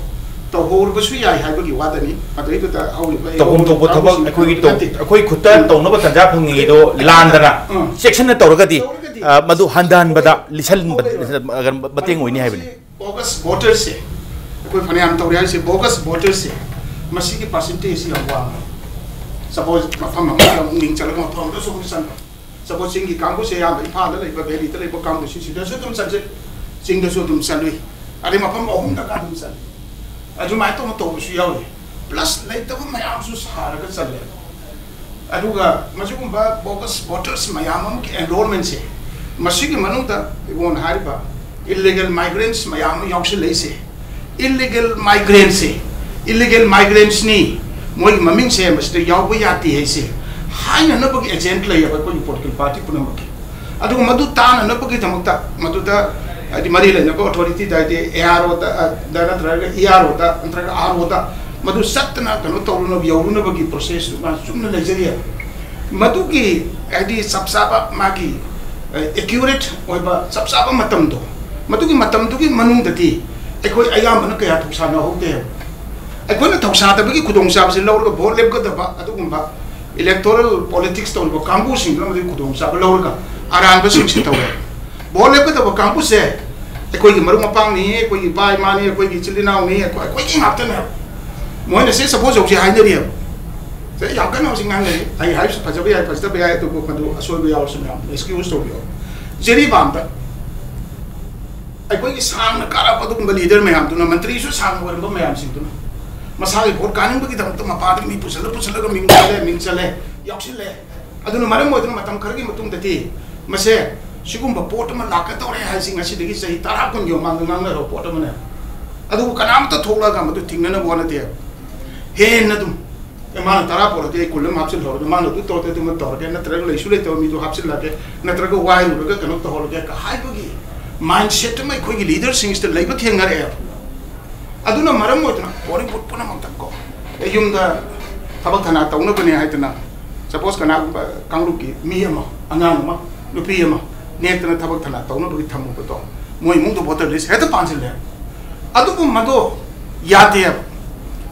ꯇꯧꯍꯧꯔꯕꯁꯨ ꯌꯥꯏ ꯍꯥꯏꯕꯒꯤ ꯋꯥꯗꯅꯤ꯫ ꯃꯗꯨꯏꯗꯨꯗ ꯍꯧꯔꯤꯕ ꯇꯧꯐꯝ ꯊꯣꯛꯄ ꯊꯕꯛ ꯀꯥꯡꯕꯨꯁꯤꯡꯗꯨ ꯑꯩꯈꯣꯏꯒꯤ ꯇꯧ-, ꯅꯠꯇꯦ꯫ ꯑꯩꯈꯣꯏ ꯈꯨꯠꯇ ꯇꯧꯅꯕ ꯇꯟꯖꯥ ꯐꯪꯉꯤꯗꯣ ꯂꯥꯟꯗꯅ ꯎꯝ꯫ ꯆꯦꯛꯁꯤꯟꯅ ꯇꯧꯔꯒꯗꯤ, ꯇꯧꯔꯒꯗꯤ ꯑ, ꯃꯗꯨ ꯍꯟꯊꯍꯟꯕꯗ ꯂꯤꯁꯟꯕ-, ꯍꯣꯏ, ꯍꯣꯏ꯫ ꯃꯇꯦꯡ ꯑꯣꯏꯅꯤ ꯍꯥꯏꯕꯅꯤ꯫ ꯕꯣꯒꯁ ꯚꯣꯇꯔꯁꯦ ꯑꯩꯈꯣꯏ ꯐꯅꯌꯥꯝ ꯇꯧꯔꯦ ꯍꯥꯏꯁꯦ, ꯕꯣꯒꯁ ꯚꯣꯇꯔꯁꯦ ꯃꯁꯤꯒꯤ ꯄꯥꯔꯁꯦꯟꯇꯦꯖꯁꯤ ꯌꯥꯝ ꯋꯥꯡꯉꯦ꯫ ꯁꯄꯣꯖ ꯃꯐꯝ ꯑꯃꯗ ꯑꯃꯨꯛ ꯃꯤꯡ ꯆꯜꯂꯒ ꯃꯐꯝ ꯑꯃꯗꯁꯨ ꯑꯃꯨꯛ ꯆꯟꯕ꯫ ꯁꯄꯣꯖ ꯆꯤꯡꯒꯤ ꯀꯥꯡꯕꯨꯁꯦ ꯑꯌꯥꯝꯕ ꯏꯝꯐꯥꯜꯗ ꯂꯩꯕ, ꯚꯦꯂꯤꯗ ꯂꯩꯕ ꯀꯥꯡꯕꯨꯁꯤ ꯁꯤꯗꯁꯨ ꯑꯗꯨꯝ ꯆꯠꯂꯤ, ꯆꯤꯡꯗꯁꯨ ꯑꯗꯨꯝ ꯆꯠꯂꯨꯏ, ꯑꯗꯩ ꯃꯐꯝ ꯑꯍꯨꯝꯗꯒ ꯑꯗꯨꯝ ꯆꯠꯂꯤ꯫ ꯑꯗꯨꯃꯥꯏꯅ ꯇꯧꯅ ꯇꯧꯕꯁꯨ ꯌꯥꯎꯔꯤ꯫ ꯄ꯭ꯂꯁ ꯂꯩꯇꯕ ꯃꯌꯥꯝꯁꯨ ꯁꯥꯔꯒ ꯆꯠꯂꯦ꯫ ꯑꯗꯨꯒ ꯃꯁꯤꯒꯨꯝꯕ ꯕꯣꯒꯁ ꯚꯣꯇꯔꯁ ꯃꯌꯥꯝ ꯑꯃꯒꯤ ꯑꯦꯟꯔꯣꯜꯃꯦꯟꯁꯦ ꯃꯁꯤꯒꯤ ꯃꯅꯨꯡꯗ ꯏꯕꯣꯟ ꯍꯥꯏꯔꯤꯕ ꯏꯜꯂꯤꯒꯦꯜ ꯃꯥꯏꯒ꯭ꯔꯦꯟꯁ ꯃꯌꯥꯝ ꯑꯃ ꯌꯥꯎꯁꯤꯜꯂꯛꯏꯁꯦ꯫ ꯏꯜꯂꯤꯒꯦꯜ ꯃꯥꯏꯒ꯭ꯔꯦꯟꯁꯦ, ꯏꯜꯂꯤꯒꯦꯜ ꯃꯥꯏꯒ꯭ꯔꯦꯟꯁꯅꯤ, ꯃꯣꯏꯒꯤ ꯃꯃꯤꯡꯁꯦ ꯃꯁꯤꯗ ꯌꯥꯎꯕ ꯌꯥꯗꯦ ꯍꯥꯏꯁꯦ ꯍꯥꯏꯅꯅꯕꯒꯤ ꯑꯦꯖꯦꯟꯠ ꯂꯩꯌꯦꯕ ꯑꯩꯈꯣꯏꯒꯤ ꯄꯣꯂꯤꯇꯤꯀꯦꯜ ꯄꯥꯔꯇꯤ ꯄꯨꯝꯅꯃꯛꯀꯤ꯫ ꯑꯗꯨꯒ ꯃꯗꯨ ꯇꯥꯅꯅꯕꯒꯤꯗꯃꯛꯇ ꯃꯗꯨꯗ ꯍꯥꯏꯗꯤ ꯃꯔꯤ ꯂꯩꯅꯕ ꯑꯣꯊꯣꯔꯤꯇꯤꯗ, ꯍꯥꯏꯗꯤ ꯑꯦ ꯑꯥꯔ ꯑꯣꯗ, ꯑ, ꯗ ꯅꯠꯇ꯭ꯔꯒ ꯏ ꯑꯥꯔ ꯑꯣꯗ ꯅꯠꯇ꯭ꯔꯒ ꯑꯥꯔ ꯑꯣꯗ ꯃꯗꯨ ꯆꯠꯇꯅ ꯀꯩꯅꯣ ꯇꯧꯔꯨꯅꯕ, ꯌꯧꯔꯨꯅꯕꯒꯤ ꯄ꯭ꯔꯣꯁꯦꯁꯇꯨ ꯃꯥ ꯆꯨꯝꯅ ꯂꯩꯖꯔꯤꯑꯕ꯫ ꯃꯗꯨꯒꯤ ꯍꯥꯏꯗꯤ ꯆꯞ ꯆꯥꯕ ꯃꯥꯒꯤ, ꯑ, ꯑꯦꯀ꯭ꯌꯨꯔꯦꯠ ꯑꯣꯏꯕ ꯆꯞ ꯆꯥꯕ ꯃꯇꯝꯗꯣ, ꯃꯗꯨꯒꯤ ꯃꯇꯝꯗꯨꯒꯤ ꯃꯅꯨꯡꯗꯗꯤ ꯑꯩꯈꯣꯏ ꯑꯌꯥꯝꯕꯅ ꯀꯌꯥ ꯊꯧꯁꯥꯅꯍꯧꯗꯦꯕ꯫ ꯑꯩꯈꯣꯏꯅ ꯊꯧꯁꯥꯗꯕꯒꯤ ꯈꯨꯗꯣꯡꯆꯥꯕꯁꯤ ꯂꯧꯔꯒ ꯚꯣꯠ ꯂꯦꯞꯀꯗꯕ ꯑꯗꯨꯒꯨꯝꯕ ꯏꯂꯦꯛꯇꯣꯔꯦꯜ ꯄꯣꯂꯤꯇꯤꯛꯁ ꯇꯧꯔꯤꯕ ꯀꯥꯡꯕꯨꯁꯤꯡꯗꯨꯅ ꯃꯗꯨꯒꯤ ꯈꯨꯗꯣꯡꯆꯥꯕ ꯂꯧꯔꯒ ꯑꯔꯥꯟꯕꯁꯤꯡꯁꯤ ꯇꯧꯋꯦ꯫ ꯚꯣꯠ ꯂꯦꯞꯀꯗꯕ ꯀꯥꯡꯕꯨꯁꯦ ꯑꯩꯈꯣꯏꯒꯤ ꯃꯔꯨꯞ ꯃꯄꯥꯡꯅꯤ, ꯑꯩꯈꯣꯏꯒꯤ ꯏꯄꯥ ꯏꯃꯥꯅꯤ, ꯑꯩꯈꯣꯏꯒꯤ ꯏꯆꯤꯜ ꯏꯅꯥꯎꯅꯤ, ꯑꯩꯈꯣꯏ, ꯑꯩꯈꯣꯏꯒꯤ ꯉꯥꯛꯇꯅꯦꯕ꯫ ꯃꯣꯏꯅ ꯁꯦ ꯁꯄꯣꯁ ꯍꯧꯖꯤꯛ ꯍꯥꯏꯅꯔꯤꯑꯕ꯫ ꯁꯦ ꯌꯥꯝ ꯀꯟꯅ ꯍꯧꯖꯤꯛ ꯉꯥꯡꯅꯔꯤ꯫ ꯑꯩ ꯍꯥꯏꯕꯁꯨ ꯐꯖꯕ ꯌꯥꯏ, ꯐꯖꯗꯕ ꯌꯥꯏ, ꯑꯗꯨꯕꯨ ꯃꯗꯨ ꯑꯁꯣꯏꯕ ꯌꯥꯎꯔꯁꯨ ꯃꯌꯥꯝ ꯑꯦꯛꯁꯀ꯭ꯌꯨꯁ ꯇꯧꯕꯤꯌꯣ꯫ ꯖꯤꯔꯤꯕꯥꯝꯗ ꯑꯩꯈꯣꯏꯒꯤ ꯁꯥꯡꯅ ꯀꯥꯔꯛꯄ ꯑꯗꯨꯒꯨꯝꯕ ꯂꯤꯗꯔ ꯃꯌꯥꯝꯗꯨꯅ, ꯃꯟꯇ꯭ꯔꯤꯁꯨ ꯁꯥꯡꯅ ꯑꯣꯏꯔꯝꯕ ꯃꯌꯥꯝꯁꯤꯡꯗꯨꯅ ꯃꯁꯥꯒꯤ ꯚꯣꯠ ꯀꯥꯅꯤꯡꯕꯒꯤꯗꯃꯛꯇ ꯃꯄꯥꯗꯒꯤ ꯃꯤ ꯄꯨꯁꯜꯂ ꯄꯨꯁꯜꯂꯒ ꯃꯤꯡ ꯆꯜꯂꯦ, ꯃꯤꯡ ꯆꯜꯂꯦ, ꯌꯥꯎꯁꯤꯜꯂꯦ꯫ ꯑꯗꯨꯅ ꯃꯔꯝ ꯑꯣꯏꯗꯨꯅ ꯃꯇꯝ ꯈꯔꯒꯤ ꯃꯇꯨꯡꯗꯗꯤ ꯃꯁꯦ ꯁꯤꯒꯨꯝꯕ ꯄꯣꯠ ꯑꯃ ꯂꯥꯛꯀꯗꯧꯔꯦ ꯍꯥꯏꯁꯤ ꯉꯁꯤꯗꯒꯤ ꯆꯍꯤ ꯇꯔꯥ ꯀꯨꯟꯒꯤ ꯃꯃꯥꯡꯗ ꯉꯥꯡꯅꯔꯕ ꯄꯣꯠ ꯑꯃꯅꯦ꯫ ꯑꯗꯨꯕꯨ ꯀꯅꯥꯝꯇ ꯊꯣꯛꯂꯛꯑꯒ ꯃꯗꯨ ꯊꯤꯡꯅꯅꯕ ꯍꯣꯠꯅꯗꯦ꯫ ꯍꯦꯟꯅ ꯑꯗꯨꯝ, "ꯑꯦ, ꯃꯥꯅ ꯇꯔꯥ ꯄꯣꯔꯛꯑꯗꯤ ꯑꯩ ꯀꯨꯟ ꯑꯃ ꯍꯥꯞꯆꯤꯜꯍꯧꯔꯒꯦ, ꯃꯥꯅ ꯑꯗꯨ ꯇꯧꯔꯗꯤ ꯑꯗꯨꯃ ꯇꯧꯔꯒꯦ, ꯅꯠꯇ꯭ꯔꯒ ꯂꯩꯁꯨ ꯂꯩꯇꯕ ꯃꯤꯗꯨ ꯍꯥꯞꯆꯤꯜꯂꯒꯦ, ꯅꯠꯇ꯭ꯔꯒ ꯋꯥꯏꯔꯨꯔꯒ ꯀꯩꯅꯣ ꯇꯧꯍꯧꯔꯒꯦ" ꯍꯥꯏꯕꯒꯤ ꯃꯥꯏꯟꯁꯦꯠ ꯑꯃ ꯑꯩꯈꯣꯏꯒꯤ ꯂꯤꯗꯔꯁꯤꯡꯁꯤꯗ ꯂꯩꯕ ꯊꯦꯡꯅꯔꯛꯑꯦꯕ꯫ ꯑꯗꯨꯅ ꯃꯔꯝ ꯑꯣꯏꯗꯨꯅ ꯕꯣꯔꯤꯡ ꯄꯨꯝ ꯄꯨꯝꯅꯃꯛꯇꯀꯣ, ꯑꯦ, ꯌꯨꯝꯗ ꯊꯕꯛ ꯊꯅꯥ ꯇꯧꯅꯕꯅꯦ ꯍꯥꯏꯗꯅ, ꯁꯄꯣꯁ, ꯀꯅꯥꯒꯨꯝꯕ ꯀꯥꯡꯂꯨꯞꯀꯤ ꯃꯤ ꯑꯃ, ꯑꯉꯥꯡ ꯑꯃ, ꯅꯨꯄꯤ ꯑꯃ ꯅꯦꯛꯇꯅ ꯊꯕꯛ ꯊꯅꯥ ꯇꯧꯅꯕꯒꯤ ꯊꯝꯃꯨꯕꯗꯣ, ꯃꯣꯏ ꯏꯃꯨꯡꯗ ꯚꯣꯇꯔ ꯂꯤꯁ ꯍꯦꯛꯇ ꯄꯥꯟꯁꯤꯜꯂꯦ꯫ ꯑꯗꯨꯕꯨ ꯃꯗꯣ ꯌꯥꯗꯦꯕ꯫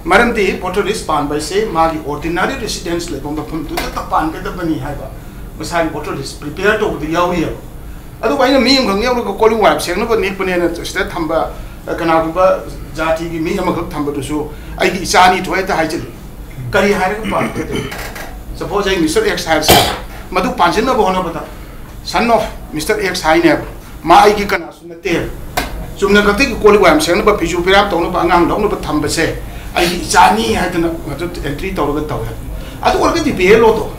ꯃꯔꯝꯗꯤ ꯚꯣꯇꯔ ꯂꯤꯁ ꯄꯥꯟꯕ ꯍꯥꯏꯁꯦ ꯃꯥꯒꯤ ꯑꯣꯔꯗꯤꯅꯔꯤ ꯔꯦꯁꯤꯗꯦꯟꯁ ꯂꯩꯐꯝ ꯃꯐꯝꯗꯨꯗ ꯄꯥꯟꯒꯗꯕꯅꯤ ꯍꯥꯏꯕ ꯃꯁꯥꯒꯤ ꯚꯣꯇꯔ ꯂꯤꯁ ꯄ꯭ꯔꯤꯄꯦꯌꯔ ꯇꯧꯕꯗ ꯌꯥꯎꯔꯤꯑꯕ꯫ ꯑꯗꯨꯕꯨ ꯑꯩꯅ ꯃꯤ ꯑꯃꯈꯛ ꯌꯧꯔꯒ ꯀꯣꯜꯂꯤꯡ ꯋꯥꯏꯔꯞ ꯁꯦꯡꯅꯕ ꯅꯦꯛꯄꯅꯦꯅ ꯁꯤꯗ ꯊꯝꯕ, ꯑ, ꯀꯅꯥꯒꯨꯝꯕ ꯖꯥꯇꯤꯒꯤ ꯃꯤ ꯑꯃꯈꯛ ꯊꯝꯕꯗꯨꯁꯨ ꯑꯩꯒꯤ ꯏꯆꯥ ꯑꯅꯤ ꯊꯣꯛꯑꯦ ꯍꯦꯛꯇ ꯍꯥꯏꯖꯤꯜꯂꯤ꯫ ꯀꯔꯤ ꯍꯥꯏꯔꯒ ꯄꯥꯟꯒꯗꯣꯏꯅꯣ? ꯁꯄꯣꯁ ꯑꯩ ꯃꯤꯁꯇꯔ ꯑꯦꯛꯁ ꯍꯥꯏꯔꯁꯦ, ꯃꯗꯨ ꯄꯥꯟꯁꯤꯟꯅꯕ ꯍꯣꯠꯅꯕꯗ son of Mister X ꯍꯥꯏꯅꯦꯕ, ꯃꯥ ꯑꯩꯒꯤ ꯀꯅꯥꯁꯨ ꯅꯠꯇꯦ꯫ ꯆꯨꯝꯅ ꯈꯛꯇꯒꯤ ꯀꯣꯜꯂꯤꯛ ꯋꯥꯏꯔꯝ ꯁꯦꯡꯅꯕ, ꯐꯤꯁꯨ ꯐꯤꯔꯥꯝ ꯇꯧꯅꯕ, ꯑꯉꯥꯡ ꯂꯧꯅꯕ ꯊꯝꯕꯁꯦ ꯑꯩꯒꯤ ꯏꯆꯥꯅꯤ ꯍꯥꯏꯗꯅ ꯃꯗꯨ ꯑꯦꯟꯇ꯭ꯔꯤ ꯇꯧꯔꯒ ꯇꯧꯋꯦ꯫ ꯑꯗꯨ ꯑꯣꯏꯔꯒꯗꯤ ꯕꯤ ꯑꯦꯜ ꯑꯣꯗꯣ,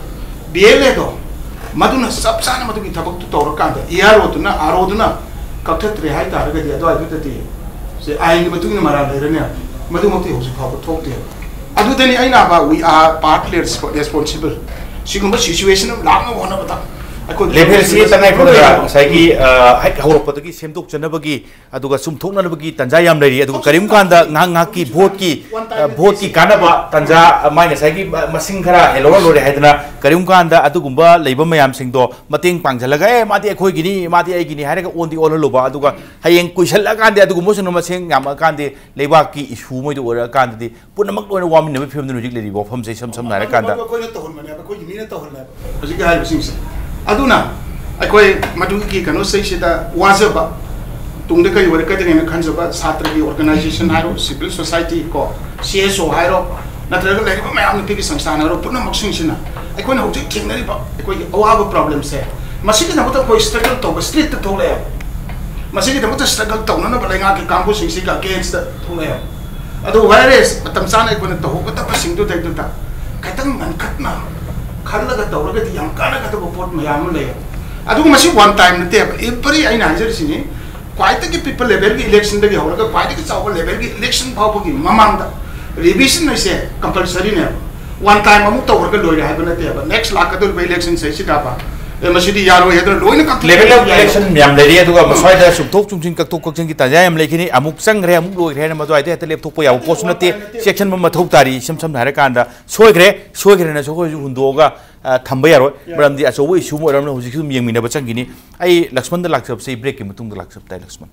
ꯕꯤ ꯑꯦꯜ ꯑꯦꯗꯣ, ꯃꯗꯨꯅ ꯆꯞ ꯆꯥꯅ ꯃꯗꯨꯒꯤ ꯊꯕꯛꯇꯨ ꯇꯧꯔꯀꯥꯟꯗ ꯏ ꯑꯥꯔ ꯑꯣꯗꯨꯅ, ꯑꯥꯔ ꯑꯣꯗꯨꯅ ꯀꯛꯊꯠꯇ꯭ꯔꯦ ꯍꯥꯏ ꯇꯥꯔꯒꯗꯤ ꯑꯗꯨꯋꯥꯏꯗꯨꯗꯗꯤ ꯁꯦ ꯑꯥꯏꯟꯒꯤ ꯃꯇꯨꯡ ꯏꯟꯅ ꯃꯔꯥꯜ ꯂꯩꯔꯅꯦ꯫ ꯃꯗꯨꯃꯛꯇꯤ ꯍꯧꯖꯤꯛ ꯐꯥꯎꯕ ꯊꯣꯛꯇꯦꯕ꯫ ꯑꯗꯨꯗꯅꯤ ꯑꯩꯅ ꯍꯥꯏꯕ, "We are partly responsible"꯫ ꯁꯤꯒꯨꯝꯕ ꯁꯤꯆꯨꯋꯦꯁꯟ ꯑꯃ ꯂꯥꯛꯅꯕ ꯍꯣꯠꯅꯕꯗ ꯑꯩꯈꯣꯏ ꯂꯦꯚꯦꯜꯁꯤ ꯇꯉꯥꯏ ꯐꯗꯅ ꯉꯁꯥꯏꯒꯤ, ꯑ, ꯍꯦꯛ ꯍꯧꯔꯛꯄꯗꯒꯤ ꯁꯦꯝꯗꯣꯛꯆꯅꯕꯒꯤ, ꯑꯗꯨꯒ ꯆꯨꯝꯊꯣꯛꯅꯅꯕꯒꯤ ꯇꯥꯟꯖꯥ ꯌꯥꯝ ꯂꯩꯔꯤ꯫ ꯑꯗꯨꯒ ꯀꯔꯤꯒꯨꯝ ꯀꯥꯟꯗ ꯉꯥꯏꯍꯥꯛ ꯉꯥꯏꯍꯥꯛꯀꯤ ꯚꯣꯠꯀꯤ, ꯑ, ꯚꯣꯠꯀꯤ ꯀꯥꯟꯅꯕ ꯇꯥꯟꯖꯥ, ꯑ, ꯃꯥꯏ ꯉꯁꯥꯏꯒꯤ, ꯑ, ꯃꯁꯤꯡ ꯈꯔ ꯍꯦꯜꯍꯧꯔ ꯂꯣꯏꯔꯦ ꯍꯥꯏꯗꯅ ꯀꯔꯤꯒꯨꯝ ꯀꯥꯟꯗ ꯑꯗꯨꯒꯨꯝꯕ ꯂꯩꯕ ꯃꯌꯥꯝꯁꯤꯡꯗꯣ ꯃꯇꯦꯡ ꯄꯥꯡꯁꯤꯜꯂꯒ, "ꯑꯦ, ꯃꯥꯗꯤ ꯑꯩꯈꯣꯏꯒꯤꯅꯤ, ꯃꯥꯗꯤ ꯑꯩꯒꯤꯅꯤ" ꯍꯥꯏꯔꯒ ꯑꯣꯟꯗꯤ ꯑꯣꯜꯍꯜꯂꯨꯕ, ꯑꯗꯨꯒ ꯍꯌꯦꯡ ꯀꯨꯏꯁꯜꯂꯛꯑꯀꯥꯟꯗ ꯑꯗꯨꯒꯨꯝꯕꯁꯤꯡꯗꯣ ꯃꯁꯤꯡ ꯌꯥꯝꯃꯛꯑꯀꯥꯟꯗꯤ ꯂꯩꯕꯥꯛꯀꯤ ꯏꯁꯨ ꯃꯣꯏꯗ ꯑꯣꯏꯔꯛꯑꯀꯥꯟꯗꯗꯤ ꯄꯨꯝꯅꯃꯛ ꯂꯣꯏꯅ ꯋꯥꯃꯤꯟꯅꯕꯒꯤ ꯐꯤꯕꯝꯗ ꯍꯧꯖꯤꯛ ꯂꯩꯔꯤꯕ ꯋꯥꯐꯝꯁꯦ ꯏꯁꯝ ꯁꯝꯅ ꯍꯥꯏꯔꯀꯥꯟꯗ꯫ ꯑꯩꯈꯣꯏꯅ ꯇꯧꯍꯟꯕꯅꯦꯕ, ꯑꯩꯈꯣꯏꯒꯤ ꯃꯤꯅ ꯇꯧꯍꯜꯂꯦꯕ꯫ ꯍꯧꯖꯤꯛꯀꯤ ꯍꯥꯏꯔꯤꯕꯁꯤꯡꯁꯦ꯫ ꯑꯗꯨꯅ ꯑꯩꯈꯣꯏ ꯃꯗꯨꯒꯤ ꯀꯩꯅꯣꯁꯤꯗꯩꯁꯤꯗ ꯋꯥꯖꯕ, ꯇꯨꯡꯗ ꯀꯔꯤ ꯑꯣꯏꯔꯛꯀꯗꯒꯦꯅ ꯈꯟꯖꯕ ꯁꯥꯇ꯭ꯔꯒꯤ ꯑꯣꯔꯒꯅꯥꯏꯖꯦꯁꯟ ꯍꯥꯏꯔꯣ, ꯁꯤꯚꯤꯜ ꯁꯣꯁꯥꯏꯇꯤ ꯀꯣ, ꯁꯤ ꯑꯦꯁ ꯑꯣ ꯍꯥꯏꯔꯣ, ꯅꯠꯇ꯭ꯔꯒ ꯂꯩꯔꯤꯕ ꯃꯌꯥꯝ, ꯅꯨꯄꯤꯒꯤ ꯁꯪꯁꯊꯥꯟ ꯍꯥꯏꯔꯣ, ꯄꯨꯝꯅꯃꯛꯁꯤꯡꯁꯤꯅ ꯑꯩꯈꯣꯏꯅ ꯍꯧꯖꯤꯛ ꯊꯦꯡꯅꯔꯤꯕ ꯑꯩꯈꯣꯏꯒꯤ ꯑꯋꯥꯕ ꯄ꯭ꯔꯣꯕ꯭ꯂꯦꯝꯁꯦ, ꯃꯁꯤꯒꯤꯗꯃꯛꯇ ꯑꯩꯈꯣꯏ ꯁ꯭ꯇ꯭ꯔꯒꯜ ꯇꯧꯕ ꯁ꯭ꯇ꯭ꯔꯤꯠꯇ ꯊꯣꯛꯂꯛꯑꯦꯕ꯫ ꯃꯁꯤꯒꯤꯗꯃꯛꯇ ꯁ꯭ꯇ꯭ꯔꯒꯜ ꯇꯧꯅꯅꯕ ꯂꯩꯉꯥꯛꯀꯤ ꯀꯥꯡꯕꯨꯁꯤꯡꯁꯤꯒ ꯑꯒꯦꯟꯁꯇ ꯊꯣꯛꯂꯛꯑꯦꯕ꯫ ꯑꯗꯨ ꯋꯥꯏꯔꯦꯁ ꯃꯇꯝ ꯆꯥꯅ ꯑꯩꯈꯣꯏꯅ ꯇꯧꯍꯧꯒꯗꯕꯁꯤꯡꯗꯨꯗꯩꯗꯨꯗ ꯈꯤꯇꯪ ꯉꯟꯈꯠꯅ ꯈꯜꯂꯒ ꯇꯧꯔꯒꯗꯤ ꯌꯥꯝ ꯀꯥꯟꯅꯒꯗꯕ ꯄꯣꯠ ꯃꯌꯥꯝ ꯑꯃ ꯂꯩꯌꯦꯕ꯫ ꯑꯗꯨꯒ ꯃꯁꯤ ꯋꯥꯟ ꯇꯥꯏꯝ ꯅꯠꯇꯦꯕ꯫ ꯑꯦꯚ꯭ꯔꯤ, ꯑꯩꯅ ꯍꯥꯏꯖꯔꯤꯁꯤꯅꯤ, ꯈ꯭ꯋꯥꯏꯗꯒꯤ ꯄꯤꯛꯄ ꯂꯦꯚꯦꯜꯒꯤ ꯏꯂꯦꯛꯁꯟꯗꯒꯤ ꯍꯧꯔꯒ ꯈ꯭ꯋꯥꯏꯗꯒꯤ ꯆꯥꯎꯕ ꯂꯦꯚꯦꯜꯒꯤ ꯏꯂꯦꯛꯁꯟ ꯐꯥꯎꯕꯒꯤ ꯃꯃꯥꯡꯗ ꯔꯤꯚꯤꯖꯟ ꯍꯥꯏꯁꯦ ꯀꯝꯄꯜꯁꯔꯤꯅꯦꯕ꯫ ꯋꯥꯟ ꯇꯥꯏꯝ ꯑꯃꯨꯛ ꯇꯧꯔꯒ ꯂꯣꯏꯔꯦ ꯍꯥꯏꯕ ꯅꯠꯇꯦꯕ꯫ ꯅꯦꯛꯁ ꯂꯥꯛꯀꯗꯧꯔꯤꯕ ꯏꯂꯦꯛꯁꯟꯁꯦ ꯁꯤꯗꯕ, ꯑꯦ, ꯃꯁꯤꯗꯤ ꯌꯥꯔꯣꯏ ꯍꯥꯏꯗꯅ ꯂꯣꯏꯅ ꯀꯛꯊꯠꯄ ꯂꯦꯚꯦꯜ ꯑꯣꯐ ꯌꯥꯏ꯫ ꯏꯂꯦꯛꯁꯟ ꯃꯌꯥꯝ ꯂꯩꯔꯤ, ꯑꯗꯨꯒ ꯎꯝ꯫ ꯁ꯭ꯋꯥꯏꯗ ꯆꯨꯝꯊꯣꯛ ꯆꯨꯝꯁꯤꯟ, ꯀꯛꯊꯣꯛ ꯀꯛꯁꯤꯟꯒꯤ ꯇꯥꯟꯖꯥ ꯌꯥꯝ ꯂꯩꯈꯤꯅꯤ꯫ ꯑꯃꯨꯛ ꯆꯪꯈ꯭ꯔꯦ, ꯑꯃꯨꯛ ꯂꯣꯏꯈ꯭ꯔꯦ ꯍꯥꯏꯅ ꯃꯗꯨꯋꯥꯏꯗ ꯍꯦꯛꯇ ꯂꯦꯞꯊꯣꯛꯄ ꯌꯥꯕ ꯄꯣꯠꯁꯨ ꯅꯠꯇꯦ꯫ ꯆꯦꯛꯁꯤꯟꯕ ꯃꯊꯧ ꯇꯥꯔꯤ꯫ ꯏꯁꯝ ꯁꯝꯅ ꯍꯥꯏꯔꯀꯥꯟꯗ, ꯁꯣꯏꯈ꯭ꯔꯦ, ꯁꯣꯏꯈ꯭ꯔꯦꯅꯁꯨ ꯑꯩꯈꯣꯏꯁꯨ ꯍꯨꯟꯗꯣꯛꯑꯒ, ꯑ, ꯊꯝꯕ ꯌꯥꯔꯣꯏ꯫ ꯌꯥꯔꯣꯏ꯫ ꯃꯔꯝꯗꯤ ꯑꯆꯧꯕ ꯏꯁꯨ ꯑꯃ ꯑꯣꯏꯔꯕꯅꯤꯅ ꯍꯧꯖꯤꯛꯁꯨ ꯑꯗꯨꯝ ꯌꯦꯡꯃꯤꯟꯅꯕ ꯆꯪꯈꯤꯅꯤ꯫ ꯑꯩ ꯂꯛꯁꯃꯟꯗ ꯂꯥꯛꯆꯕꯁꯦ ꯑꯩ ꯕ꯭ꯔꯦꯛꯀꯤ ꯃꯇꯨꯡꯗ ꯂꯥꯛꯆꯕ ꯇꯥꯏ, ꯂꯛꯁꯃꯟ꯫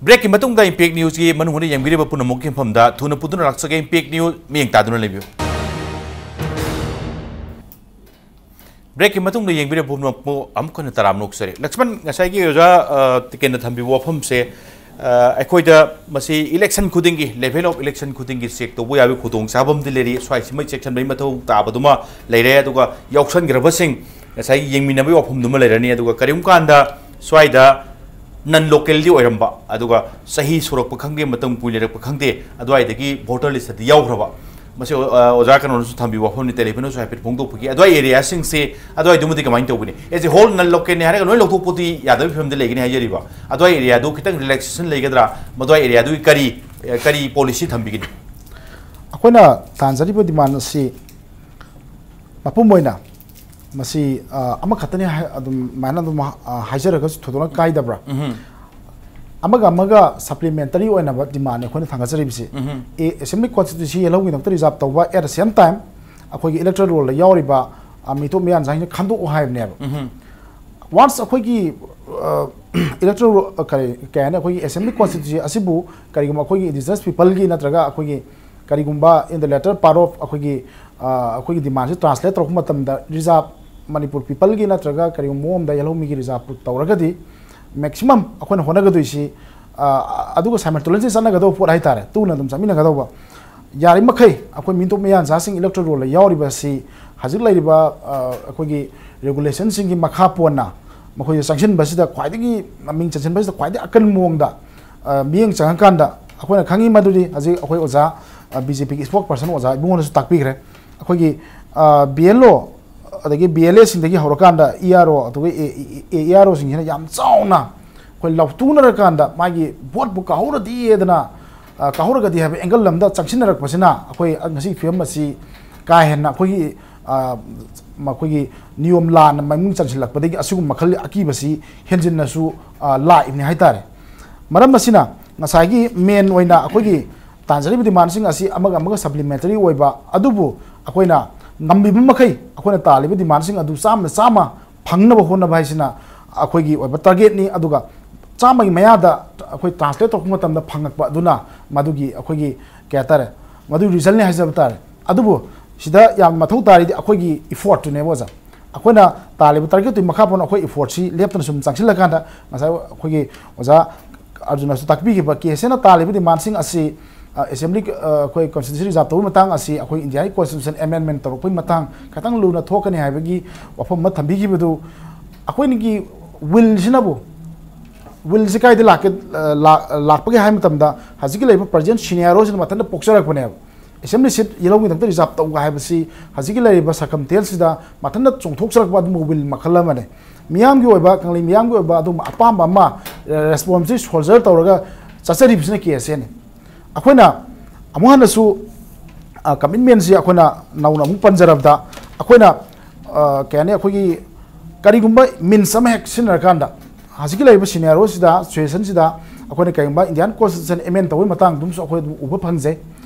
ꯕ꯭ꯔꯦꯛꯀꯤ ꯃꯇꯨꯡꯗ ꯏꯝꯄꯦꯛ ꯅ꯭ꯌꯨꯁꯀꯤ ꯃꯅꯨꯡ ꯍꯨꯠꯅ ꯌꯦꯡꯕꯤꯔꯤꯕ ꯄꯨꯝꯅꯃꯛꯀꯤ ꯃꯐꯝꯗ ꯊꯨꯅ ꯄꯨꯗꯨꯅ ꯂꯥꯛꯆꯒꯦ꯫ ꯏꯝꯄꯦꯛ ꯅ꯭ꯌꯨꯁ ꯃꯤꯠꯌꯦꯡ ꯇꯥꯗꯨꯅ ꯂꯩꯕꯤꯌꯨ꯫ ꯕ꯭ꯔꯦꯛꯀꯤ ꯃꯇꯨꯡꯗ ꯌꯦꯡꯕꯤꯔꯤꯕ ꯄꯨꯝꯅꯃꯛꯄꯨ ꯑꯃꯨꯛ ꯍꯟꯅ ꯇꯔꯥꯝꯅ ꯑꯣꯛꯆꯔꯤ꯫ ꯂꯛꯁꯃꯟ, ꯉꯁꯥꯏꯒꯤ ꯑꯣꯖꯥ, ꯑ, ꯇꯤꯀꯦꯟꯅ ꯊꯝꯕꯤꯕ ꯋꯥꯐꯝꯁꯦ, ꯑ, ꯑꯩꯈꯣꯏꯗ ꯃꯁꯤ ꯏꯂꯦꯛꯁꯟ ꯈꯨꯗꯤꯡꯒꯤ, ꯂꯦꯚꯦꯜ ꯑꯣꯐ ꯏꯂꯦꯛꯁꯟ ꯈꯨꯗꯤꯡꯒꯤ ꯆꯦꯛ ꯇꯧꯕ ꯌꯥꯕꯒꯤ ꯈꯨꯗꯣꯡꯆꯥꯕ ꯑꯃꯗꯤ ꯂꯩꯔꯤ꯫ ꯁ꯭ꯋꯥꯏꯁꯤꯃ ꯆꯦꯛꯁꯤꯟꯕꯒꯤ ꯃꯊꯧ ꯇꯥꯕꯗꯨꯃ ꯂꯩꯔꯦ꯫ ꯑꯗꯨꯒ ꯌꯥꯎꯁꯟꯈ꯭ꯔꯕꯁꯤꯡ ꯉꯁꯥꯏꯒꯤ ꯌꯦꯡꯃꯤꯟꯅꯕꯒꯤ ꯋꯥꯐꯝꯗꯨꯃ ꯂꯩꯔꯅꯤ꯫ ꯑꯗꯨꯒ ꯀꯔꯤꯒꯨꯝꯕ ꯀꯥꯟꯗ ꯁ꯭ꯋꯥꯏꯗ ꯅꯟ ꯂꯣꯀꯦꯜꯗꯤ ꯑꯣꯏꯔꯝꯕ, ꯑꯗꯨꯒ ꯆꯍꯤ ꯁꯨꯔꯛꯄ ꯈꯪꯗꯦ, ꯃꯇꯝ ꯀꯨꯏꯅ ꯂꯩꯔꯛꯄ ꯈꯪꯗꯦ, ꯑꯗꯨꯋꯥꯏꯗꯒꯤ ꯚꯣꯇꯔ ꯂꯤꯁꯇꯗꯤ ꯌꯥꯎꯈ꯭ꯔꯕ꯫ ꯃꯁꯤ, ꯑ, ꯑꯣꯖꯥ ꯀꯩꯅꯣꯅꯁꯨ ꯊꯝꯕꯤꯕ ꯋꯥꯐꯝꯅꯤ, ꯇꯦꯂꯤꯐꯣꯟꯗꯁꯨ ꯍꯥꯏꯐꯦꯠ ꯐꯣꯡꯗꯣꯛꯄꯒꯤ꯫ ꯑꯗꯨꯋꯥꯏ ꯑꯦꯔꯤꯌꯥꯁꯤꯡꯁꯦ, ꯑꯗꯨꯋꯥꯏꯗꯨꯃꯗꯤ ꯀꯃꯥꯏꯅ ꯇꯧꯒꯅꯤ? ꯑꯦꯁ ꯑꯦ ꯍꯣꯜ ꯅꯟ ꯂꯣꯀꯦꯜꯅꯤ ꯍꯥꯏꯔꯒ ꯂꯣꯏ ꯂꯧꯊꯣꯛꯄꯗꯤ ꯌꯥꯗꯕꯒꯤ ꯐꯤꯕꯝꯗ ꯂꯩꯒꯅꯤ ꯍꯥꯏꯖꯔꯤꯕ꯫ ꯑꯗꯨꯋꯥꯏ ꯑꯦꯔꯤꯌꯥꯗꯨ ꯈꯤꯇꯪ ꯔꯤꯂꯦꯛꯁꯦꯁꯟ ꯂꯩꯒꯗ꯭ꯔꯥ? ꯃꯗꯨꯋꯥꯏ ꯑꯦꯔꯤꯌꯥꯗꯨꯒꯤ ꯀꯔꯤ, ꯑ, ꯀꯔꯤ ꯄꯣꯂꯤꯁꯤ ꯊꯝꯕꯤꯒꯅꯤ? ꯑꯩꯈꯣꯏꯅ ꯇꯥꯟꯖꯔꯤꯕ ꯗꯤꯃꯥꯟ ꯑꯁꯤ ꯃꯄꯨꯝ ꯑꯣꯏꯅ ꯃꯁꯤ, ꯑ, ꯑꯃꯈꯛꯇꯅꯤ ꯍꯥꯏ-, ꯑꯗꯨꯝ, ꯑꯗꯨꯃꯥꯏꯅ ꯑꯗꯨꯝ, ꯑ, ꯍꯥꯏꯖꯔꯒꯁꯨ ꯊꯣꯏꯗꯣꯛꯅ ꯀꯥꯏꯗꯕ꯭ꯔꯥ? ꯎꯝꯍꯨꯝ꯫ ꯑꯃꯒ ꯑꯃꯒ ꯁꯄ꯭ꯂꯤꯃꯦꯟꯇꯔꯤ ꯑꯣꯏꯅꯕ ꯗꯤꯃꯥꯟꯅꯤ ꯑꯩꯈꯣꯏꯅ ꯊꯥꯡꯒꯠꯆꯔꯤꯕꯁꯤ꯫ ꯎꯝꯍꯨꯝ꯫ ꯑꯦ, ꯑꯦꯁꯦꯝꯕ꯭ꯂꯤ ꯀꯣꯟꯁꯇꯤꯇ꯭ꯌꯨꯟꯁꯤ ꯌꯦꯜꯍꯧꯒꯤꯗꯃꯛꯇ ꯔꯤꯖꯥꯔꯕ ꯇꯧꯕ, at the same time ꯑꯩꯈꯣꯏꯒꯤ ꯏꯂꯦꯛꯇꯣꯔꯦꯜ ꯔꯣꯜꯗ ꯌꯥꯎꯔꯤꯕ, ꯑ, ꯃꯤꯇꯣꯞ ꯃꯤꯌꯥꯟꯁꯤꯡꯁꯤ ꯈꯟꯗꯣꯛꯎ ꯍꯥꯏꯕꯅꯦꯕ꯫ ꯎꯝꯍꯨꯝ꯫ ꯋꯥꯟꯁ ꯑꯩꯈꯣꯏꯒꯤ, ꯑ, ꯏꯂꯦꯛꯇꯣꯔꯦꯜ, ꯑ, ꯀꯔꯤ, ꯀꯩ ꯍꯥꯏꯅꯤ, ꯑꯩꯈꯣꯏꯒꯤ ꯑꯦꯁꯦꯝꯕ꯭ꯂꯤ ꯀꯣꯟꯁꯇꯤꯇ꯭ꯌꯨꯟꯁꯤ ꯑꯁꯤꯕꯨ ꯀꯔꯤꯒꯨꯝꯕ ꯑꯩꯈꯣꯏꯒꯤ ꯏꯟꯗꯤꯖꯤꯅꯁ ꯄꯤꯄꯜꯒꯤ ꯅꯠꯇ꯭ꯔꯒ ꯑꯩꯈꯣꯏꯒꯤ ꯀꯔꯤꯒꯨꯝꯕ in the latter part of ꯑꯩꯈꯣꯏꯒꯤ, ꯑ, ꯑꯩꯈꯣꯏꯒꯤ ꯗꯤꯃꯥꯟꯁꯤ ꯇ꯭ꯔꯥꯟꯁꯂꯦꯠ ꯇꯧꯔꯛꯄ ꯃꯇꯝꯗ ꯔꯤꯖꯥꯔꯕ ꯃꯅꯤꯄꯨꯔ ꯄꯤꯄꯜꯒꯤ ꯅꯠꯇ꯭ꯔꯒ ꯀꯔꯤꯒꯨꯝꯕ ꯃꯑꯣꯡ ꯑꯃꯗ ꯌꯦꯜꯍꯧꯃꯤꯒꯤ ꯔꯤꯖꯥꯔꯕ ꯇꯧꯔꯒꯗꯤ ꯃꯦꯛꯁꯤꯃꯝ ꯑꯩꯈꯣꯏꯅ ꯍꯣꯠꯅꯒꯗꯣꯏꯁꯤ, ꯑ, ꯑꯗꯨꯒ ꯁꯥꯏꯃꯜꯇꯦꯅꯤꯌꯁꯂꯤ ꯆꯠꯅꯒꯗꯧꯕ ꯄꯣꯠ ꯍꯥꯏꯇꯥꯔꯦ, ꯇꯨꯅ ꯑꯗꯨꯝ ꯆꯠꯃꯤꯟꯅꯒꯗꯧꯕ꯫ ꯌꯥꯔꯤꯃꯈꯩ ꯑꯩꯈꯣꯏ ꯃꯤꯇꯣꯞ ꯃꯤꯌꯥꯟꯆꯥꯁꯤꯡ ꯏꯂꯦꯛꯇꯣꯔꯦꯜ ꯔꯣꯜꯗ ꯌꯥꯎꯔꯤꯕ ꯑꯁꯤ ꯍꯧꯖꯤꯛ ꯂꯩꯔꯤꯕ, ꯑ, ꯑꯩꯈꯣꯏꯒꯤ ꯔꯦꯒꯨꯂꯦꯁꯟꯁꯤꯡꯒꯤ ꯃꯈꯥ ꯄꯣꯟꯅ ꯃꯈꯣꯏꯁꯦ ꯆꯪꯁꯤꯟꯕꯁꯤꯗ ꯈ꯭ꯋꯥꯏꯗꯒꯤ, ꯃꯤꯡ ꯆꯟꯁꯤꯟꯕꯁꯤꯗ ꯈ꯭ꯋꯥꯏꯗꯒꯤ ꯑꯀꯟꯕ ꯃꯑꯣꯡꯗ, ꯑ, ꯃꯤꯠꯌꯦꯡ ꯆꯪꯉꯀꯥꯟꯗ ꯑꯩꯈꯣꯏꯅ ꯈꯪꯉꯤ ꯃꯗꯨꯗꯤ ꯍꯧꯖꯤꯛ ꯑꯩꯈꯣꯏ ꯑꯣꯖꯥ, ꯑ, ꯕꯤ ꯖꯦ ꯄꯤꯒꯤ ꯏꯁꯄꯣꯛ ꯄꯔꯁꯟ ꯑꯣꯖꯥ ꯏꯕꯨꯡꯉꯣꯅꯁꯨ ꯇꯥꯛꯄꯤꯈ꯭ꯔꯦ꯫ ꯑꯩꯈꯣꯏꯒꯤ, ꯑ, ꯕꯤ ꯑꯦꯜ ꯑꯣ, ꯑꯗꯒꯤ ꯕꯤ ꯑꯦꯜ ꯑꯦꯁꯤꯡꯗꯒꯤ ꯍꯧꯔꯀꯥꯟꯗ ꯏ ꯑꯥꯔ ꯑꯣ, ꯑꯗꯨꯒ ꯑꯦ, ꯑꯦ, ꯑꯦ, ꯑꯦ ꯑꯥꯔ ꯑꯣꯁꯤꯡꯁꯤꯅ ꯌꯥꯝ ꯆꯥꯎꯅ ꯑꯩꯈꯣꯏ ꯂꯥꯎꯊꯣꯛꯅꯔꯀꯥꯟꯗ ꯃꯥꯒꯤ ꯚꯣꯠꯄꯨ ꯀꯥꯍꯧꯔꯗꯤꯗꯅ, ꯑ, ꯀꯥꯍꯧꯔꯒꯗꯤ ꯍꯥꯏꯕ ꯑꯦꯡꯒꯜ ꯑꯃꯗ ꯆꯪꯁꯤꯟꯅꯔꯛꯄꯁꯤꯅ ꯑꯩꯈꯣꯏ ꯉꯁꯤꯒꯤ ꯐꯤꯕꯝ ꯑꯁꯤ ꯀꯥ ꯍꯦꯟꯅ ꯑꯩꯈꯣꯏꯒꯤ, ꯑ, ꯃꯈꯣꯏꯒꯤ ꯅꯤꯌꯣꯝ ꯂꯥꯟꯅ ꯃꯃꯤꯡ ꯆꯟꯁꯤꯜꯂꯛꯄꯗꯒꯤ ꯑꯁꯤꯒꯨꯝꯕ ꯃꯈꯜ ꯑꯀꯤꯕꯁꯤ ꯍꯦꯟꯖꯤꯟꯅꯁꯨ, ꯑ, ꯂꯥꯛꯏꯕꯅꯤ ꯍꯥꯏꯇꯥꯔꯦ꯫ ꯃꯔꯝ ꯑꯁꯤꯅ ꯉꯁꯥꯏꯒꯤ ꯃꯦꯟ ꯑꯣꯏꯅ ꯑꯩꯈꯣꯏꯒꯤ ꯇꯥꯟꯖꯔꯤꯕ ꯗꯤꯃꯥꯟꯁꯤꯡ ꯑꯁꯤ ꯑꯃꯒ ꯑꯃꯒ ꯁꯄ꯭ꯂꯤꯃꯦꯟꯇꯔꯤ ꯑꯣꯏꯕ, ꯑꯗꯨꯕꯨ ꯑꯩꯈꯣꯏꯅ ꯉꯝꯂꯤꯕ ꯃꯈꯩ ꯑꯩꯈꯣꯏꯅ ꯇꯥꯜꯂꯤꯕ ꯗꯤꯃꯥꯟꯁꯤꯡ ꯑꯗꯨ ꯆꯥꯝꯃꯗ ꯆꯥꯝꯃ ꯐꯪꯅꯕ ꯍꯣꯠꯅꯕ ꯍꯥꯏꯁꯤꯅ ꯑꯩꯈꯣꯏꯒꯤ ꯑꯣꯏꯕ ꯇꯥꯔꯒꯦꯠꯅꯤ꯫ ꯑꯗꯨꯒ ꯆꯥꯝꯃꯒꯤ ꯃꯌꯥꯗ ꯑꯩꯈꯣꯏ ꯇ꯭ꯔꯥꯟꯁꯂꯦꯠ ꯇꯧꯔꯛꯄ ꯃꯇꯝꯗ ꯐꯪꯉꯛꯄ ꯑꯗꯨꯅ ꯃꯗꯨꯒꯤ ꯑꯩꯈꯣꯏꯒꯤ, ꯀꯩ ꯍꯥꯏꯇꯥꯔꯦ, ꯃꯗꯨꯒꯤ ꯔꯤꯖꯜꯅꯤ ꯍꯥꯏꯖꯕ ꯇꯥꯔꯦ꯫ ꯑꯗꯨꯕꯨ ꯁꯤꯗ ꯌꯥꯝ ꯃꯊꯧ ꯇꯥꯔꯤꯗꯤ ꯑꯩꯈꯣꯏꯒꯤ ꯏꯐꯣꯔꯠꯇꯨꯅꯦꯕ, ꯑꯣꯖꯥ꯫ ꯑꯩꯈꯣꯏꯅ ꯇꯥꯜꯂꯤꯕ ꯇꯥꯔꯒꯦꯠꯇꯨꯒꯤ ꯃꯈꯥ ꯄꯣꯟꯅ ꯑꯩꯈꯣꯏ ꯏꯐꯣꯔꯠꯁꯤ ꯂꯦꯞꯇꯅ ꯁꯨꯝ ꯆꯪꯁꯤꯜꯂꯀꯥꯟꯗ, ꯉꯁꯥꯏ ꯑꯩꯈꯣꯏꯒꯤ ꯑꯣꯖꯥ ꯑꯔꯖꯨꯅꯁꯨ ꯇꯥꯛꯄꯤꯈꯤꯕ, ꯀꯦ ꯑꯦꯁ ꯑꯦꯅ ꯇꯥꯜꯂꯤꯕ ꯗꯤꯃꯥꯟꯁꯤꯡ ꯑꯁꯤ, ꯑ, ꯑꯦꯁꯦꯝꯕ꯭ꯂꯤ, ꯑ, ꯑꯩꯈꯣꯏ ꯀꯣꯟꯁꯇꯤꯇ꯭ꯌꯨꯁꯟ ꯔꯤꯖꯥꯕ ꯇꯧꯕꯒꯤ ꯃꯇꯥꯡ ꯑꯁꯤ, ꯑꯩꯈꯣꯏ ꯏꯟꯗꯤꯌꯥꯒꯤ ꯀꯣꯟꯁꯇꯤꯇ꯭ꯌꯨꯁꯟ ꯑꯦꯃꯦꯟꯃꯦꯟ ꯇꯧꯔꯛꯄꯒꯤ ꯃꯇꯥꯡ ꯈꯤꯇꯪ ꯂꯨꯅ ꯊꯣꯛꯀꯅꯤ ꯍꯥꯏꯕꯒꯤ ꯋꯥꯐꯝ ꯑꯃ ꯊꯝꯕꯤꯈꯤꯕꯗꯨ, ꯑꯩꯈꯣꯏꯒꯤ ꯋꯤꯜꯁꯤꯅꯕꯨ, ꯋꯤꯜꯁꯤ ꯀꯥꯏꯗ ꯂꯥꯛꯀꯦ, ꯑ, ꯂꯥꯛ-, ꯂꯥꯛꯄꯒꯦ ꯍꯥꯏꯕ ꯃꯇꯝꯗ, ꯍꯧꯖꯤꯛꯀꯤ ꯂꯩꯔꯤꯕ ꯄ꯭ꯔꯖꯦꯟ ꯁꯤꯅꯤꯌꯥꯔꯣꯁꯤꯅ ꯃꯊꯟꯇ ꯄꯣꯛꯆꯔꯛꯄꯅꯦꯕ꯫ ꯑꯦꯁꯦꯝꯕ꯭ꯂꯤ ꯁꯤꯠ ꯌꯦꯜꯍꯧꯒꯤꯗꯃꯛꯇ ꯔꯤꯖꯥꯕ ꯇꯧꯕ ꯍꯥꯏꯕꯁꯤ ꯍꯧꯖꯤꯛꯀꯤ ꯂꯩꯔꯤꯕ ꯁꯔꯀꯝꯁꯇꯦꯟꯁꯁꯤꯗ ꯃꯊꯟꯇ ꯆꯣꯡꯊꯣꯛꯆꯔꯛꯄ ꯑꯗꯨꯒꯨꯝꯕ ꯋꯤꯜ ꯃꯈꯜ ꯑꯃꯅꯤ꯫ ꯃꯤꯌꯥꯝꯒꯤ ꯑꯣꯏꯕ, ꯀꯪꯂꯩ ꯃꯤꯌꯥꯝꯒꯤ ꯑꯣꯏꯕ ꯑꯗꯨꯒꯨꯝꯕ ꯑꯄꯥꯝꯕ ꯑꯃ, ꯑ, ꯔꯦꯁꯄꯣꯟꯁꯤꯕꯜ ꯁꯣꯜꯖꯔ ꯇꯧꯔꯒ ꯆꯠꯆꯔꯤꯕꯁꯤꯅ ꯀꯦ ꯑꯦꯁ ꯑꯦꯅꯤ꯫ ꯑꯩꯈꯣꯏꯅ ꯑꯃꯨꯛ ꯍꯟꯅꯁꯨ, ꯑ, ꯀꯃꯤꯠꯃꯦꯟꯁꯤ ꯑꯩꯈꯣꯏꯅ ꯅꯧꯅ ꯑꯃꯨꯛ ꯄꯟꯖꯔꯕꯗ, ꯑꯩꯈꯣꯏꯅ, ꯑ, ꯀꯩ ꯍꯥꯏꯅꯤ, ꯑꯩꯈꯣꯏꯒꯤ ꯀꯔꯤꯒꯨꯝꯕ ꯃꯤꯟꯁ ꯑꯃ ꯍꯦꯛ ꯁꯤꯖꯤꯟꯅꯔꯀꯥꯟꯗ, ꯍꯧꯖꯤꯛꯀꯤ ꯂꯩꯔꯤꯕ ꯁꯤꯅꯦꯔꯤꯑꯣꯁꯤꯗ, ꯁꯤꯆꯨꯋꯦꯁꯟꯁꯤꯗ ꯑꯩꯈꯣꯏꯅ ꯀꯔꯤꯒꯨꯝꯕ ꯏꯟꯗꯤꯌꯥꯟ ꯀꯣꯟꯁꯇꯤꯇ꯭ꯌꯨꯁꯟ ꯑꯦꯃꯦꯟ ꯇꯧꯕꯒꯤ ꯃꯇꯥꯡꯗꯨꯃꯁꯨ ꯑꯩꯈꯣꯏ ꯑꯗꯨꯝ ꯎꯕ ꯐꯪꯖꯩ꯫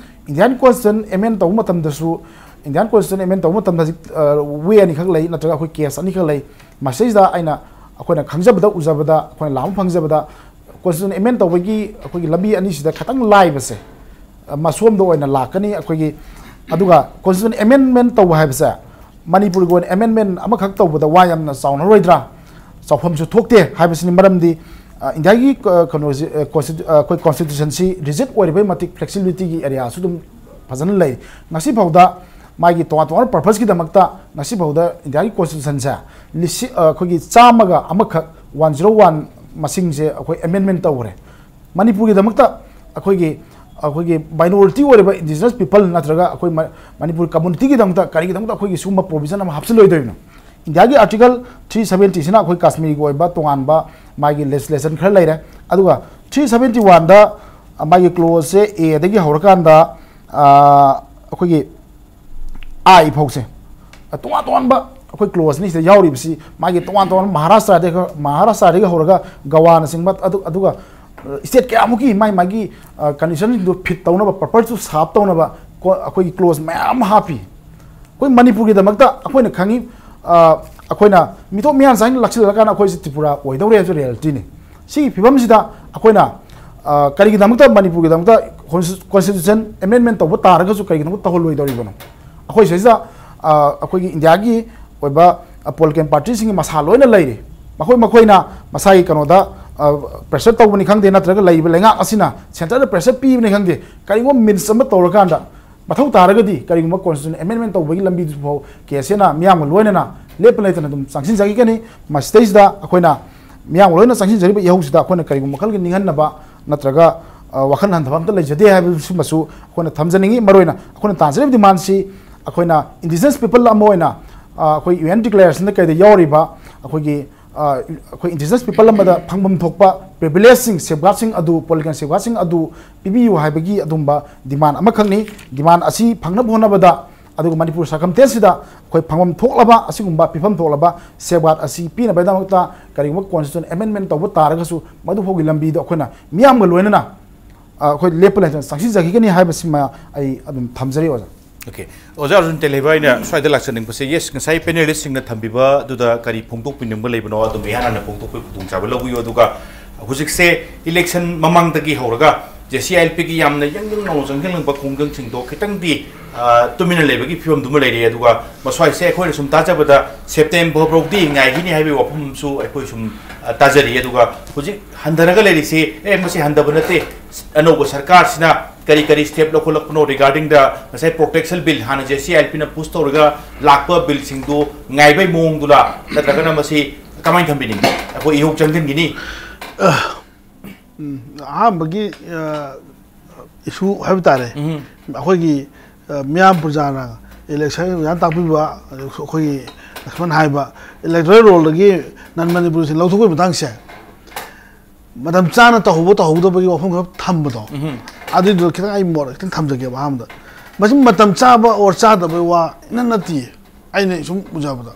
ꯏꯟꯗꯤꯌꯥꯟ ꯀꯣꯟꯁꯇꯤꯇ꯭ꯌꯨꯁꯟ ꯑꯦꯃꯦꯟ ꯇꯧꯕ ꯃꯇꯝꯗꯁꯨ, ꯏꯟꯗꯤꯌꯥꯟ ꯀꯣꯟꯁꯇꯤꯇ꯭ꯌꯨꯁꯟ ꯑꯦꯃꯦꯟ ꯇꯧꯕ ꯃꯇꯝꯗ ꯍꯧꯖꯤꯛ, ꯑ, ꯋꯦ ꯑꯅꯤꯈꯛ ꯂꯩ, ꯅꯠꯇ꯭ꯔꯒ ꯑꯩꯈꯣꯏ ꯀꯦꯁ ꯑꯅꯤꯈꯛ ꯂꯩ꯫ ꯃꯁꯤꯗꯩꯁꯤꯗ ꯑꯩꯅ, ꯑꯩꯈꯣꯏꯅ ꯈꯪꯖꯕꯗ, ꯎꯖꯕꯗ, ꯑꯩꯈꯣꯏꯅ ꯂꯥꯝꯕ ꯐꯪꯖꯕꯗ, ꯀꯣꯟꯁꯇꯤꯇ꯭ꯌꯨꯁꯟ ꯑꯦꯃꯦꯟ ꯇꯧꯕꯒꯤ ꯑꯩꯈꯣꯏꯒꯤ ꯂꯝꯕꯤ ꯑꯅꯤꯁꯤꯗ ꯈꯤꯇꯪ ꯂꯥꯏꯕꯁꯦ, ꯑ, ꯃꯁꯣꯝꯗ ꯑꯣꯏꯅ ꯂꯥꯛꯀꯅꯤ ꯑꯩꯈꯣꯏꯒꯤ꯫ ꯑꯗꯨꯒ ꯀꯣꯟꯁꯇꯤꯇ꯭ꯌꯨꯁꯟ ꯑꯦꯃꯦꯟꯃꯦꯟ ꯇꯧꯕ ꯍꯥꯏꯕꯁꯦ ꯃꯅꯤꯄꯨꯔꯒꯤ ꯑꯣꯏꯅ ꯑꯦꯃꯦꯟꯃꯦꯟ ꯑꯃꯈꯛ ꯇꯧꯕꯗ ꯋꯥ ꯌꯥꯝꯅ ꯆꯥꯎꯅꯔꯣꯏꯗ꯭ꯔꯥ? ꯆꯥꯎꯐꯝꯁꯨ ꯊꯣꯛꯇꯦ ꯍꯥꯏꯕꯁꯤꯅꯤ꯫ ꯃꯔꯝꯗꯤ ꯏꯟꯗꯤꯌꯥꯒꯤ ꯀꯩꯅꯣꯁꯤ, ꯑꯩꯈꯣꯏ ꯀꯣꯟꯁꯇꯤꯇ꯭ꯌꯨꯁꯟꯁꯤ ꯔꯤꯖꯤꯠ ꯑꯣꯏꯔꯤꯕꯩ ꯃꯇꯤꯛ ꯐ꯭ꯂꯦꯛꯁꯤꯕꯤꯂꯤꯇꯤꯒꯤ ꯑꯦꯔꯤꯌꯥꯁꯨ ꯑꯗꯨꯝ ꯐꯖꯅ ꯂꯩ꯫ ꯉꯁꯤ ꯐꯥꯎꯗ ꯃꯥꯒꯤ ꯇꯣꯉꯥꯟ ꯇꯣꯉꯥꯟꯕ ꯄꯔꯄꯁꯀꯤꯗꯃꯛꯇ ꯉꯁꯤ ꯐꯥꯎꯗ ꯏꯟꯗꯤꯌꯥꯒꯤ ꯀꯣꯟꯁꯇꯤꯇ꯭ꯌꯨꯁꯟꯁꯦ ꯂꯤꯁꯤꯡ ꯑꯩꯈꯣꯏꯒꯤ ꯆꯥꯝꯃꯒ ꯑꯃꯈꯛ, ꯋꯥꯟ ꯖꯤꯔꯣ ꯋꯥꯟ ꯃꯁꯤꯡꯁꯦ ꯑꯩꯈꯣꯏ ꯑꯦꯃꯦꯟꯃꯦꯟ ꯇꯧꯈ꯭ꯔꯦ꯫ ꯃꯅꯤꯄꯨꯔꯒꯤꯗꯃꯛꯇ ꯑꯩꯈꯣꯏꯒꯤ ꯑꯩꯈꯣꯏꯒꯤ ꯃꯥꯏꯅꯣꯔꯤꯇꯤ ꯑꯣꯏꯔꯤꯕ ꯏꯟꯗꯤꯖꯤꯅꯁ ꯄꯤꯄꯜ ꯅꯠꯇ꯭ꯔꯒ ꯑꯩꯈꯣꯏ ꯃꯅꯤꯄꯨꯔ ꯀꯝꯃꯨꯅꯤꯇꯤꯒꯤꯗꯃꯛꯇ ꯀꯔꯤꯒꯤꯗꯃꯛꯇ ꯑꯩꯈꯣꯏꯒꯤ ꯁꯤꯒꯨꯝꯕ ꯄ꯭ꯔꯣꯕꯤꯖꯟ ꯑꯃ ꯍꯥꯞꯆꯤꯜꯂꯣꯏꯗꯣꯏꯅꯣ? ꯏꯟꯗꯤꯌꯥꯒꯤ ꯑꯥꯔꯇꯤꯀꯜ ꯊ꯭ꯔꯤ ꯁꯕꯦꯟꯇꯤꯁꯤꯅ ꯑꯩꯈꯣꯏ ꯀꯥꯁꯃꯤꯔꯒꯤ ꯑꯣꯏꯕ ꯇꯣꯉꯥꯟꯕ ꯃꯥꯒꯤ ꯂꯦꯖꯤꯁꯂꯦꯁꯟ ꯈꯔ ꯂꯩꯔꯦ꯫ ꯑꯗꯨꯒ ꯊ꯭ꯔꯤ ꯁꯕꯦꯟꯇꯤ ꯋꯥꯟꯗ ꯃꯥꯒꯤ ꯀ꯭ꯂꯣꯖꯁꯦ ꯑꯦꯗꯒꯤ ꯍꯧꯔꯀꯥꯟꯗ ꯑꯩꯈꯣꯏꯒꯤ ꯑꯥꯏ ꯐꯥꯎꯁꯦ ꯇꯣꯉꯥꯟ ꯇꯣꯉꯥꯟꯕ ꯑꯩꯈꯣꯏ ꯀ꯭ꯂꯣꯖꯅꯤ ꯁꯤꯗ ꯌꯥꯎꯔꯤꯕꯁꯤ꯫ ꯃꯥꯒꯤ ꯇꯣꯉꯥꯟ ꯇꯣꯉꯥꯟꯕ ꯃꯍꯥꯔꯥꯁꯇ꯭ꯔꯗꯒꯤ ꯃꯍꯥꯔꯥꯁꯇ꯭ꯔꯗꯒꯤ ꯍꯧꯔꯒ ꯒꯋꯥꯅꯆꯤꯡꯕ ꯑꯗꯨ ꯑꯗꯨꯒ ꯁ꯭ꯇꯦꯠ ꯀꯌꯥꯃꯨꯛꯀꯤ ꯃꯥꯒꯤ ꯃꯥꯒꯤ ꯀꯟꯗꯤꯁꯟꯁꯤꯡꯗꯨ ꯐꯤꯠ ꯇꯧꯅꯕ, ꯄ꯭ꯔꯣꯄꯔꯁꯨ ꯁꯥꯞ ꯇꯧꯅꯕ ꯑꯩꯈꯣꯏ ꯀ꯭ꯂꯣꯖ ꯃꯌꯥꯝ ꯑꯃ ꯍꯥꯞꯄꯤ꯫ ꯑꯩꯈꯣꯏ ꯃꯅꯤꯄꯨꯔꯒꯤꯗꯃꯛꯇ ꯑꯩꯈꯣꯏꯅ ꯈꯪꯉꯤ, ꯑꯩꯈꯣꯏꯅ ꯃꯤꯇꯣꯞ ꯃꯤꯌꯥꯟ ꯆꯥꯏꯅ ꯂꯥꯛꯁꯤꯜꯂꯀꯥꯟꯗ ꯑꯩꯈꯣꯏꯁꯦ ꯇ꯭ꯔꯤꯄꯨꯔꯥ ꯑꯣꯏꯗꯧꯔꯦ ꯍꯥꯏꯕꯁꯨ ꯔꯤꯌꯦꯂꯤꯇꯤꯅꯤ꯫ ꯁꯤꯒꯤ ꯐꯤꯕꯝꯁꯤꯗ ꯑꯩꯈꯣꯏꯅ ꯀꯔꯤꯒꯤꯗꯃꯛꯇ ꯃꯅꯤꯄꯨꯔꯒꯤꯗꯃꯛꯇ ꯀꯣꯟꯁꯇꯤꯇ꯭ꯌꯨꯁꯟ ꯑꯦꯃꯦꯟꯃꯦꯟ ꯇꯧꯕ ꯇꯥꯔꯒꯁꯨ ꯀꯔꯤꯒꯤꯗꯃꯛꯇ ꯇꯧꯍꯜꯂꯣꯏꯗꯧꯔꯤꯕꯅꯣ? ꯑꯩꯈꯣꯏ ꯁꯤꯗꯩꯁꯤꯗ ꯑꯩꯈꯣꯏꯒꯤ ꯏꯟꯗꯤꯌꯥꯒꯤ ꯑꯣꯏꯕ ꯄꯣꯂꯤꯇꯤꯀꯦꯜ ꯄꯥꯔꯇꯤꯁꯤꯡꯒꯤ ꯃꯁꯥ ꯂꯣꯏꯅ ꯂꯩꯔꯤ꯫ ꯃꯈꯣꯏ ꯃꯈꯣꯏꯅ ꯃꯁꯥꯒꯤ ꯀꯩꯅꯣꯗ ꯄ꯭ꯔꯦꯁꯔ ꯇꯧꯕꯅꯤ ꯈꯪꯗꯦ, ꯅꯠꯇ꯭ꯔꯒ ꯂꯩꯔꯤꯕ ꯂꯩꯉꯥꯛ ꯑꯁꯤꯅ ꯁꯦꯟꯇꯔꯗ ꯄ꯭ꯔꯦꯁꯔ ꯄꯤꯕꯅꯤ ꯈꯪꯗꯦ, ꯀꯔꯤꯒꯨꯝꯕ ꯃꯤꯟꯁ ꯑꯃ ꯇꯧꯔꯀꯥꯟꯗ ꯃꯊꯧ ꯇꯥꯔꯒꯗꯤ ꯀꯔꯤꯒꯨꯝꯕ ꯀꯣꯟꯁꯇꯤꯇ꯭ꯌꯨꯁꯟ ꯑꯦꯃꯦꯟꯃꯦꯟ ꯇꯧꯕꯒꯤ ꯂꯝꯕꯤꯗꯨ ꯐꯥꯎ ꯀꯦ ꯑꯦꯁ ꯑꯦꯅ ꯃꯤꯌꯥꯝꯒ ꯂꯣꯏꯅꯅ ꯂꯦꯞꯄ ꯂꯩꯇꯅ ꯑꯗꯨꯝ ꯆꯪꯁꯤꯟꯖꯈꯤꯒꯅꯤ꯫ ꯃꯁꯤꯗꯩꯁꯤꯗ ꯑꯩꯈꯣꯏꯅ ꯃꯤꯌꯥꯝꯒ ꯂꯣꯏꯅ ꯆꯪꯁꯤꯟꯖꯔꯤꯕ ꯏꯍꯧꯁꯤꯗ ꯑꯩꯈꯣꯏꯅ ꯀꯔꯤꯒꯨꯝꯕ ꯃꯈꯜꯒꯤ ꯅꯤꯡꯍꯟꯅꯕ ꯅꯠꯇ꯭ꯔꯒ ꯋꯥꯈꯜ ꯍꯟꯊꯕ ꯑꯝꯇ ꯂꯩꯖꯗꯦ ꯍꯥꯏꯕꯁꯤꯃꯁꯨ ꯑꯩꯈꯣꯏꯅ ꯊꯝꯖꯅꯤꯡꯉꯤ꯫ ꯃꯔꯨꯑꯣꯏꯅ ꯑꯩꯈꯣꯏꯅ ꯇꯥꯟꯖꯔꯤꯕ ꯗꯤꯃꯥꯟꯁꯤ ꯑꯩꯈꯣꯏꯅ ꯏꯟꯗꯤꯖꯤꯅꯁ ꯄꯤꯄꯜ ꯑꯃ ꯑꯣꯏꯅ ꯑꯩꯈꯣꯏ ꯌꯨ ꯑꯦꯟ ꯗꯤꯀ꯭ꯂꯦꯔꯦꯁꯟꯗ ꯀꯩꯗ ꯌꯥꯎꯔꯤꯕ ꯑꯩꯈꯣꯏꯒꯤ ꯑꯩꯈꯣꯏ ꯏꯟꯗꯤꯖꯤꯅꯁ ꯄꯤꯄꯜ ꯑꯃꯗ ꯐꯪꯐꯝ ꯊꯣꯛꯄ ꯄ꯭ꯔꯤꯚꯤꯂꯦꯖꯁꯤꯡ, ꯁꯦꯐꯒꯥꯔꯗꯁꯤꯡ ꯑꯗꯨ, ꯄꯣꯂꯤꯇꯤꯀꯦꯜ ꯁꯦꯐꯒꯥꯔꯗꯁꯤꯡ ꯑꯗꯨ ꯄꯤꯕꯤꯌꯨ ꯍꯥꯏꯕꯒꯤ ꯑꯗꯨꯝꯕ ꯗꯤꯃꯥꯟ ꯑꯃꯈꯛꯅꯤ꯫ ꯗꯤꯃꯥꯟ ꯑꯁꯤ ꯐꯪꯅꯕ ꯍꯣꯠꯅꯕꯗ, ꯑꯗꯨꯒ ꯃꯅꯤꯄꯨꯔ ꯁꯔꯀꯝꯁꯇꯦꯟꯁꯁꯤꯗ ꯑꯩꯈꯣꯏ ꯐꯪꯐꯝ ꯊꯣꯛꯂꯕ, ꯑꯁꯤꯒꯨꯝꯕ ꯄꯤꯐꯝ ꯊꯣꯛꯂꯕ ꯁꯦꯐꯒꯥꯔꯗ ꯑꯁꯤ ꯄꯤꯅꯕꯒꯤꯗꯃꯛꯇ ꯀꯔꯤꯒꯨꯝꯕ ꯀꯣꯟꯁꯇꯤꯇ꯭ꯌꯨꯁꯟ ꯑꯦꯃꯦꯟꯃꯦꯟ ꯇꯧꯕ ꯇꯥꯔꯒꯁꯨ ꯃꯗꯨꯐꯥꯎꯒꯤ ꯂꯝꯕꯤꯗꯣ ꯑꯩꯈꯣꯏꯅ ꯃꯤꯌꯥꯝꯒ ꯂꯣꯏꯅꯅ ꯑꯩꯈꯣꯏ ꯂꯦꯞꯄ ꯂꯩꯇꯅ ꯆꯪꯁꯤꯟꯖꯈꯤꯒꯅꯤ ꯍꯥꯏꯕꯁꯤꯃ ꯑꯩ ꯑꯗꯨꯝ ꯊꯝꯖꯔꯤ, ꯑꯣꯖꯥ꯫ ꯑꯣꯀꯦ꯫ ꯑꯣꯖꯥ ꯑꯔꯖꯨꯟ ꯇꯦꯂꯦꯕ, ꯑꯩꯅ ꯁ꯭ꯋꯥꯏꯗ ꯂꯥꯛꯆꯅꯤꯡꯕꯁꯦ, ꯌꯦꯁ, ꯉꯁꯥꯏ ꯄꯦꯅꯦꯂꯤꯁꯁꯤꯡꯅ ꯊꯝꯕꯤꯕ ꯑꯗꯨꯗ ꯀꯔꯤ ꯐꯣꯡꯗꯣꯛꯄꯤꯅꯤꯡꯕ ꯂꯩꯕꯅꯣ, ꯑꯗꯨꯝ ꯏꯍꯥꯟ ꯍꯥꯟꯅ ꯐꯣꯡꯗꯣꯛꯄꯒꯤ ꯈꯨꯗꯣꯡꯆꯥꯕ ꯂꯧꯕꯤꯌꯨ꯫ ꯑꯗꯨꯒ ꯍꯧꯖꯤꯛꯁꯦ ꯏꯂꯦꯛꯁꯟ ꯃꯃꯥꯡꯗꯒꯤ ꯍꯧꯔꯒ ꯖꯦ ꯁꯤ ꯑꯥꯏ ꯑꯦꯜ ꯄꯤꯒꯤ ꯌꯥꯝꯅ ꯌꯪ ꯌꯪ ꯂꯥꯎꯅ ꯆꯪꯁꯤꯜꯂꯝꯕ ꯈꯣꯡꯖꯪꯁꯤꯡꯗꯣ ꯈꯤꯇꯪꯗꯤ ꯑ, ꯇꯨꯃꯤꯟꯅ ꯂꯩꯕꯒꯤ ꯐꯤꯕꯝꯗꯨꯃ ꯂꯩꯔꯦ꯫ ꯑꯗꯨꯒ ꯃꯁ꯭ꯋꯥꯏꯁꯦ ꯑꯩꯈꯣꯏꯅ ꯁꯨꯝ ꯇꯥꯖꯕꯗ ꯁꯦꯞꯇꯦꯝꯕꯔ ꯐꯥꯎꯗꯤ ꯉꯥꯏꯈꯤꯅꯤ ꯍꯥꯏꯕꯒꯤ ꯋꯥꯐꯝꯁꯨ ꯑꯩꯈꯣꯏ ꯁꯨꯝ, ꯑ, ꯇꯥꯖꯔꯤ꯫ ꯑꯗꯨꯒ ꯍꯧꯖꯤꯛ ꯍꯟꯊꯔꯒ ꯂꯩꯔꯤꯁꯤ, ꯑꯦ, ꯃꯁꯤ ꯍꯟꯊꯕ ꯅꯠꯇꯦ, ꯑꯅꯧꯕ ꯁꯔꯀꯥꯔꯁꯤꯅ ꯀꯔꯤ ꯀꯔꯤ ꯁ꯭ꯇꯦꯞ ꯂꯧꯈꯠꯂꯛꯄꯅꯣ regarding the ꯉꯁꯥꯏ ꯄ꯭ꯔꯣꯇꯦꯛꯁꯟ ꯕꯤꯜ, ꯍꯥꯟꯅ ꯖꯦ ꯁꯤ ꯑꯥꯏ ꯑꯦꯜ ꯄꯤꯅ ꯄꯨꯁ ꯇꯧꯔꯒ ꯂꯥꯛꯄ ꯕꯤꯜꯁꯤꯡꯗꯨ ꯉꯥꯏꯕꯩ ꯃꯑꯣꯡꯗꯨꯔ, ꯅꯠꯇ꯭ꯔꯒꯅ ꯃꯁꯤ ꯀꯃꯥꯏꯅ ꯊꯝꯕꯤꯅꯤꯡꯉꯤ? ꯑꯩꯈꯣꯏ ꯏꯍꯧ ꯆꯪꯁꯤꯟꯈꯤꯅꯤ꯫ ꯎꯝ, ꯑꯍꯥꯟꯕꯒꯤ ꯏꯁꯨ ꯍꯥꯏꯕ ꯇꯥꯔꯦ꯫ ꯎꯝ꯫ ꯑꯩꯈꯣꯏꯒꯤ, ꯑ, ꯃꯤꯌꯥꯝ ꯄ꯭ꯔꯖꯥꯅ ꯏꯂꯦꯛꯁꯟ ꯑꯣꯖꯥꯅ ꯇꯥꯛꯄꯤꯕ, ꯑꯩꯈꯣꯏꯒꯤ ꯂꯛꯁꯃꯟ ꯍꯥꯏꯕ ꯏꯂꯦꯛꯇꯣꯔꯦꯜ ꯔꯣꯜꯗꯒꯤ ꯅꯟ ꯃꯅꯤꯄꯨꯔꯤꯁꯤꯡ ꯂꯧꯊꯣꯛꯄꯒꯤ ꯃꯇꯥꯡꯁꯦ ꯃꯇꯝ ꯆꯥꯅ ꯇꯧꯍꯧꯕ ꯇꯧꯍꯧꯗꯕꯒꯤ ꯋꯥꯐꯝ ꯈꯔ ꯊꯝꯕꯗꯣ, ꯎꯝ꯫ ꯑꯗꯨꯏꯗꯨꯗ ꯈꯤꯇꯪ ꯑꯩ ꯃꯣꯠ ꯈꯤꯇꯪ ꯊꯝꯖꯒꯦꯕ꯫ ꯑꯍꯥꯟꯕꯗ, ꯃꯁꯤ ꯃꯇꯝ ꯆꯥꯕ ꯑꯣꯔ ꯆꯥꯗꯕꯒꯤ ꯋꯥ ꯏꯅꯠ ꯅꯠꯇꯦ꯫ ꯑꯩꯅ ꯁꯨꯝ ꯎꯖꯕꯗ,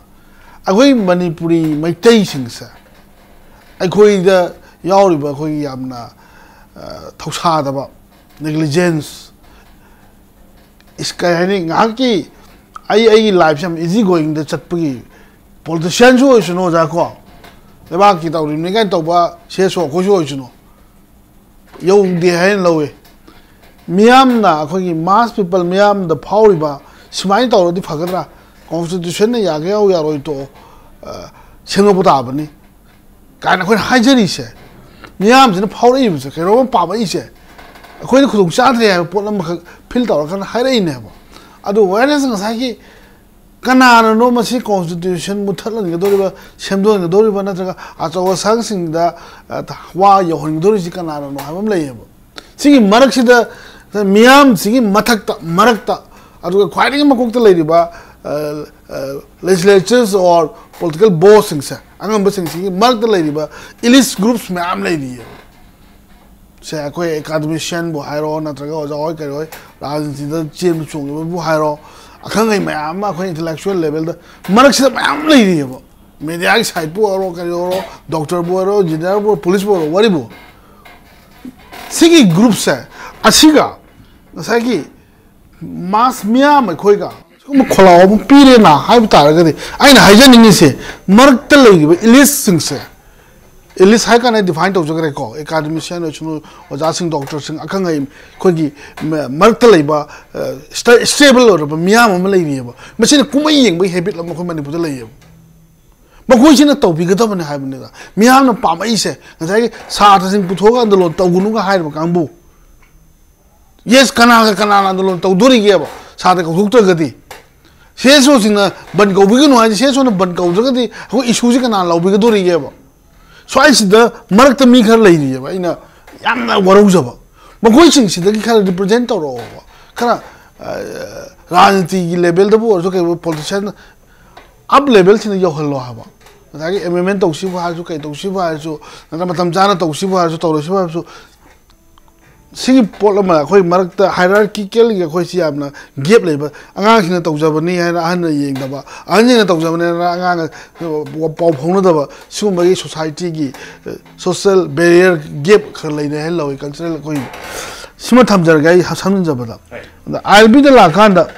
ꯑꯩꯈꯣꯏ ꯃꯅꯤꯄꯨꯔꯤ ꯃꯩꯇꯩꯁꯤꯡꯁꯦ, ꯑꯩꯈꯣꯏꯗ ꯌꯥꯎꯔꯤꯕ ꯑꯩꯈꯣꯏꯒꯤ ꯌꯥꯝꯅ, ꯑ, ꯊꯧꯁꯥꯗꯕ, ꯅꯦꯒ꯭ꯂꯤꯖꯦꯟꯁ, ꯏꯁ, ꯀꯩ ꯍꯥꯏꯅꯤ, ꯉꯥꯏꯍꯥꯛꯀꯤ ꯑꯩ ꯑꯩꯒꯤ ꯂꯥꯏꯐꯁꯦ ꯌꯥꯝ ꯏꯖꯤ ꯒꯣꯌꯤꯡꯗ ꯆꯠꯄꯒꯤ, ꯄꯣꯂꯤꯇꯤꯁꯤꯌꯥꯟꯁꯨ ꯑꯣꯏꯁꯅꯨ ꯑꯣꯖꯥ ꯀꯣ, ꯂꯩꯕꯥꯛꯀꯤ ꯇꯧꯔꯤꯕꯅꯤ ꯀꯥꯏꯅ ꯇꯧꯕ ꯁꯤ ꯑꯦꯁ ꯑꯣ ꯑꯩꯈꯣꯏꯁꯨ ꯑꯣꯏꯁꯅꯨ, ꯌꯧꯗꯦ ꯍꯥꯏꯅ ꯂꯧꯋꯤ꯫ ꯃꯤꯌꯥꯝꯅ, ꯑꯩꯈꯣꯏꯒꯤ ꯃꯥꯁ ꯄꯤꯄꯜ ꯃꯤꯌꯥꯝꯗ ꯐꯥꯎꯔꯤꯕ, ꯁꯨꯃꯥꯏꯅ ꯇꯧꯔꯗꯤ ꯐꯒꯗ꯭ꯔꯥ, ꯀꯣꯟꯁꯇꯤꯇ꯭ꯌꯨꯁꯟꯅ ꯌꯥꯒꯦ ꯌꯥꯎ ꯌꯥꯔꯣꯏ ꯇꯣꯛꯑꯣ, ꯑ, ꯁꯦꯝꯗꯣꯛꯄ ꯇꯥꯕꯅꯤ ꯀꯥꯏꯅ ꯑꯩꯈꯣꯏꯅ ꯍꯥꯏꯖꯔꯤꯁꯦ, ꯃꯤꯌꯥꯝꯁꯤꯅ ꯐꯥꯎꯔꯛꯏꯕꯁꯦ, ꯀꯩꯅꯣꯝꯃ ꯄꯥꯝꯃꯛꯏꯁꯦ, ꯑꯩꯈꯣꯏꯅ ꯈꯨꯗꯣꯡ ꯆꯥꯗ꯭ꯔꯦ ꯍꯥꯏꯕ ꯄꯣꯠ ꯑꯃꯈꯛ ꯐꯤꯜ ꯇꯧꯔꯀꯥꯟꯗ ꯍꯥꯏꯔꯛꯏꯅꯦꯕ꯫ ꯑꯗꯨ ꯑꯦꯋꯦꯔꯅꯦꯁ ꯉꯁꯥꯏꯒꯤ ꯀꯅꯥꯅꯅꯣ ꯃꯁꯤ ꯀꯣꯟꯁꯇꯤꯇ꯭ꯌꯨꯁꯟ ꯃꯨꯠꯊꯠꯍꯟꯒꯗꯧꯔꯤꯕ, ꯁꯦꯝꯗꯣꯛꯍꯟꯒꯗꯧꯔꯤꯕ, ꯅꯠꯇ꯭ꯔꯒ ꯑꯆꯧ ꯑꯁꯥꯡꯁꯤꯡꯗ, ꯑ, ꯋꯥ ꯌꯧꯍꯟꯒꯗꯧꯔꯤꯁꯤ ꯀꯅꯥꯅꯅꯣ ꯍꯥꯏꯕ ꯑꯃ ꯂꯩꯌꯦꯕ꯫ ꯁꯤꯒꯤ ꯃꯔꯛꯁꯤꯗ ꯃꯤꯌꯥꯝꯁꯤꯒꯤ ꯃꯊꯛꯇ, ꯃꯔꯛꯇ, ꯑꯗꯨꯒ ꯈ꯭ꯋꯥꯏꯗꯒꯤ ꯃꯀꯣꯛꯇ ꯂꯩꯔꯤꯕ, ꯑ, ꯑ, legislatures or political bossꯁꯤꯡꯁꯦ, ꯑꯉꯝꯕꯁꯤꯡꯁꯤꯒꯤ ꯃꯔꯛꯇ ꯂꯩꯔꯤꯕ elite groups ꯃꯌꯥꯝ ꯂꯩꯔꯤꯌꯦꯕ꯫ ꯁꯦ, ꯑꯩꯈꯣꯏ ꯑꯦꯀꯥꯗꯃꯤꯁꯤꯌꯟꯕꯨ ꯍꯥꯏꯔꯣ, ꯅꯠꯇ꯭ꯔꯒ ꯑꯣꯖꯥ ꯍꯣꯏ ꯀꯔꯤ ꯍꯣꯏ, ꯔꯥꯖꯅꯤꯇꯤꯗ ꯆꯦꯟꯕ ꯆꯣꯡꯉꯤꯕꯕꯨ ꯍꯥꯏꯔꯣ, ꯑꯈꯪ ꯑꯍꯩ ꯃꯌꯥꯝ ꯑꯃ ꯑꯩꯈꯣꯏ intellectual levelꯗ ꯃꯔꯛꯁꯤꯗ ꯃꯌꯥꯝ ꯂꯩꯔꯤꯑꯕ꯫ ꯃꯦꯗꯤꯌꯥꯒꯤ ꯁꯥꯏꯠꯄꯨ ꯑꯣꯏꯔꯣ, ꯀꯔꯤ ꯑꯣꯏꯔꯣ, ꯗꯣꯛꯇꯔꯕꯨ ꯑꯣꯏꯔꯣ, ꯏꯟꯖꯤꯅꯤꯌꯥꯔꯕꯨ ꯑꯣꯏꯔꯣ, ꯄꯨꯂꯤꯁꯄꯨ ꯑꯣꯏꯔꯣ, ꯋꯥꯔꯤꯕꯨ꯫ ꯁꯤꯒꯤ ꯒ꯭ꯔꯨꯞꯁꯦ, ꯑꯁꯤꯒ ꯉꯁꯥꯏꯒꯤ ꯃꯥꯁ ꯃꯤꯌꯥꯝ ꯑꯩꯈꯣꯏꯒ ꯁꯤꯒꯨꯝꯕ ꯈꯣꯜꯂꯥꯎ ꯑꯃ ꯄꯤꯔꯦꯅ ꯍꯥꯏꯕ ꯇꯥꯔꯒꯗꯤ, ꯑꯩꯅ ꯍꯥꯏꯖꯅꯤꯡꯉꯤꯁꯦ, ꯃꯔꯛꯇ ꯂꯩꯔꯤꯕ eliteꯁꯤꯡꯁꯦ, Elite ꯍꯥꯏ ꯀꯥꯟꯗ define ꯇꯧꯖꯈ꯭ꯔꯦꯀꯣ, academician ꯑꯣꯏꯁꯅꯨ, ꯑꯣꯖꯥꯁꯤꯡ, doctorꯁꯤꯡ, ꯑꯈꯪ ꯑꯍꯩ, ꯑꯩꯈꯣꯏꯒꯤ ꯃ- ꯃꯔꯛꯇ ꯂꯩꯕ, ꯑ, sta- stable ꯑꯣꯏꯔꯕ ꯃꯤꯌꯥꯝ ꯑꯃ ꯂꯩꯔꯤꯑꯕ꯫ ꯃꯁꯤꯅ ꯀꯨꯝꯍꯩ ꯌꯦꯡꯕꯒꯤ habit ꯑꯃ ꯑꯩꯈꯣꯏ ꯃꯅꯤꯄꯨꯔꯗ ꯂꯩꯌꯦꯕ꯫ ꯃꯈꯣꯏꯁꯤꯅ ꯇꯧꯕꯤꯒꯗꯕꯅꯤ ꯍꯥꯏꯕꯅꯤꯗ꯫ ꯃꯤꯌꯥꯝꯅ ꯄꯥꯝꯃꯛꯏꯁꯦ ꯉꯁꯥꯏꯒꯤ ꯁꯥꯇ꯭ꯔꯁꯤꯡ ꯄꯨꯊꯣꯛꯑꯒ ꯑꯟꯗꯣꯂꯟ ꯇꯧꯒꯅꯨꯒ ꯍꯥꯏꯔꯤꯕ ꯀꯥꯡꯕꯨ, ꯌꯦꯁ, ꯀꯅꯥꯒ ꯀꯅꯥꯅ ꯑꯟꯗꯣꯂꯟ ꯇꯧꯗꯣꯔꯤꯒꯦꯕ ꯁꯥꯇ꯭ꯔ ꯀꯧꯊꯣꯛꯇ꯭ꯔꯒꯗꯤ? ꯁꯤ ꯑꯦꯁ ꯑꯣꯁꯤꯡꯅ ꯕꯟ ꯀꯧꯕꯤꯒꯅꯨ ꯍꯥꯏꯗꯤ, ꯁꯤ ꯑꯦꯁ ꯑꯣꯅ ꯕꯟ ꯀꯧꯗ꯭ꯔꯒꯗꯤ ꯑꯩꯈꯣꯏ ꯏꯁꯨꯁꯤ ꯀꯅꯥꯅ ꯂꯧꯕꯤꯒꯗꯣꯔꯤꯒꯦꯕ? ꯁ꯭ꯋꯥꯏꯁꯤꯗ ꯃꯔꯛꯇ ꯃꯤ ꯈꯔ ꯂꯩꯔꯤꯑꯕ ꯑꯩꯅ ꯌꯥꯝꯅ ꯋꯥꯔꯧꯖꯕ꯫ ꯃꯈꯣꯏꯁꯤꯡꯁꯤꯗꯒꯤ ꯈꯔ represent ꯇꯧꯔꯛꯑꯣꯕ꯫ ꯈꯔ, ꯑ, ꯔꯥꯖꯅꯤꯇꯤꯒꯤ levelꯗꯕꯨ ꯑꯣꯏꯔꯁꯨ, ꯀꯩ, politician up levelꯁꯤꯅ ꯌꯧꯍꯜꯂꯣ ꯍꯥꯏꯕ꯫ ꯉꯁꯥꯏꯒꯤ amendment ꯇꯧꯁꯤꯕꯨ ꯍꯥꯏꯔꯁꯨ, ꯀꯩ ꯇꯧꯁꯤꯕꯨ ꯍꯥꯏꯔꯁꯨ, ꯅꯠꯇ꯭ꯔꯒ ꯃꯇꯝ ꯆꯥꯅ ꯇꯧꯁꯤꯕꯨ ꯍꯥꯏꯔꯁꯨ, ꯇꯧꯔꯣꯏꯁꯤꯕꯨ ꯍꯥꯏꯔꯁꯨ, ꯁꯤꯒꯤ ꯄꯣꯠ ꯑꯃ ꯑꯩꯈꯣꯏ ꯃꯔꯛꯇ hierarchicalꯒꯤ ꯑꯩꯈꯣꯏꯁꯤ ꯌꯥꯝꯅ gap ꯂꯩꯕ, ꯑꯉꯥꯡꯁꯤꯡꯅ ꯇꯧꯖꯕꯅꯤ ꯍꯥꯏꯅ ꯑꯍꯟꯅ ꯌꯦꯡꯗꯕ, ꯑꯍꯟꯁꯤꯡꯅ ꯇꯧꯖꯕꯅꯤ ꯍꯥꯏꯅ ꯑꯉꯥꯡꯅ ꯄꯥꯎ ꯐꯥꯎꯅꯗꯕ, ꯁꯤꯒꯨꯝꯕꯒꯤ societyꯒꯤ, ꯑ, social barrier gap ꯈꯔ ꯂꯩꯅꯩ ꯍꯥꯏꯅ ꯂꯧꯏ, cultural ꯑꯩꯈꯣꯏꯒꯤ꯫ ꯁꯤꯃ ꯊꯝꯖꯔꯒꯦ ꯑꯩ ꯁꯝꯖꯤꯟꯖꯕꯗ꯫ ꯑꯗ ILPꯗ ꯂꯥꯛꯀꯥꯟꯗ,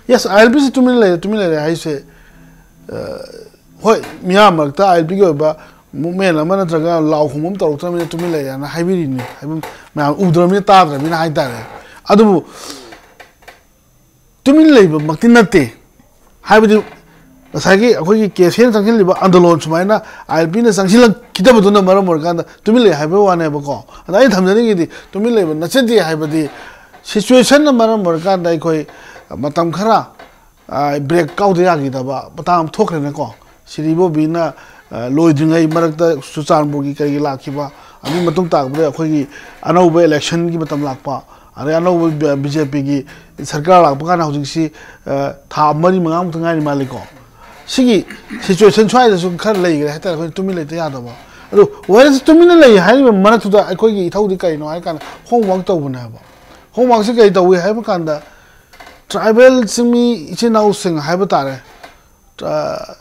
yes, ILPꯁꯤ ꯇꯨꯃꯤꯟ ꯂꯩꯔꯦ, ꯇꯨꯃꯤꯟ ꯂꯩꯔꯦ ꯍꯥꯏꯁꯦ, ꯑ, ꯍꯣꯏ, ꯃꯤꯌꯥꯝ ꯃꯔꯛꯇ ILPꯒꯤ ꯑꯣꯏꯕ movement ꯑꯃ ꯅꯠꯇ꯭ꯔꯒ ꯂꯥꯎ ꯈꯣꯡꯕ ꯑꯃ ꯇꯧꯔꯛꯇ꯭ꯔꯕꯅꯤꯅ ꯇꯨꯃꯤꯟ ꯂꯩꯔꯦꯅ ꯍꯥꯏꯕꯤꯔꯤꯅꯤ꯫ ꯍꯥꯏꯕ ꯃꯌꯥꯝ ꯎꯗ꯭ꯔꯕꯅꯤꯅ, ꯇꯥꯗ꯭ꯔꯕꯅꯤꯅ ꯍꯥꯏꯇꯥꯔꯦ꯫ ꯑꯗꯨꯕꯨ ꯇꯨꯃꯤꯟ ꯂꯩꯕꯃꯛꯇꯤ ꯅꯠꯇꯦ꯫ ꯍꯥꯏꯕꯗꯤ ꯉꯁꯥꯏꯒꯤ ꯑꯩꯈꯣꯏꯒꯤ ꯀꯦ ꯁꯤ ꯑꯦꯅ ꯆꯪꯁꯤꯜꯂꯤꯕ ꯑꯟꯗꯣꯂꯣꯟ ꯁꯨꯃꯥꯏꯅ ILPꯅ ꯆꯪꯁꯤꯜꯂꯛꯈꯤꯗꯕꯗꯨꯅ ꯃꯔꯝ ꯑꯣꯏꯔꯀꯥꯟꯗ ꯇꯨꯃꯤꯟ ꯂꯩ ꯍꯥꯏꯕ ꯋꯥꯅꯦꯕꯀꯣ꯫ ꯑꯗ ꯑꯩꯅ ꯊꯝꯖꯅꯤꯡꯉꯤꯗꯤ ꯇꯨꯃꯤꯟ ꯂꯩꯕ ꯅꯠꯆꯗꯦ ꯍꯥꯏꯕꯗꯤ situationꯅ ꯃꯔꯝ ꯑꯣꯏꯔꯀꯥꯟꯗ ꯑꯩꯈꯣꯏ ꯃꯇꯝ ꯈꯔ, ꯑ, break ꯀꯥꯎꯗ ꯌꯥꯈꯤꯗꯕ ꯃꯇꯥꯡ ꯑꯃ ꯊꯣꯛꯈ꯭ꯔꯦꯅꯀꯣ꯫ ꯁꯤꯔꯤ ꯕꯣꯕꯤꯅ, ꯑ, ꯂꯣꯏꯗ꯭ꯔꯤꯉꯩ ꯃꯔꯛꯇ ꯆꯨꯔꯆꯥꯟꯄꯨꯔꯒꯤ ꯀꯔꯤꯒꯤ ꯂꯥꯛꯈꯤꯕ, ꯑꯗꯨꯒꯤ ꯃꯇꯨꯡ ꯇꯥꯔꯛꯄꯗ ꯑꯩꯈꯣꯏꯒꯤ ꯑꯅꯧꯕ electionꯒꯤ ꯃꯇꯝ ꯂꯥꯛꯄ, ꯑꯗꯩ ꯑꯅꯧꯕ BJPꯒꯤ ꯁꯔꯀꯥꯔ ꯂꯥꯛꯄ ꯀꯥꯟꯗ ꯍꯧꯖꯤꯛꯁꯤ, ꯑ, ꯊꯥ ꯃꯔꯤ ꯃꯉꯥꯃꯨꯛꯇ ꯉꯥꯏꯔꯤ ꯃꯥꯜꯂꯤꯀꯣ꯫ ꯁꯤꯒꯤ situation ꯁ꯭ꯋꯥꯏꯗꯁꯨ ꯈꯔ ꯂꯩꯈ꯭ꯔꯦ ꯍꯥꯏꯇꯥꯔꯦ, ꯑꯩꯈꯣꯏꯅ ꯇꯨꯃꯤꯟ ꯂꯩꯇ ꯌꯥꯗꯕ꯫ ꯑꯗꯨ whereas ꯇꯨꯃꯤꯟꯅ ꯂꯩ ꯍꯥꯏꯔꯤꯕ ꯃꯔꯛꯇꯨꯗ ꯑꯩꯈꯣꯏꯒꯤ ꯏꯊꯧꯗꯤ ꯀꯔꯤꯅꯣ ꯍꯥꯏ ꯀꯥꯟꯗ homework ꯇꯧꯕꯅꯦ ꯍꯥꯏꯕ꯫ Homeworkꯁꯤ ꯀꯔꯤ ꯇꯧꯏ ꯍꯥꯏꯕ ꯀꯥꯟꯗ tribal ꯆꯤꯡꯃꯤ ꯏꯆꯤꯟ ꯏꯅꯥꯎꯁꯤꯡ ꯍꯥꯏꯕ ꯇꯥꯔꯦ, ꯑ,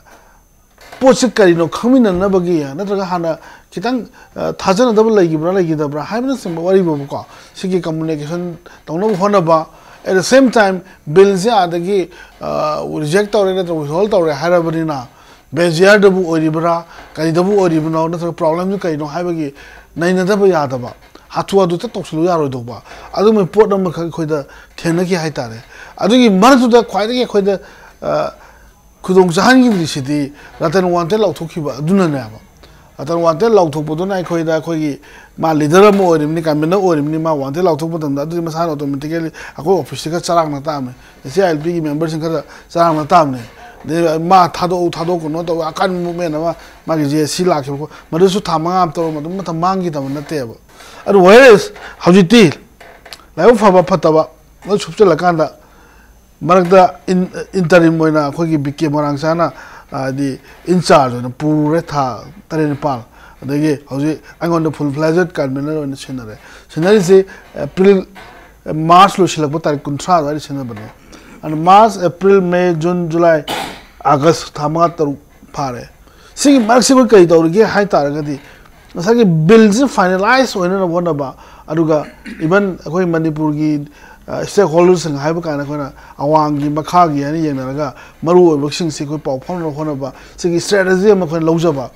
ꯄꯣꯠꯁꯤ ꯀꯔꯤꯅꯣ ꯈꯪꯃꯤꯟꯅꯅꯕꯒꯤ, ꯅꯠꯇ꯭ꯔꯒ ꯍꯥꯟꯅ ꯈꯤꯇꯪ, ꯑ, ꯊꯥꯖꯅꯗꯕ ꯂꯩꯈꯤꯕ꯭ꯔꯥ ꯂꯩꯈꯤꯗꯕ꯭ꯔꯥ ꯍꯥꯏꯕꯅꯆꯤꯡꯕ ꯋꯥꯔꯤꯕꯨꯕꯀꯣ, ꯁꯤꯒꯤ communication ꯇꯧꯅꯕ ꯍꯣꯠꯅꯕ꯫ At the same time, billꯁꯦ ꯑꯥꯗꯒꯤ, ꯑ, reject ꯇꯧꯔꯦ ꯅꯠꯇ꯭ꯔꯒ withhold ꯇꯧꯔꯦ ꯍꯥꯏꯔꯕꯅꯤꯅ, ꯕꯦꯖꯤꯌꯥꯔꯗꯕꯨ ꯑꯣꯏꯔꯤꯕ꯭ꯔꯥ, ꯀꯔꯤꯗꯕꯨ ꯑꯣꯏꯔꯤꯕꯅꯣ, ꯅꯠꯇ꯭ꯔꯒ ꯄ꯭ꯔꯣꯕ꯭ꯂꯦꯝꯗꯨ ꯀꯔꯤꯅꯣ ꯍꯥꯏꯕꯒꯤ ꯅꯩꯅꯗꯕ ꯌꯥꯗꯕ, ꯍꯥꯊꯨ ꯍꯥꯊꯨ ꯇꯧꯁꯤꯜꯂꯨ ꯌꯥꯔꯣꯏꯗꯧꯕ, ꯑꯗꯨꯒꯨꯝꯕ ꯄꯣꯠ ꯑꯃꯈꯛ ꯑꯩꯈꯣꯏꯗ ꯊꯦꯡꯅꯈꯤ ꯍꯥꯏꯇꯥꯔꯦ꯫ ꯑꯗꯨꯒꯤ ꯃꯔꯛꯇꯨꯗ ꯈ꯭ꯋꯥꯏꯗꯒꯤ ꯑꯩꯈꯣꯏꯗ ꯈꯨꯗꯣꯡ ꯆꯥꯍꯟꯈꯤꯗ꯭ꯔꯤꯁꯤꯗꯤ ꯔꯇꯟ ꯋꯥꯟꯇꯦꯠ ꯂꯥꯎꯊꯣꯛꯈꯤꯕ ꯑꯗꯨꯅꯅꯦꯕ꯫ ꯔꯇꯟ ꯋꯥꯟꯇꯦꯠ ꯂꯥꯎꯊꯣꯛꯄꯗꯨꯅ ꯑꯩꯈꯣꯏꯗ, ꯑꯩꯈꯣꯏꯒꯤ ꯃꯥ ꯂꯤꯗꯔ ꯑꯃ ꯑꯣꯏꯔꯤꯕꯅꯤ, ꯀꯟꯚꯤꯅꯔ ꯑꯣꯏꯔꯤꯕꯅꯤ, ꯃꯥ ꯋꯥꯟꯇꯦꯠ ꯂꯥꯎꯊꯣꯛꯄ ꯃꯇꯝꯗ ꯑꯗꯨꯗꯤ ꯃꯁꯥꯅ ꯑꯣꯇꯣꯃꯦꯇꯤꯀꯦꯂꯤ ꯑꯩꯈꯣꯏ ꯑꯣꯐꯤꯁꯇꯒ ꯆꯔꯥꯡꯅ ꯇꯥꯕꯅꯤ, ꯑꯦꯁ ꯑꯥꯏ ꯑꯦꯜ ꯄꯤꯒꯤ ꯃꯦꯝꯕꯔꯁꯤꯡ ꯈꯔ ꯆꯔꯥꯡꯅ ꯇꯥꯕꯅꯤ꯫ ꯑꯗꯩ ꯃꯥ ꯊꯥꯗꯣꯛꯎ ꯊꯥꯗꯣꯛꯀꯅꯣ ꯇꯧꯕ ꯑꯀꯟꯕ ꯃꯨꯞꯃꯦꯟ ꯑꯃ, ꯃꯥꯒꯤ ꯖꯦ ꯑꯦꯁ ꯁꯤ ꯂꯥꯛꯈꯤꯕ ꯈꯣꯠ-, ꯃꯗꯨꯁꯨ ꯊꯥ ꯃꯉꯥ ꯑꯃ ꯇꯧꯔ ꯃꯇꯝ ꯃꯇꯝ ꯃꯥꯡꯈꯤꯗꯕ ꯅꯠꯇꯦꯕ꯫ ꯑꯗꯨ ꯋꯦꯔꯦꯁ ꯍꯧꯖꯤꯛꯇꯤ ꯂꯥꯏꯕꯛ ꯐꯕ ꯐꯠꯇꯕ ꯂꯣꯏ ꯁꯨꯞꯆꯜꯂꯀꯥꯟꯗ ꯃꯔꯛꯇ ꯏꯟ-, ꯏꯟꯇꯔꯤꯝ ꯑꯣꯏꯅ ꯑꯩꯈꯣꯏꯒꯤ ꯕꯤ ꯀꯦ ꯃꯣꯏꯔꯥꯡꯆꯥꯅ, ꯍꯥꯏꯗꯤ, ꯏꯟꯆꯥꯔꯖ ꯑꯣꯏꯅ ꯄꯨꯔꯦ ꯊꯥ ꯇꯔꯦꯠ ꯅꯤꯄꯥꯜ꯫ ꯑꯗꯒꯤ ꯍꯧꯖꯤꯛ ꯑꯩꯉꯣꯟꯗ ꯐꯨꯜ ꯐ꯭ꯂꯦꯖꯦꯠ ꯀꯟꯚꯤꯅꯔ ꯑꯣꯏꯅ ꯁꯤꯟꯅꯔꯦ꯫ ꯁꯤꯟꯅꯔꯤꯁꯤ ꯑꯦꯄ꯭ꯔꯤꯜ, ꯃꯥꯔꯆ ꯂꯣꯏꯁꯤꯜꯂꯛꯄ ꯇꯥꯔꯤꯛ ꯀꯨꯟꯊ꯭ꯔꯥ ꯑꯗꯨꯋꯥꯏꯗ ꯁꯤꯟꯅꯕꯅꯦ꯫ ꯑꯗꯨꯅ ꯃꯥꯔꯆ, ꯑꯦꯄ꯭ꯔꯤꯜ, ꯃꯦ, ꯖꯨꯟ, ꯖꯨꯂꯥꯏ, ꯑꯥꯒꯁ ꯊꯥ ꯃꯉꯥ ꯇꯔꯨꯛ ꯐꯥꯔꯦ꯫ ꯁꯤꯒꯤ ꯃꯔꯛꯁꯤꯕꯨ ꯀꯔꯤ ꯇꯧꯔꯤꯒꯦ ꯍꯥꯏ ꯇꯥꯔꯒꯗꯤ, ꯉꯁꯥꯏꯒꯤ ꯕꯤꯜꯁꯤ ꯐꯥꯏꯅꯦꯂꯥꯏꯁ ꯑꯣꯏꯅꯅꯕ ꯍꯣꯠꯅꯕ, ꯑꯗꯨꯒ ꯏꯚꯟ ꯑꯩꯈꯣꯏ ꯃꯅꯤꯄꯨꯔꯒꯤ ꯁ꯭ꯇꯦꯛ ꯍꯣꯜꯗꯔꯁꯤꯡ ꯍꯥꯏꯕ ꯀꯥꯟꯗ ꯑꯩꯈꯣꯏꯅ ꯑꯋꯥꯡꯒꯤ ꯃꯈꯥꯒꯤ ꯍꯥꯏꯅ ꯌꯦꯡꯅꯔꯒ ꯃꯔꯨ ꯑꯣꯏꯕꯁꯤꯡꯁꯤ ꯑꯩꯈꯣꯏ ꯄꯥꯎ ꯐꯥꯎꯅꯅꯕ ꯍꯣꯠꯅꯕ, ꯁꯤꯒꯤ ꯁ꯭ꯇ꯭ꯔꯦꯇꯦꯖꯤ ꯑꯃ ꯑꯩꯈꯣꯏꯅ ꯂꯧꯖꯕ꯫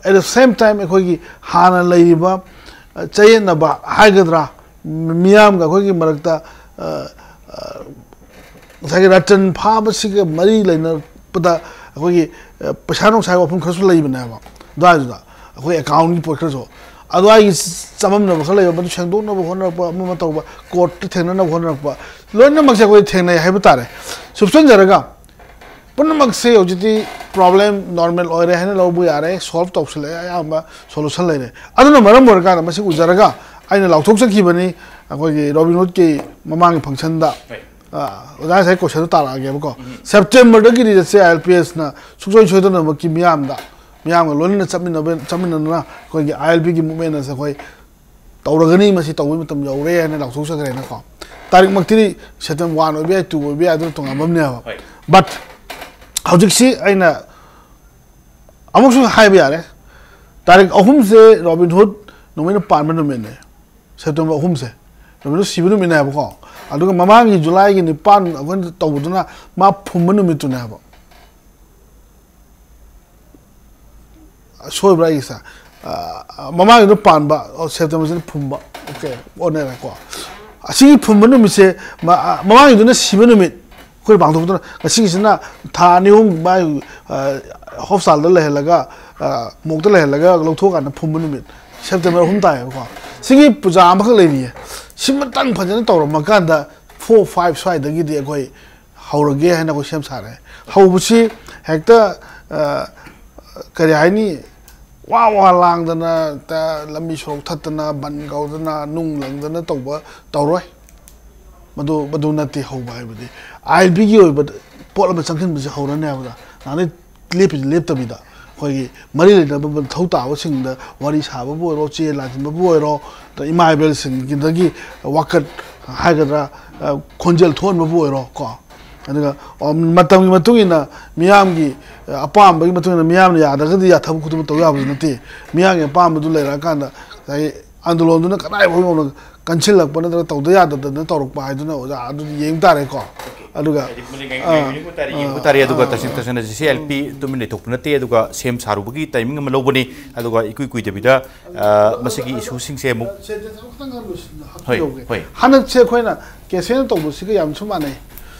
At the same time ꯑꯩꯈꯣꯏꯒꯤ ꯍꯥꯟꯅ ꯂꯩꯔꯤꯕ, ꯑ, ꯆꯌꯦꯠꯅꯕ ꯍꯥꯏꯒꯗ꯭ꯔꯥ, ꯃꯤꯌꯥꯝꯒ ꯑꯩꯈꯣꯏꯒꯤ ꯃꯔꯛꯇ, ꯑ, ꯑ, ꯉꯁꯥꯏꯒꯤ ꯔꯇꯟ ꯐꯥꯕꯁꯤꯒ ꯃꯔꯤ ꯂꯩꯅꯕꯗ ꯑꯩꯈꯣꯏꯒꯤ, ꯑ, ꯄꯩꯁꯥ ꯅꯨꯡꯁꯥꯒꯤ ꯋꯥꯐꯝ ꯈꯔꯁꯨ ꯂꯩꯕꯅꯦꯕ ꯑꯗꯨꯋꯥꯏꯗꯨꯗ, ꯑꯩꯈꯣꯏ ꯑꯦꯀꯥꯎꯟꯒꯤ ꯄꯣꯠ ꯈꯔꯁꯨ꯫ ꯑꯗꯨꯋꯥꯏꯒꯤ ꯆꯃꯝꯅꯕ ꯈꯔ ꯂꯩꯕ, ꯃꯗꯨ ꯁꯦꯡꯗꯣꯛꯅꯕ ꯍꯣꯠꯅꯔꯛꯄ, ꯑꯃ ꯑꯃ ꯇꯧꯕ, ꯀꯣꯔꯠꯇ ꯊꯦꯡꯅꯅꯕ ꯍꯣꯠꯅꯔꯛꯄ, ꯂꯣꯏꯅꯃꯛꯁꯦ ꯑꯩꯈꯣꯏ ꯊꯦꯡꯅꯩ ꯍꯥꯏꯕ ꯇꯥꯔꯦ꯫ ꯁꯨꯞꯆꯟꯖꯔꯒ ꯄꯨꯝꯅꯃꯛꯁꯦ ꯍꯧꯖꯤꯛꯇꯤ ꯄ꯭ꯔꯣꯕ꯭ꯂꯦꯝ ꯅꯣꯔꯃꯦꯜ ꯑꯣꯏꯔꯦ ꯍꯥꯏꯅ ꯂꯧꯕ ꯌꯥꯔꯦ, ꯁꯣꯜꯕ ꯇꯧꯁꯤꯜꯂꯛꯑꯦ, ꯑꯌꯥꯝꯕ ꯁꯣꯂꯨꯁꯟ ꯂꯩꯔꯦ꯫ ꯑꯗꯨꯅ ꯃꯔꯝ ꯑꯣꯏꯔꯀꯥꯟꯗ ꯃꯁꯤ ꯎꯖꯔꯒ ꯑꯩꯅ ꯂꯥꯎꯊꯣꯛꯆꯈꯤꯕꯅꯤ꯫ ꯑꯩꯈꯣꯏꯒꯤ ꯔꯣꯕꯤꯟꯍꯨꯗꯀꯤ ꯃꯃꯥꯡꯒꯤ ꯐꯪꯁꯟꯗ, ꯑ, ꯑꯣꯖꯥ ꯉꯁꯥꯏ ꯀꯣꯏꯁꯟꯗꯣ ꯇꯥꯔꯛꯑꯒꯦꯕꯀꯣ꯫ ꯁꯦꯞꯇꯦꯝꯕꯔꯗꯒꯤꯗꯤ ꯖꯦ ꯑꯥꯏ ꯑꯦꯜ ꯄꯤ ꯑꯦꯁꯅ ꯁꯨꯡꯁꯣꯏ ꯁꯣꯏꯗꯅꯃꯛꯀꯤ ꯃꯤꯌꯥꯝꯗ, ꯃꯤꯌꯥꯝꯒ ꯂꯣꯏꯅꯅ ꯆꯠꯃꯤꯟꯅꯕ, ꯆꯠꯃꯤꯟꯅꯗꯨꯅ ꯑꯩꯈꯣꯏꯒꯤ ꯑꯥꯏ ꯑꯦꯜ ꯄꯤꯒꯤ ꯃꯨꯞꯃꯦꯟ ꯑꯁꯦ ꯑꯩꯈꯣꯏ ꯇꯧꯔꯒꯅꯤ, ꯃꯁꯤ ꯇꯧꯕꯒꯤ ꯃꯇꯝ ꯌꯧꯔꯦ ꯍꯥꯏꯅ ꯂꯥꯎꯊꯣꯛꯆꯈ꯭ꯔꯦꯅꯀꯣ꯫ ꯇꯥꯔꯤꯛꯃꯛꯇꯤ ꯁꯦꯞꯇꯦꯝꯕꯔ ꯋꯥꯟ ꯑꯣꯏꯕ ꯌꯥꯏ, ꯇꯨ ꯑꯣꯏꯕ ꯌꯥꯏ, ꯑꯗꯨꯅ ꯇꯣꯉꯥꯟꯕ ꯑꯃꯅꯦꯕ꯫ ꯍꯣꯏ꯫ But ꯍꯧꯖꯤꯛꯁꯤ ꯑꯩꯅ ꯑꯃꯨꯛꯁꯨ ꯍꯥꯏꯕ ꯌꯥꯔꯦ, ꯇꯥꯔꯤꯛ ꯑꯍꯨꯝꯁꯦ ꯔꯣꯕꯤꯟꯍꯨꯗ ꯅꯣꯡꯃꯩꯅ ꯄꯥꯟꯕ ꯅꯨꯃꯤꯠꯅꯦ, ꯁꯦꯞꯇꯦꯝꯕꯔ ꯑꯍꯨꯝꯁꯦ ꯔꯣꯕꯤꯟꯍꯨꯗ ꯁꯤꯕ ꯅꯨꯃꯤꯠꯅꯦ ꯍꯥꯏꯕꯀꯣ꯫ ꯑꯗꯨꯒ ꯃꯃꯥꯡꯒꯤ ꯖꯨꯂꯥꯏꯒꯤ ꯅꯤꯄꯥꯟ ꯑꯩꯈꯣꯏꯅ ꯇꯧꯕꯗꯨꯅ ꯃꯥ ꯐꯨꯝꯕ ꯅꯨꯃꯤꯠꯇꯨꯅꯦ ꯍꯥꯏꯕ꯫ ꯁꯣꯏꯕ꯭ꯔꯥ ꯑꯩꯒꯤꯁꯦ? ꯑ, ꯃꯃꯥꯡꯒꯤꯗꯣ ꯄꯥꯟꯕ, ꯑꯣ, ꯁꯦꯞꯇꯦꯝꯕꯔꯁꯤꯅ ꯐꯨꯝꯕ꯫ ꯑꯣꯀꯦ, ꯑꯣꯟꯅꯔꯦꯀꯣ꯫ ꯑꯁꯤꯒꯤ ꯐꯨꯝꯕ ꯅꯨꯃꯤꯠꯁꯦ, ꯃ-, ꯑ, ꯃꯃꯥꯡꯒꯤꯗꯨꯅ ꯁꯤꯕ ꯅꯨꯃꯤꯠ, ꯑꯩꯈꯣꯏ ꯄꯥꯡꯊꯣꯛꯇꯅ, ꯉꯁꯤꯒꯤꯁꯤꯅ ꯊꯥ ꯑꯅꯤ ꯑꯍꯨꯝ ꯃꯥꯏ, ꯑ, ꯍꯣꯁꯄꯤꯇꯥꯜꯗ ꯂꯩꯍꯜꯂꯒ, ꯑ, ꯃꯣꯛꯇ ꯂꯩꯍꯜꯂꯒ ꯂꯧꯊꯣꯛꯑꯀꯥꯟꯗ ꯐꯨꯝꯕ ꯅꯨꯃꯤꯠ, ꯁꯦꯞꯇꯦꯝꯕꯔ ꯑꯍꯨꯝ ꯇꯥꯏꯌꯦꯕꯀꯣ꯫ ꯁꯤꯒꯤ ꯄꯨꯖꯥ ꯑꯃꯈꯛ ꯂꯩꯔꯤꯌꯦ꯫ ꯁꯤꯃꯇꯪ ꯐꯖꯅ ꯇꯧꯔꯝꯃꯀꯥꯟꯗ four five ꯁ꯭ꯋꯥꯏꯗꯒꯤꯗꯤ ꯑꯩꯈꯣꯏ ꯍꯧꯔꯒꯦ ꯍꯥꯏꯅ ꯑꯩꯈꯣꯏ ꯁꯦꯝ ꯁꯥꯔꯦ꯫ ꯍꯧꯕꯁꯤ ꯍꯦꯛꯇ, ꯑ, ꯀꯔꯤ ꯍꯥꯏꯅꯤ, ꯋꯥ ꯋꯥ ꯂꯥꯡꯗꯅ, ꯇ-, ꯂꯝꯕꯤ ꯁꯣꯔꯣꯛ ꯊꯠꯇꯅ, ꯕꯟ ꯀꯧꯗꯅ, ꯅꯨꯡ ꯂꯪꯗꯅ ꯇꯧꯕ ꯇꯧꯔꯣꯏ꯫ ꯃꯗꯨ, ꯃꯗꯨ ꯅꯠꯇꯦ ꯍꯧꯕ ꯍꯥꯏꯕꯗꯤ꯫ ꯑꯥꯏ ꯑꯦꯜ ꯄꯤꯒꯤ ꯑꯣꯏꯕ ꯄꯣꯠ ꯑꯃ ꯆꯪꯁꯤꯟꯕꯁꯦ ꯍꯧꯔꯅꯤ ꯍꯥꯏꯕꯗ, ꯅꯍꯥꯟꯗꯩ ꯂꯦꯞꯄꯤꯁꯦ ꯂꯦꯞꯇꯕꯤꯗ, ꯑꯩꯈꯣꯏꯒꯤ ꯃꯔꯤ ꯂꯩꯅꯕ ꯃꯊꯧ ꯇꯥꯕꯁꯤꯡꯗ ꯋꯥꯔꯤ ꯁꯥꯕꯕꯨ ꯑꯣꯏꯔꯣ, ꯆꯦ ꯂꯥꯟꯁꯤꯟꯕꯕꯨ ꯑꯣꯏꯔꯣ, ꯑꯗ ꯏꯃꯥ ꯏꯕꯦꯜꯁꯤꯡꯒꯤꯗꯒꯤ ꯋꯥꯀꯠ ꯍꯥꯏꯒꯗ꯭ꯔꯥ, ꯑ, ꯈꯣꯟꯖꯦꯜ ꯊꯣꯛꯍꯟꯕꯕꯨ ꯑꯣꯏꯔꯣ ꯀꯣ꯫ ꯑꯗꯨꯒ, ꯑ, ꯃꯇꯝꯒꯤ ꯃꯇꯨꯡ ꯏꯟꯅ ꯃꯤꯌꯥꯝꯒꯤ, ꯑ, ꯑꯄꯥꯝꯕꯒꯤ ꯃꯇꯨꯡ ꯏꯟꯅ ꯃꯤꯌꯥꯝꯅ ꯌꯥꯗ꯭ꯔꯒꯗꯤ ꯌꯥꯊꯕ ꯈꯨꯗꯤꯡꯃꯛ ꯇꯧ ꯌꯥꯕꯁꯨ ꯅꯠꯇꯦ꯫ ꯃꯤꯌꯥꯝꯒꯤ ꯑꯄꯥꯝꯕꯗꯨ ꯂꯩꯔꯛꯑꯀꯥꯟꯗ ꯉꯁꯥꯏꯒꯤ ꯑꯥꯟꯗꯣꯂꯣꯟꯗꯨꯅ ꯀꯗꯥꯏꯐꯥꯎ ꯌꯧꯅ ꯀꯟꯁꯤꯜꯂꯛꯄ ꯅꯠꯇ꯭ꯔꯒ ꯇꯧꯗ ꯌꯥꯗꯗꯅ ꯇꯧꯔꯛꯄ ꯍꯥꯏꯗꯨꯅ ꯑꯣꯖꯥ ꯑꯗꯨꯗꯤ ꯌꯦꯡ ꯇꯥꯔꯦꯀꯣ꯫ ꯑꯗꯨꯒ, ꯍꯥꯏꯗꯤ ꯃꯗꯨ ꯉꯥꯏ-, ꯑ, ꯉꯥꯏꯕꯤꯌꯨ ꯇꯥꯔꯦ, ꯑ, ꯌꯦꯡꯕ ꯇꯥꯔꯦ꯫ ꯑꯗꯨꯒ ꯑ, ꯇꯁꯦꯡ-, ꯇꯁꯦꯡꯅ ꯖꯤ ꯁꯤ ꯑꯦꯜ ꯄꯤ ꯇꯨꯃꯤꯟ ꯂꯩꯊꯣꯛꯄ ꯅꯠꯇꯦ, ꯑꯗꯨꯒ ꯁꯦꯝ ꯁꯥꯔꯨꯕꯒꯤ ꯇꯥꯏꯃꯤꯡ ꯑꯃ ꯂꯧꯕꯅꯤ꯫ ꯑꯗꯨꯒ ꯏꯀꯨꯏ ꯀꯨꯏꯗꯕꯤꯗ, ꯑ, ꯃꯁꯤꯒꯤ ꯏꯁꯨꯁꯤꯡꯁꯦ ꯑꯃꯨꯛ ꯁꯦꯟꯇꯦꯟꯁ ꯑꯃꯈꯛꯇꯪ ꯍꯥꯏꯔꯝꯕꯁꯤꯗ ꯍꯣꯏ, ꯍꯥꯞꯄꯤꯍꯧꯒꯦ꯫ ꯍꯣꯏ꯫ ꯍꯟꯗꯛꯁꯦ ꯑꯩꯈꯣꯏꯅ ꯀꯦꯁꯦꯅ ꯇꯧꯕꯁꯤꯒ ꯌꯥꯝꯁꯨ ꯃꯥꯟꯅꯩ꯫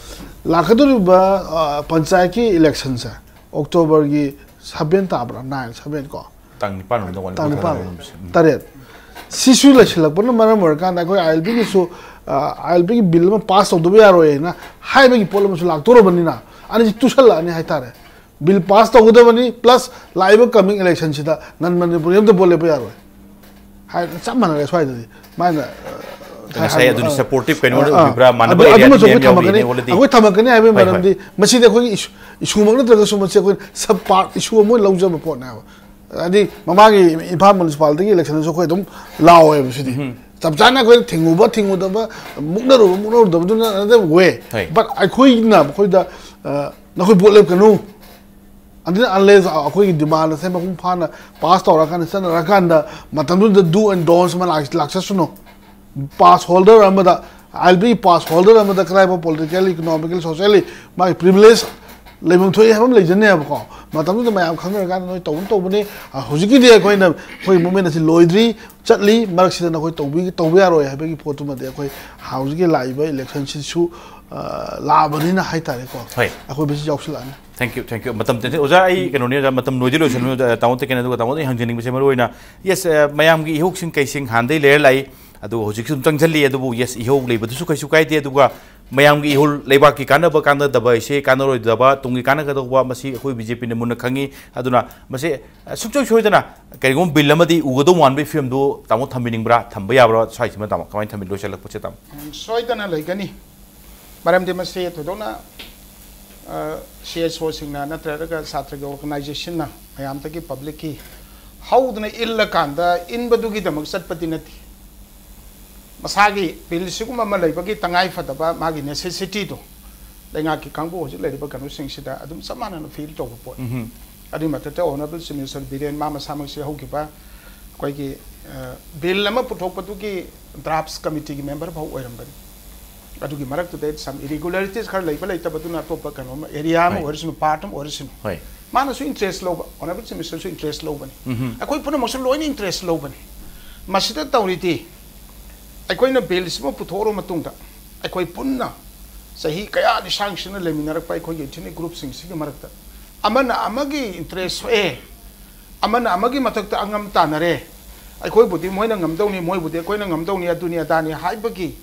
ꯂꯥꯛꯀꯗꯧꯔꯤꯕ, ꯑ, ꯄꯟꯆꯥꯌꯠꯀꯤ ꯏꯂꯦꯛꯁꯟꯁꯦ ꯑꯣꯛꯇꯣꯕꯔꯒꯤ seven ꯇꯥꯕ꯭ꯔꯥ? Nine, seven ꯀꯣ? ꯇꯥꯡ ꯅꯤꯄꯥꯟ ꯔꯣꯝꯗ ꯋꯥꯟ ꯇꯥꯡ ꯅꯤꯄꯥꯟ, ꯇꯔꯦꯠ꯫ ꯁꯤꯁꯨ ꯂꯩꯁꯤꯜꯂꯛꯄꯅ ꯃꯔꯝ ꯑꯣꯏꯔꯀꯥꯟꯗ ꯑꯩꯈꯣꯏ ꯑꯥꯏ ꯑꯦꯜ ꯄꯤꯒꯤꯁꯨ, ꯑ, ꯑꯥꯏ ꯑꯦꯜ ꯄꯤꯒꯤ ꯕꯤꯜ ꯑꯃ ꯄꯥꯁ ꯇꯧꯗꯕ ꯌꯥꯔꯣꯏ ꯍꯥꯏꯅ ꯍꯥꯏꯕꯒꯤ ꯄꯣꯠ ꯑꯃꯁꯨ ꯂꯥꯛꯇꯧꯔꯕꯅꯤꯅ ꯑꯅꯤꯁꯤ ꯇꯨꯁꯜꯂꯛꯑꯅꯤ ꯍꯥꯏꯇꯥꯔꯦ꯫ ꯕꯤꯜ ꯄꯥꯁ ꯇꯧꯒꯗꯕꯅꯤ, ꯄ꯭ꯂꯁ ꯂꯥꯛꯏꯕ ꯀꯃꯤꯡ ꯏꯂꯦꯛꯁꯟꯁꯤꯗ ꯅꯟ ꯃꯅꯤꯄꯨꯔꯤ ꯑꯝꯇ ꯚꯣꯠ ꯂꯦꯞꯄ ꯌꯥꯔꯣꯏ꯫ ꯍꯥꯏ, ꯆꯞ ꯃꯥꯟꯅꯔꯦ ꯁ꯭ꯋꯥꯏꯗꯗꯤ꯫ ꯃꯥꯏꯅ, ꯑ, ꯉꯁꯥꯏ ꯍꯥꯏꯕ, ꯑꯗꯨꯅꯤ ꯑ, supportive ꯀꯩꯅꯣ ꯑ, ꯑ, ꯑꯣꯏꯕꯤꯕ꯭ꯔꯥ? ꯑꯗꯨ, ꯃꯥꯟꯅꯕ area ꯑꯗꯨꯃꯁꯨ ꯑꯗꯨꯝ ꯑꯩꯈꯣꯏ ꯌꯥꯝ ꯊꯝꯃꯛꯀꯅꯤ꯫ ꯌꯦꯡꯉꯦ already꯫ ꯑꯩꯈꯣꯏ ꯊꯝꯃꯛꯀꯅꯤ ꯍꯥꯏꯕꯒꯤ ꯍꯣꯏ, ꯍꯣꯏ꯫ ꯃꯔꯝꯗꯤ ꯃꯁꯤꯗꯤ ꯑꯩꯈꯣꯏꯒꯤ ꯏꯁꯨ, ꯏꯁꯨꯃꯛ ꯅꯠꯇ꯭ꯔꯒꯁꯨ ꯃꯁꯤ ꯑꯩꯈꯣꯏ sub part ꯏꯁꯨ ꯑꯃ ꯑꯣꯏꯅ ꯂꯧꯖꯕ ꯄꯣꯠꯅꯦꯕ꯫ ꯍꯥꯏꯗꯤ ꯃꯃꯥꯡꯒꯤ ꯏꯝꯐꯥꯜ ꯃ꯭ꯌꯨꯅꯤꯁꯤꯄꯥꯂꯤꯇꯤꯒꯤ ꯏꯂꯦꯛꯁꯟꯗꯁꯨ ꯑꯩꯈꯣꯏ ꯑꯗꯨꯝ ꯂꯥꯎꯋꯦꯕ ꯁꯤꯗꯤ꯫ ꯎꯝ꯫ ꯆꯞ ꯆꯥꯅ ꯑꯩꯈꯣꯏꯅ ꯊꯤꯡꯉꯨꯕ ꯊꯤꯡꯉꯨꯗꯕ, ꯃꯨꯛꯅꯔꯨꯕ ꯃꯨꯛꯅꯔꯨꯗꯕꯗꯨꯅ another way꯫ ꯍꯣꯏ꯫ But ꯑꯩꯈꯣꯏꯅ ꯃꯈꯣꯏꯗ, ꯑ, "ꯅꯈꯣꯏ ꯚꯣꯠ ꯂꯦꯞꯀꯅꯨ, until unless ꯑꯩꯈꯣꯏꯒꯤ demand ꯑꯁꯦ ꯃꯄꯨꯡ ꯐꯥꯅ ꯄꯥꯁ ꯇꯧꯔꯀꯥꯟꯗ, ꯆꯠꯅꯔꯀꯥꯟꯗ, ꯃꯇꯝꯗꯨꯗ do and don'ts ꯑꯃ ꯂꯥꯛ-, ꯂꯥꯛꯆꯁꯅꯨ꯫ ꯄꯥꯁ ꯍꯣꯜꯗꯔ ꯑꯃꯗ, ꯑꯥꯏ ꯑꯦꯜ ꯄꯤ ꯄꯥꯁ ꯍꯣꯜꯗꯔ ꯑꯃꯗ ꯀꯗꯥꯏꯐꯥꯎ politically, economically, socially ꯃꯥꯒꯤ privilege ꯂꯩꯐꯝ ꯊꯣꯛꯏ ꯍꯥꯏꯕ ꯑꯃ ꯂꯩꯖꯅꯦꯕꯀꯣ꯫ ꯃꯇꯝꯗꯨꯗ ꯃꯌꯥꯝ ꯈꯪꯅꯔꯀꯥꯟꯗ ꯅꯣꯏ ꯇꯧꯕ ꯇꯧꯕꯅꯤ꯫ ꯑ, ꯍꯧꯖꯤꯛꯀꯤꯗꯤ ꯑꯩꯈꯣꯏꯅ, ꯑꯩꯈꯣꯏ movement ꯑꯁꯤ ꯂꯣꯏꯗ꯭ꯔꯤ, ꯆꯠꯂꯤ, ꯃꯔꯛꯁꯤꯗ ꯅꯈꯣꯏ ꯇꯧꯕꯤ-, ꯇꯧꯕ ꯌꯥꯔꯣꯏ ꯍꯥꯏꯕꯒꯤ ꯄꯣꯠꯇꯨꯃꯗꯤ ꯑꯩꯈꯣꯏ ꯍꯧꯖꯤꯛꯀꯤ ꯂꯥꯛꯏꯕ election ꯁꯤꯁꯨ, ꯑ, ꯂꯥꯛꯑꯕꯅꯤꯅ ꯍꯥꯏꯇꯥꯔꯦꯀꯣ꯫ ꯍꯣꯏ꯫ ꯑꯩꯈꯣꯏ ꯃꯁꯤ ꯌꯥꯎꯁꯤꯜꯂꯛꯑꯅꯤ꯫ Thank you, thank you꯫ ꯃꯇꯝ ꯇꯦꯟꯖꯩ꯫ ꯑꯣꯖꯥ, ꯑꯩ ꯀꯩꯅꯣꯅꯤ, ꯑꯣꯖꯥ, ꯃꯇꯝ ꯂꯣꯏꯗꯤ ꯂꯣꯏꯁꯤꯜꯂꯃꯤ, ꯑꯣꯖꯥ, ꯇꯥꯃꯣ ꯇꯦꯀꯦꯟ, ꯑꯗꯨꯒ ꯇꯥꯃꯣꯗ ꯑꯩ ꯍꯪꯖꯅꯤꯡꯕꯁꯦ ꯃꯔꯨ ꯑꯣꯏꯅ, yes, ꯑ, ꯃꯌꯥꯝꯒꯤ ꯏꯍꯧꯁꯤꯡ ꯀꯩꯁꯤꯡ ꯍꯥꯟꯅꯗꯩ ꯂꯩꯔ ꯂꯥꯛꯏ, ꯑꯗꯨꯕꯨ ꯍꯧꯖꯤꯛꯁꯨ ꯑꯗꯨꯝ ꯆꯪꯁꯤꯜꯂꯤ, ꯑꯗꯨꯕꯨ yes, ꯏꯍꯧ ꯂꯩꯕꯗꯨꯁꯨ ꯀꯩꯁꯨ ꯀꯥꯏꯗꯦ, ꯑꯗꯨꯒ ꯃꯌꯥꯝꯒꯤ ꯏꯍꯧ, ꯂꯩꯕꯥꯛꯀꯤ ꯀꯥꯟꯅꯕ ꯀꯥꯟꯅꯗꯕ ꯍꯥꯏꯁꯦ, ꯀꯥꯟꯅꯔꯣꯏꯗꯕ, ꯇꯨꯡꯒꯤ ꯀꯥꯟꯅꯒꯗꯧꯕ, ꯃꯁꯤ ꯑꯩꯈꯣꯏ BJPꯅ ꯃꯨꯟꯅ ꯈꯪꯉꯤ꯫ ꯑꯗꯨꯅ ꯃꯁꯤ, ꯑ, ꯁꯨꯡꯁꯣꯏ ꯁꯣꯏꯗꯅ ꯀꯔꯤꯒꯨꯝꯕ bill ꯑꯃꯗꯤ ꯎꯒꯗꯧ ꯃꯥꯟꯕꯒꯤ ꯐꯤꯕꯝꯗꯨ ꯇꯥꯃꯣ ꯊꯝꯕꯤꯅꯤꯡꯕ꯭ꯔꯥ? ꯊꯝꯕ ꯌꯥꯕ꯭ꯔꯥ? ꯁ꯭ꯋꯥꯏꯁꯤꯃ ꯇꯥꯃꯣ, ꯀꯃꯥꯏꯅ ꯊꯝꯕꯤ-, ꯂꯣꯏꯁꯤꯜꯂꯛꯄꯁꯦ, ꯇꯥꯃꯣ? ꯎꯝ, ꯁꯣꯏꯗꯅ ꯂꯩꯒꯅꯤ꯫ ꯃꯔꯝꯗꯤ ꯃꯁꯤ ꯊꯣꯏꯗꯣꯛꯅ, ꯑ, CSOꯁꯤꯡꯅ ꯅꯠꯇ꯭ꯔꯒ ꯁꯥꯇ꯭ꯔꯒꯤ organizationꯅ ꯃꯌꯥꯝꯗꯒꯤ, publicꯀꯤ ꯍꯧꯗꯅ ꯏꯜꯂꯀꯥꯟꯗ ꯏꯟꯕꯗꯨꯒꯤꯗꯃꯛ ꯆꯠꯄꯗꯤ ꯅꯠꯇꯦ꯫ ꯃꯁꯥꯒꯤ bill ꯁꯤꯒꯨꯝꯕ ꯑꯃ ꯂꯩꯕꯒꯤ ꯇꯉꯥꯏ ꯐꯗꯕ ꯃꯥꯒꯤ necessityꯗꯣ ꯂꯩꯉꯥꯛꯀꯤ ꯀꯥꯡꯕꯨ ꯍꯧꯖꯤꯛ ꯂꯩꯔꯤꯕ ꯀꯩꯅꯣꯁꯤꯡꯁꯤꯗ ꯑꯗꯨꯝ ꯆꯞ ꯃꯥꯟꯅꯅ feel ꯇꯧꯕ ꯄꯣꯠꯅꯤ꯫ ꯎꯝꯍꯨꯝ꯫ ꯑꯗꯨꯒꯤ ꯃꯊꯛꯇ Honourable Chief Minister ꯕꯤꯔꯦꯟ ꯃꯥ ꯃꯁꯥꯃꯛꯁꯦ ꯍꯧꯈꯤꯕ ꯑꯩꯈꯣꯏꯒꯤ, ꯑ, bill ꯑꯃ ꯄꯨꯊꯣꯛꯄꯗꯨꯒꯤ drafts committeeꯒꯤ member ꯐꯥꯎ ꯑꯣꯏꯔꯝꯕꯅꯤ꯫ ꯑꯗꯨꯒꯤ ꯃꯔꯛꯇꯨꯗ some irregularities ꯈꯔ ꯂꯩꯕ ꯂꯩꯇꯕꯗꯨꯅ ꯑꯇꯣꯞꯄ ꯀꯩꯅꯣ ꯑꯃ, area ꯑꯃ ꯍꯣꯏ꯫ ꯑꯣꯏꯔꯁꯅꯨ, part ꯑꯃ ꯑꯣꯏꯔꯁꯅꯨ꯫ ꯍꯣꯏ꯫ ꯃꯥꯅꯁꯨ interest ꯂꯧꯕ, Honourable Chief Ministerꯁꯨ interest ꯂꯧꯕꯅꯤ꯫ ꯎꯝꯍꯨꯝ꯫ ꯑꯩꯈꯣꯏ ꯄꯨꯝꯅꯃꯛꯁꯨ ꯂꯣꯏꯅ interest ꯂꯧꯕꯅꯤ꯫ ꯃꯁꯤꯗ ꯇꯧꯔꯤꯗꯤ ꯑꯩꯈꯣꯏꯅ billꯁꯤꯃ ꯄꯨꯊꯣꯛꯑꯔꯕ ꯃꯇꯨꯡꯗ ꯑꯩꯈꯣꯏ ꯄꯨꯟꯅ ꯆꯍꯤ ꯀꯌꯥ ꯂꯤꯁꯥꯡꯁꯤꯟꯅ ꯂꯩꯃꯤꯟꯅꯔꯛꯄ ꯑꯩꯈꯣꯏꯒꯤ ethnic groupꯁꯤꯡꯁꯤꯒꯤ ꯃꯔꯛꯇ ꯑꯃꯅ ꯑꯃꯒꯤ interest ꯁꯣꯛꯑꯦ, ꯑꯃꯅ ꯑꯃꯒꯤ ꯃꯊꯛꯇ ꯑꯉꯝ ꯇꯥꯟꯅꯔꯦ, ꯑꯩꯈꯣꯏꯕꯨꯗꯤ ꯃꯣꯏꯅ ꯉꯝꯗꯧꯅꯤ, ꯃꯣꯏꯕꯨꯗꯤ ꯑꯩꯈꯣꯏꯅ ꯉꯝꯗꯧꯅꯤ, ꯑꯗꯨꯅꯤ ꯑꯗꯥꯅꯤ ꯍꯥꯏꯕꯒꯤ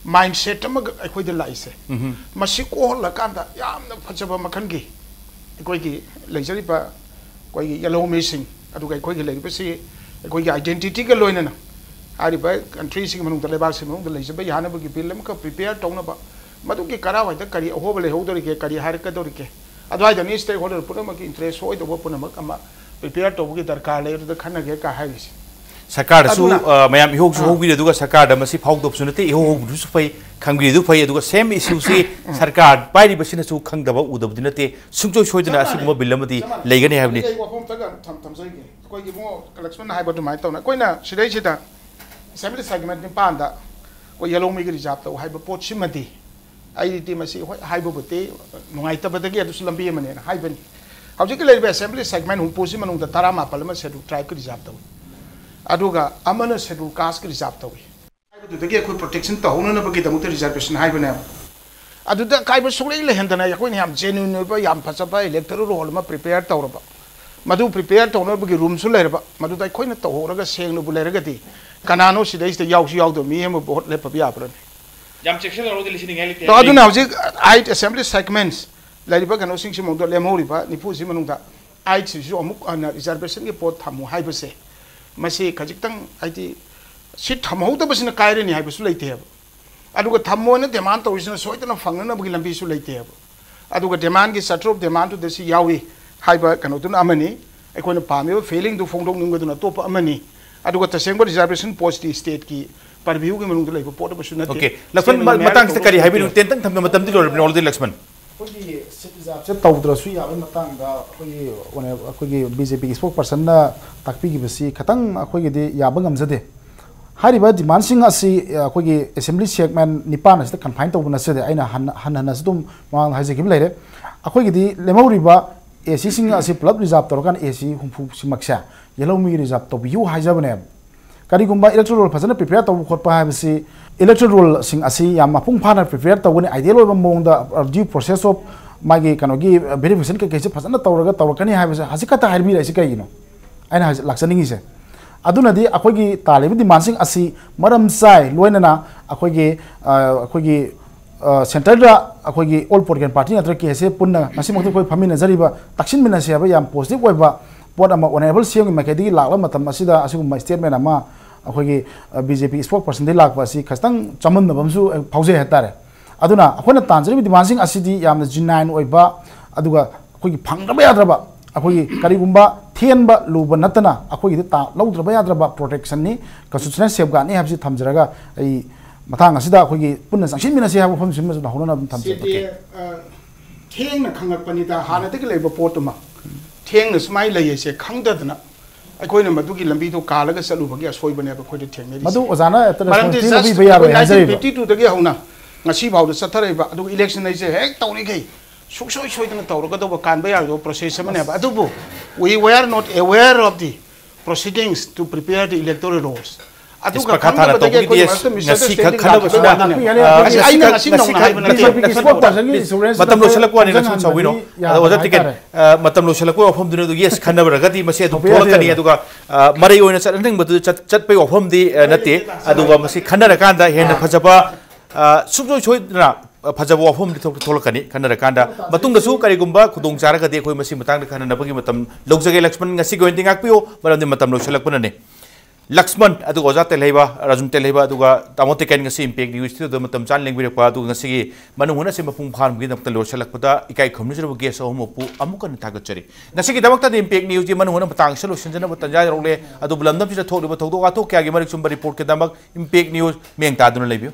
mindset ꯑꯃꯒ ꯑꯩꯈꯣꯏꯗ ꯂꯥꯛꯏꯁꯦ꯫ ꯎꯝꯍꯨꯝ꯫ ꯃꯁꯤ ꯀꯣꯛꯍꯜꯂꯀꯥꯟꯗ ꯌꯥꯝꯅ ꯐꯖꯕ ꯃꯈꯜꯒꯤ ꯑꯩꯈꯣꯏꯒꯤ ꯂꯩꯖꯔꯤꯕ ꯑꯩꯈꯣꯏꯒꯤ ꯌꯦꯜꯍꯧꯃꯤꯁꯤꯡ, ꯑꯗꯨꯒ ꯑꯩꯈꯣꯏꯒꯤ ꯂꯩꯔꯤꯕꯁꯤ ꯑꯩꯈꯣꯏꯒꯤ identityꯒ ꯂꯣꯏꯅꯅ ꯍꯥꯏꯔꯤꯕ countryꯁꯤꯒꯤ ꯃꯅꯨꯡꯗ, ꯂꯩꯕꯥꯛꯁꯤꯒꯤ ꯃꯅꯨꯡꯗ ꯂꯩꯖꯕ ꯌꯥꯅꯕꯒꯤ bill ꯑꯃꯈꯛ prepare ꯇꯧꯅꯕ, ꯃꯗꯨꯒꯤ ꯀꯔꯥꯏꯋꯥꯏꯗ ꯀꯔꯤ ꯑꯍꯣꯕ ꯂꯩꯍꯧꯗꯣꯔꯤꯒꯦ, ꯀꯔꯤ ꯍꯥꯏꯔꯛꯀꯗꯧꯔꯤꯒꯦ, ꯑꯗꯨꯋꯥꯏꯗꯅꯤ stakeholder ꯄꯨꯝꯅꯃꯛꯀꯤ interest ꯑꯣꯏꯗꯧꯕ ꯄꯨꯝꯅꯃꯛ ꯑꯃ prepare ꯇꯧꯕꯒꯤ ꯗꯔꯀꯥꯔ ꯂꯩ, ꯑꯗꯨꯗ ꯈꯟꯅꯒꯦ ꯀ ꯍꯥꯏꯔꯤꯁꯦ꯫ ꯁꯔꯀꯥꯔꯗꯁꯨ, ꯑꯗꯨꯅ ꯑ, ꯃꯌꯥꯝ ꯏꯍꯧꯁꯨ ꯑꯥ꯫ ꯍꯧꯕꯤꯔꯦ, ꯑꯗꯨꯒ ꯁꯔꯀꯥꯔꯗ ꯃꯁꯤ ꯐꯥꯎꯗꯕꯁꯨ ꯅꯠꯇꯦ, ꯏꯍꯧ ꯍꯧꯕꯗꯨꯁꯨ ꯐꯩ, ꯈꯪꯕꯤꯔꯤꯗꯨ ꯐꯩ, ꯑꯗꯨꯒ same issueꯁꯤ ꯁꯔꯀꯥꯔ ꯄꯥꯏꯔꯤꯕꯁꯤꯅꯁꯨ ꯈꯪꯗꯕ ꯎꯗꯕꯗꯤ ꯅꯠꯇꯦ, ꯁꯨꯡꯁꯣꯏ ꯁꯣꯏꯗꯅ ꯆꯞ ꯃꯥꯟꯅꯩ꯫ ꯑꯁꯤꯒꯨꯝꯕ bill ꯑꯃꯗꯤ ꯆꯞ ꯃꯥꯟꯅꯩ꯫ ꯂꯩꯒꯅꯤ ꯍꯥꯏꯕꯅꯤ꯫ ꯑꯩ ꯋꯥꯐꯝ ꯑꯝꯇꯒ ꯊꯝ-, ꯊꯝꯖꯒꯦ꯫ ꯑꯩꯈꯣꯏꯒꯤ ꯏꯕꯨꯡꯉꯣ ꯂꯛꯁꯃꯟꯅ ꯍꯥꯏꯕ ꯑꯗꯨꯃꯥꯏꯅ ꯇꯧꯅ ꯑꯩꯈꯣꯏꯅ ꯁꯤꯗꯩꯁꯤꯗ assembly segment ꯅꯤꯄꯥꯟꯗ ꯑꯩꯈꯣꯏ ꯌꯦꯜꯍꯧꯃꯤꯒꯤ reserve ꯇꯧ ꯍꯥꯏꯕ ꯄꯣꯠꯁꯤꯃꯗꯤ ꯑꯩꯗꯤ ꯃꯁꯤ ꯍꯣꯏ ꯍꯥꯏꯕꯕꯨꯗꯤ ꯅꯨꯡꯉꯥꯏꯇꯕꯗꯒꯤ ꯑꯗꯨꯁꯨ ꯂꯝꯕꯤ ꯑꯃꯅꯦꯅ ꯍꯥꯏꯕꯅꯤ꯫ ꯍꯧꯖꯤꯛꯀꯤ ꯂꯩꯔꯤꯕ assembly segment ꯍꯨꯝꯐꯨꯁꯤ ꯃꯅꯨꯡꯗ ꯇꯔꯥꯃꯥꯄꯜ ꯑꯃ schedule tribeꯀꯤ reserve ꯇꯧꯏ, ꯑꯗꯨꯒ ꯑꯃꯅ schedule casteꯀꯤ reserve ꯇꯧꯏ꯫ ꯍꯥꯏꯕꯗꯨꯗꯒꯤ ꯑꯩꯈꯣꯏ protection ꯇꯧꯍꯧꯅꯅꯕꯒꯤꯗꯃꯛꯇ reservation ꯍꯥꯏꯕꯅꯦꯕ꯫ ꯑꯗꯨꯗ ꯑꯀꯥꯏꯕ ꯁꯨꯡꯂꯩ ꯂꯩꯍꯟꯗꯅ ꯑꯩꯈꯣꯏꯅ ꯌꯥꯝ genuine ꯑꯣꯏꯕ, ꯌꯥꯝ ꯐꯖꯕ electoral roll ꯑꯃ prepare ꯇꯧꯔꯕ, ꯃꯗꯨ prepare ꯇꯧꯅꯕꯒꯤ roomꯁꯨ ꯂꯩꯔꯕ, ꯃꯗꯨꯗ ꯑꯩꯈꯣꯏꯅ ꯇꯧꯍꯧꯔꯒ ꯁꯦꯡꯅꯕꯨ ꯂꯩꯔꯒꯗꯤ ꯀꯅꯥꯅꯣ ꯁꯤꯗꯩꯁꯤꯗ ꯌꯥꯎꯁꯨ ꯌꯥꯎꯗꯕ ꯃꯤ ꯑꯃ vote ꯂꯦꯞꯄꯕ ꯌꯥꯕ꯭ꯔꯅꯦ? ꯌꯥꯝ ꯆꯦꯛꯁꯤꯜꯍꯧꯔꯒꯗꯤ ꯂꯤꯁꯤꯡ ꯅꯤꯡꯉꯥꯏ ꯂꯩꯇꯦ꯫ ꯑꯗꯨꯅ ꯍꯧꯖꯤꯛ eight assembly segments ꯂꯩꯔꯤꯕ ꯀꯩꯅꯣꯁꯤꯡꯁꯤ ꯃꯅꯨꯡꯗ ꯂꯦꯝꯍꯧꯔꯤꯕ ꯅꯤꯐꯨꯁꯤ ꯃꯅꯨꯡꯗ eightꯁꯤꯁꯨ ꯑꯃꯨꯛ ꯍꯟꯅ reservationꯒꯤ ꯄꯣꯠ ꯊꯝꯃꯨ ꯍꯥꯏꯕꯁꯦ, ꯃꯁꯤ ꯈꯖꯤꯛꯇꯪ ꯍꯥꯏꯗꯤ seat ꯊꯝꯍꯧꯗꯕꯁꯤꯅ ꯀꯥꯏꯔꯅꯤ ꯍꯥꯏꯕꯁꯨ ꯂꯩꯇꯦꯕ꯫ ꯑꯗꯨꯒ ꯊꯝꯃꯣꯅ demand ꯇꯧꯔꯤꯁꯤꯅ ꯁꯣꯏꯗꯅ ꯐꯪꯅꯅꯕꯒꯤ ꯂꯝꯕꯤꯁꯨ ꯂꯩꯇꯦꯕ꯫ ꯑꯗꯨꯒ demandꯒꯤ ꯆꯥꯇ꯭ꯔꯨꯛ demandꯗꯨꯗ ꯁꯤ ꯌꯥꯎꯏ ꯍꯥꯏꯕ ꯀꯩꯅꯣꯗꯨꯅ ꯑꯃꯅꯤ, ꯑꯩꯈꯣꯏꯅ ꯄꯥꯝꯃꯤꯕ feelingꯗꯨ ꯐꯣꯡꯗꯣꯛꯅꯤꯡꯕꯗꯨꯅ ꯑꯇꯣꯞꯄ ꯑꯃꯅꯤ꯫ ꯑꯗꯨꯒ ꯇꯁꯦꯡꯕ reservation postꯇꯤ stateꯀꯤ purviewꯒꯤ ꯃꯅꯨꯡꯗ ꯂꯩꯕ ꯄꯣꯠ ꯑꯃꯁꯨ ꯅꯠꯇꯦ꯫ Okay, ꯂꯛꯁꯃꯟ, ꯁꯦꯡꯅ ꯃ-, ꯃꯌꯥꯝ ꯃꯇꯥꯡꯁꯤꯗ ꯀꯔꯤ ꯐꯣꯡꯗꯣꯛꯅꯤꯡꯕ ꯍꯥꯏꯕꯤꯅꯤꯡꯉꯤ? ꯅꯠꯇꯦ꯫ Ten ꯇꯪ ꯃꯇꯝꯗꯤ ꯂꯣꯏꯔꯕꯅꯤ, already ꯂꯛꯁꯃꯟ꯫ ꯑꯩꯈꯣꯏꯒꯤ seat reserveꯁꯦ ꯇꯧꯗ꯭ꯔꯁꯨ ꯌꯥꯕꯒꯤ ꯃꯇꯥꯡꯗ ꯑꯩꯈꯣꯏꯒꯤ, ꯑꯩꯈꯣꯏꯒꯤ BJPꯒꯤ spokespersonꯅ ꯇꯥꯛꯄꯤꯈꯤꯕꯁꯤ ꯈꯤꯇꯪ ꯑꯩꯈꯣꯏꯒꯤꯗꯤ ꯌꯥꯕ ꯉꯝꯖꯗꯦ꯫ ꯍꯥꯏꯔꯤꯕ demandꯁꯤꯡ ꯑꯁꯤ ꯑꯩꯈꯣꯏꯒꯤ assembly segment ꯅꯤꯄꯥꯟ ꯑꯁꯤꯗ confine ꯇꯧꯕ ꯅꯠꯆꯗꯦ꯫ ꯑꯩꯅ ꯍꯟꯅ, ꯍꯟꯅ ꯍꯟꯅꯁꯨ ꯑꯗꯨꯝ ꯃꯃꯥꯡꯗ ꯍꯥꯏꯖꯈꯤꯕ ꯂꯩꯔꯦ꯫ ꯑꯩꯈꯣꯏꯒꯤꯗꯤ ꯂꯦꯝꯍꯧꯔꯤꯕ ACꯁꯤꯡ ꯑꯁꯤ ꯄꯨꯂꯞ reserve ꯇꯧꯔꯀꯥꯟꯗ AC ꯍꯨꯝꯐꯨꯁꯤꯃꯛꯁꯦ ꯌꯦꯜꯍꯧꯃꯤꯒꯤ reserve ꯇꯧꯕꯤꯌꯨ ꯍꯥꯏꯖꯕꯅꯦꯕ꯫ ꯀꯔꯤꯒꯨꯝꯕ electoral roll ꯐꯖꯅ prepare ꯇꯧꯕ ꯈꯣꯠꯄ ꯍꯥꯏꯕꯁꯤ, electoral rollꯁꯤꯡ ꯑꯁꯤ ꯌꯥꯝ ꯃꯄꯨꯡ ꯐꯥꯅ prepare ꯇꯧꯒꯅꯤ, ideal ꯑꯣꯏꯕ ꯃꯑꯣꯡꯗ, uh, due process of ꯃꯥꯒꯤ ꯀꯩꯅꯣꯒꯤ, uh, verification ꯀꯩꯀꯩꯁꯦ ꯐꯖꯅ ꯇꯧꯔꯒ ꯇꯧꯔꯛꯀꯅꯤ ꯍꯥꯏꯕꯁꯦ ꯍꯧꯖꯤꯛ ꯈꯛꯇ ꯍꯥꯏꯕꯤꯔꯛꯏꯁꯤ ꯀꯩꯒꯤꯅꯣ? ꯑꯩꯅ ꯍꯧꯖꯤꯛ ꯂꯥꯛꯆꯅꯤꯡꯉꯤꯁꯦ꯫ ꯑꯗꯨꯅꯗꯤ ꯑꯩꯈꯣꯏꯒꯤ ꯇꯥꯜꯂꯤꯕ demandꯁꯤꯡ ꯑꯁꯤ ꯃꯔꯝ ꯆꯥꯏ, ꯂꯣꯏꯅꯅ ꯑꯩꯈꯣꯏꯒꯤ, ꯑ, ꯑꯩꯈꯣꯏꯒꯤ, ꯑ, centreꯗ ꯑꯩꯈꯣꯏꯒꯤ All Political Party ꯅꯠꯇ꯭ꯔꯒ KSA ꯄꯨꯟꯅ ꯉꯁꯤꯃꯛꯇ ꯑꯩꯈꯣꯏ ꯐꯝꯃꯤꯟꯅꯖꯔꯤꯕ, ꯇꯥꯛꯁꯤꯟꯃꯤꯟꯅꯁꯤ ꯍꯥꯏꯕ ꯌꯥꯝ positive ꯑꯣꯏꯕ ꯄꯣꯠ ꯑꯃ Honourable CMꯒꯤ ꯃꯥꯏꯀꯩꯗꯒꯤ ꯂꯥꯛꯂꯕ ꯃꯇꯝ ꯑꯁꯤꯗ ꯑꯁꯤꯒꯨꯝꯕ statement ꯑꯃ ꯑꯩꯈꯣꯏꯒꯤ, ꯑ, BJP spokespersonꯗꯒꯤ ꯂꯥꯛꯄ ꯑꯁꯤ ꯈꯤꯇꯪ ꯆꯃꯝꯅꯕ ꯑꯃꯁꯨ ꯑꯩ ꯐꯥꯎꯖꯩ ꯍꯥꯏꯇꯥꯔꯦ꯫ ꯑꯗꯨꯅ ꯑꯩꯈꯣꯏꯅ ꯇꯥꯟꯖꯔꯤꯕ demandꯁꯤꯡ ꯑꯁꯤꯗꯤ ꯌꯥꯝꯅ genuine ꯑꯣꯏꯕ, ꯑꯗꯨꯒ ꯑꯩꯈꯣꯏꯒꯤ ꯐꯪꯗ꯭ꯔꯕ ꯌꯥꯗ꯭ꯔꯕ, ꯑꯩꯈꯣꯏꯒꯤ ꯀꯔꯤꯒꯨꯝꯕ ꯊꯦꯟꯕ ꯂꯨꯕ ꯅꯠꯇꯅ ꯑꯩꯈꯣꯏꯒꯤꯗꯤ ꯇꯥ-, ꯂꯧꯗ꯭ꯔꯕ ꯌꯥꯗ꯭ꯔꯕ protectionꯅꯤ, constitutional safeguardꯅꯤ ꯍꯥꯏꯕꯁꯤ ꯊꯝꯖꯔꯒ, ꯑꯩ ꯃꯇꯥꯡ ꯑꯁꯤꯗ ꯑꯩꯈꯣꯏꯒꯤ ꯄꯨꯟꯅ ꯆꯪꯁꯤꯟꯃꯤꯟꯅꯁꯤ ꯍꯥꯏꯕ ꯋꯥꯐꯝꯁꯤꯃꯁꯨ ꯂꯧꯍꯧꯅꯅꯕ ꯊꯝꯖꯒꯦ꯫ ꯁꯤꯗꯤ, ꯑ, ꯊꯦꯡꯅ ꯈꯪꯂꯛꯄꯅꯤꯗ, ꯍꯥꯟꯅꯗꯒꯤ ꯂꯩꯕ ꯄꯣꯠꯇꯨꯃ ꯊꯦꯡꯅ ꯁꯨꯃꯥꯏꯅ ꯂꯩ ꯍꯥꯏꯁꯦ ꯈꯪꯗꯗꯅ ꯑꯩꯈꯣꯏꯅ ꯃꯗꯨꯒꯤ ꯂꯝꯕꯤꯗꯣ ꯀꯥꯜꯂꯒ ꯆꯠꯂꯨꯕꯒꯤ ꯑꯁꯣꯏꯕꯅꯦꯕ ꯑꯩꯈꯣꯏꯗ ꯊꯦꯡꯅꯔꯤꯁꯦ꯫ ꯃꯗꯨ ꯑꯣꯖꯥꯅ ꯍꯦꯛꯇ ꯃꯔꯝꯗꯤ responsibility just ꯂꯧꯕꯤꯕ ꯑꯩꯈꯣꯏ ꯌꯥꯔꯣꯏ ꯍꯥꯏꯖꯔꯤꯕ꯫ Nineteen fifty twoꯗꯒꯤ ꯍꯧꯅ ꯉꯁꯤ ꯐꯥꯎꯗ ꯆꯠꯊꯔꯛꯏꯕ, ꯑꯗꯨꯒ election ꯍꯥꯏꯁꯦ ꯍꯦꯛ ꯇꯧꯔꯤꯈꯩ ꯁꯨꯡꯁꯣꯏ ꯁꯣꯏꯗꯅ ꯇꯧꯔꯒꯗꯧꯕ, ꯀꯥꯟꯕ ꯌꯥꯔꯣꯏꯗꯕ process ꯑꯃꯅꯦꯕ꯫ ꯑꯗꯨꯕꯨ we were not aware of the proceedings to prepare the electoral rolls꯫ ꯑꯗꯨꯒ ꯃꯈꯥ ꯇꯥꯅ ꯈꯪꯗꯕꯗꯒꯤ ꯇꯧꯕꯒꯤꯗꯤ ꯑꯩꯈꯣꯏ ꯌꯦꯁ, ꯃꯔꯛꯇ ꯉꯁꯤ misunderstanding ꯈꯛ ꯈꯟꯅꯕꯁꯤꯅ, ꯂꯥꯛꯄꯒꯤ ꯋꯥꯅꯤꯅꯦ꯫ ꯑ, ꯉꯁꯤ ꯉꯁꯤ ꯑꯩꯅ ꯈꯛ, ꯉꯁꯤ ꯉꯁꯤ ꯅꯧꯅ ꯈꯛ ꯍꯥꯏꯕ ꯅꯠꯇꯦ꯫ ꯅꯠꯇꯦ, ꯅꯠꯇꯦ, ꯅꯠꯇꯦ, ꯃꯇꯝ ꯂꯣꯏꯁꯤꯜꯂꯛꯄ ꯋꯥꯅꯤ, ꯉꯁꯤ ꯁꯥꯎꯕꯤꯅꯣ꯫ ꯑꯗꯣ ꯑꯣꯖꯥ ꯇꯤꯀꯦꯟ, ꯑ, ꯃꯇꯝ ꯂꯣꯏꯁꯤꯜꯂꯛꯄꯒꯤ ꯋꯥꯐꯝꯗꯨꯅ ꯑꯗꯨ ꯌꯦꯁ ꯈꯟꯅꯕꯔꯒꯗꯤ ꯃꯁꯤ ꯑꯗꯨꯝ ꯊꯣꯛꯂꯛꯀꯅꯤ꯫ ꯑꯗꯨꯒ, ꯑ, ꯃꯔꯩ ꯑꯣꯏꯅ ꯆꯠꯍꯟꯅꯤꯡꯕꯗꯨ ꯆꯠ-, ꯆꯠꯄꯒꯤ ꯋꯥꯐꯝꯗꯤ, ꯑ, ꯅꯠꯇꯦ꯫ ꯑꯗꯨꯒ ꯃꯁꯤ ꯈꯟꯅꯔꯀꯥꯟꯗ ꯍꯦꯟꯅ ꯐꯖꯕ, ꯑ, ꯁꯨꯡꯁꯣꯏ ꯁꯣꯏꯗꯅ, ꯑ, ꯐꯖꯕ ꯋꯥꯐꯝꯗꯤ ꯊꯣꯛ-, ꯊꯣꯛꯂꯛꯀꯅꯤ ꯈꯟꯅꯔꯀꯥꯟꯗ꯫ ꯃꯇꯨꯡꯗꯁꯨ ꯀꯔꯤꯒꯨꯝꯕ ꯈꯨꯗꯣꯡ ꯆꯥꯔꯒꯗꯤ ꯑꯩꯈꯣꯏ ꯃꯁꯤ ꯃꯇꯥꯡꯗ ꯈꯟꯅꯅꯕꯒꯤ ꯃꯇꯝ ꯂꯧꯖꯒꯦ꯫ ꯂꯛꯁꯃꯟ, ꯉꯁꯤꯒꯤ ꯑꯣꯏꯅꯗꯤ ꯉꯥꯛꯄꯤꯌꯨ, ꯃꯔꯝꯗꯤ ꯃꯇꯝ ꯂꯣꯏꯁꯤꯜꯂꯛꯄꯅꯅꯤ꯫ ꯂꯛꯁꯃꯟ, ꯑꯗꯨꯒ ꯑꯣꯖꯥ ꯇꯦꯜꯍꯩꯕ, ꯔꯥꯖꯨꯟ ꯇꯦꯜꯍꯩꯕ, ꯑꯗꯨꯒ ꯇꯥꯃꯣ ꯇꯦꯀꯦꯟ, ꯉꯁꯤ ꯏꯝꯄꯦꯛ ꯅ꯭ꯌꯨꯁꯇꯨꯗ ꯃꯇꯝ ꯆꯥꯅ ꯂꯦꯡꯕꯤꯔꯛꯄ, ꯑꯗꯨꯒ ꯉꯁꯤꯒꯤ ꯃꯅꯨꯡ ꯍꯨꯠꯅ ꯑꯁꯤ ꯃꯄꯨꯡ ꯐꯥꯍꯟꯕꯒꯤꯗꯃꯛꯇ ꯂꯣꯏꯁꯤꯜꯂꯛꯄꯗ ꯏꯀꯥꯏ ꯈꯨꯝꯅꯖꯔꯕ ꯒꯦꯁ ꯑꯍꯨꯝꯃꯛꯄꯨ ꯑꯃꯨꯛ ꯍꯟꯅ ꯊꯥꯒꯠꯆꯔꯤ꯫ ꯉꯁꯤꯒꯤꯗꯃꯛꯇꯗꯤ ꯏꯝꯄꯦꯛ ꯅ꯭ꯌꯨꯁꯀꯤ ꯃꯅꯨꯡ ꯍꯨꯠꯅ ꯃꯇꯥꯡ ꯑꯁꯤꯗ ꯂꯣꯏꯁꯤꯟꯖꯅꯕ ꯇꯥꯟꯖꯥ ꯌꯧꯔꯛꯂꯦ꯫ ꯑꯗꯨꯕꯨ ꯂꯝꯗꯝꯁꯤꯗ ꯊꯣꯛꯂꯤꯕ ꯊꯧꯗꯣꯛ ꯋꯥꯊꯣꯛ ꯀꯌꯥꯒꯤ ꯃꯔꯤꯛ ꯆꯨꯝꯕ ꯔꯤꯄꯣꯔꯠꯀꯤꯗꯃꯛ ꯏꯝꯄꯦꯛ ꯅ꯭ꯌꯨꯁ ꯃꯤꯠꯌꯦꯡ ꯇꯥꯗꯨꯅ ꯂꯩꯕꯤꯌꯨ꯫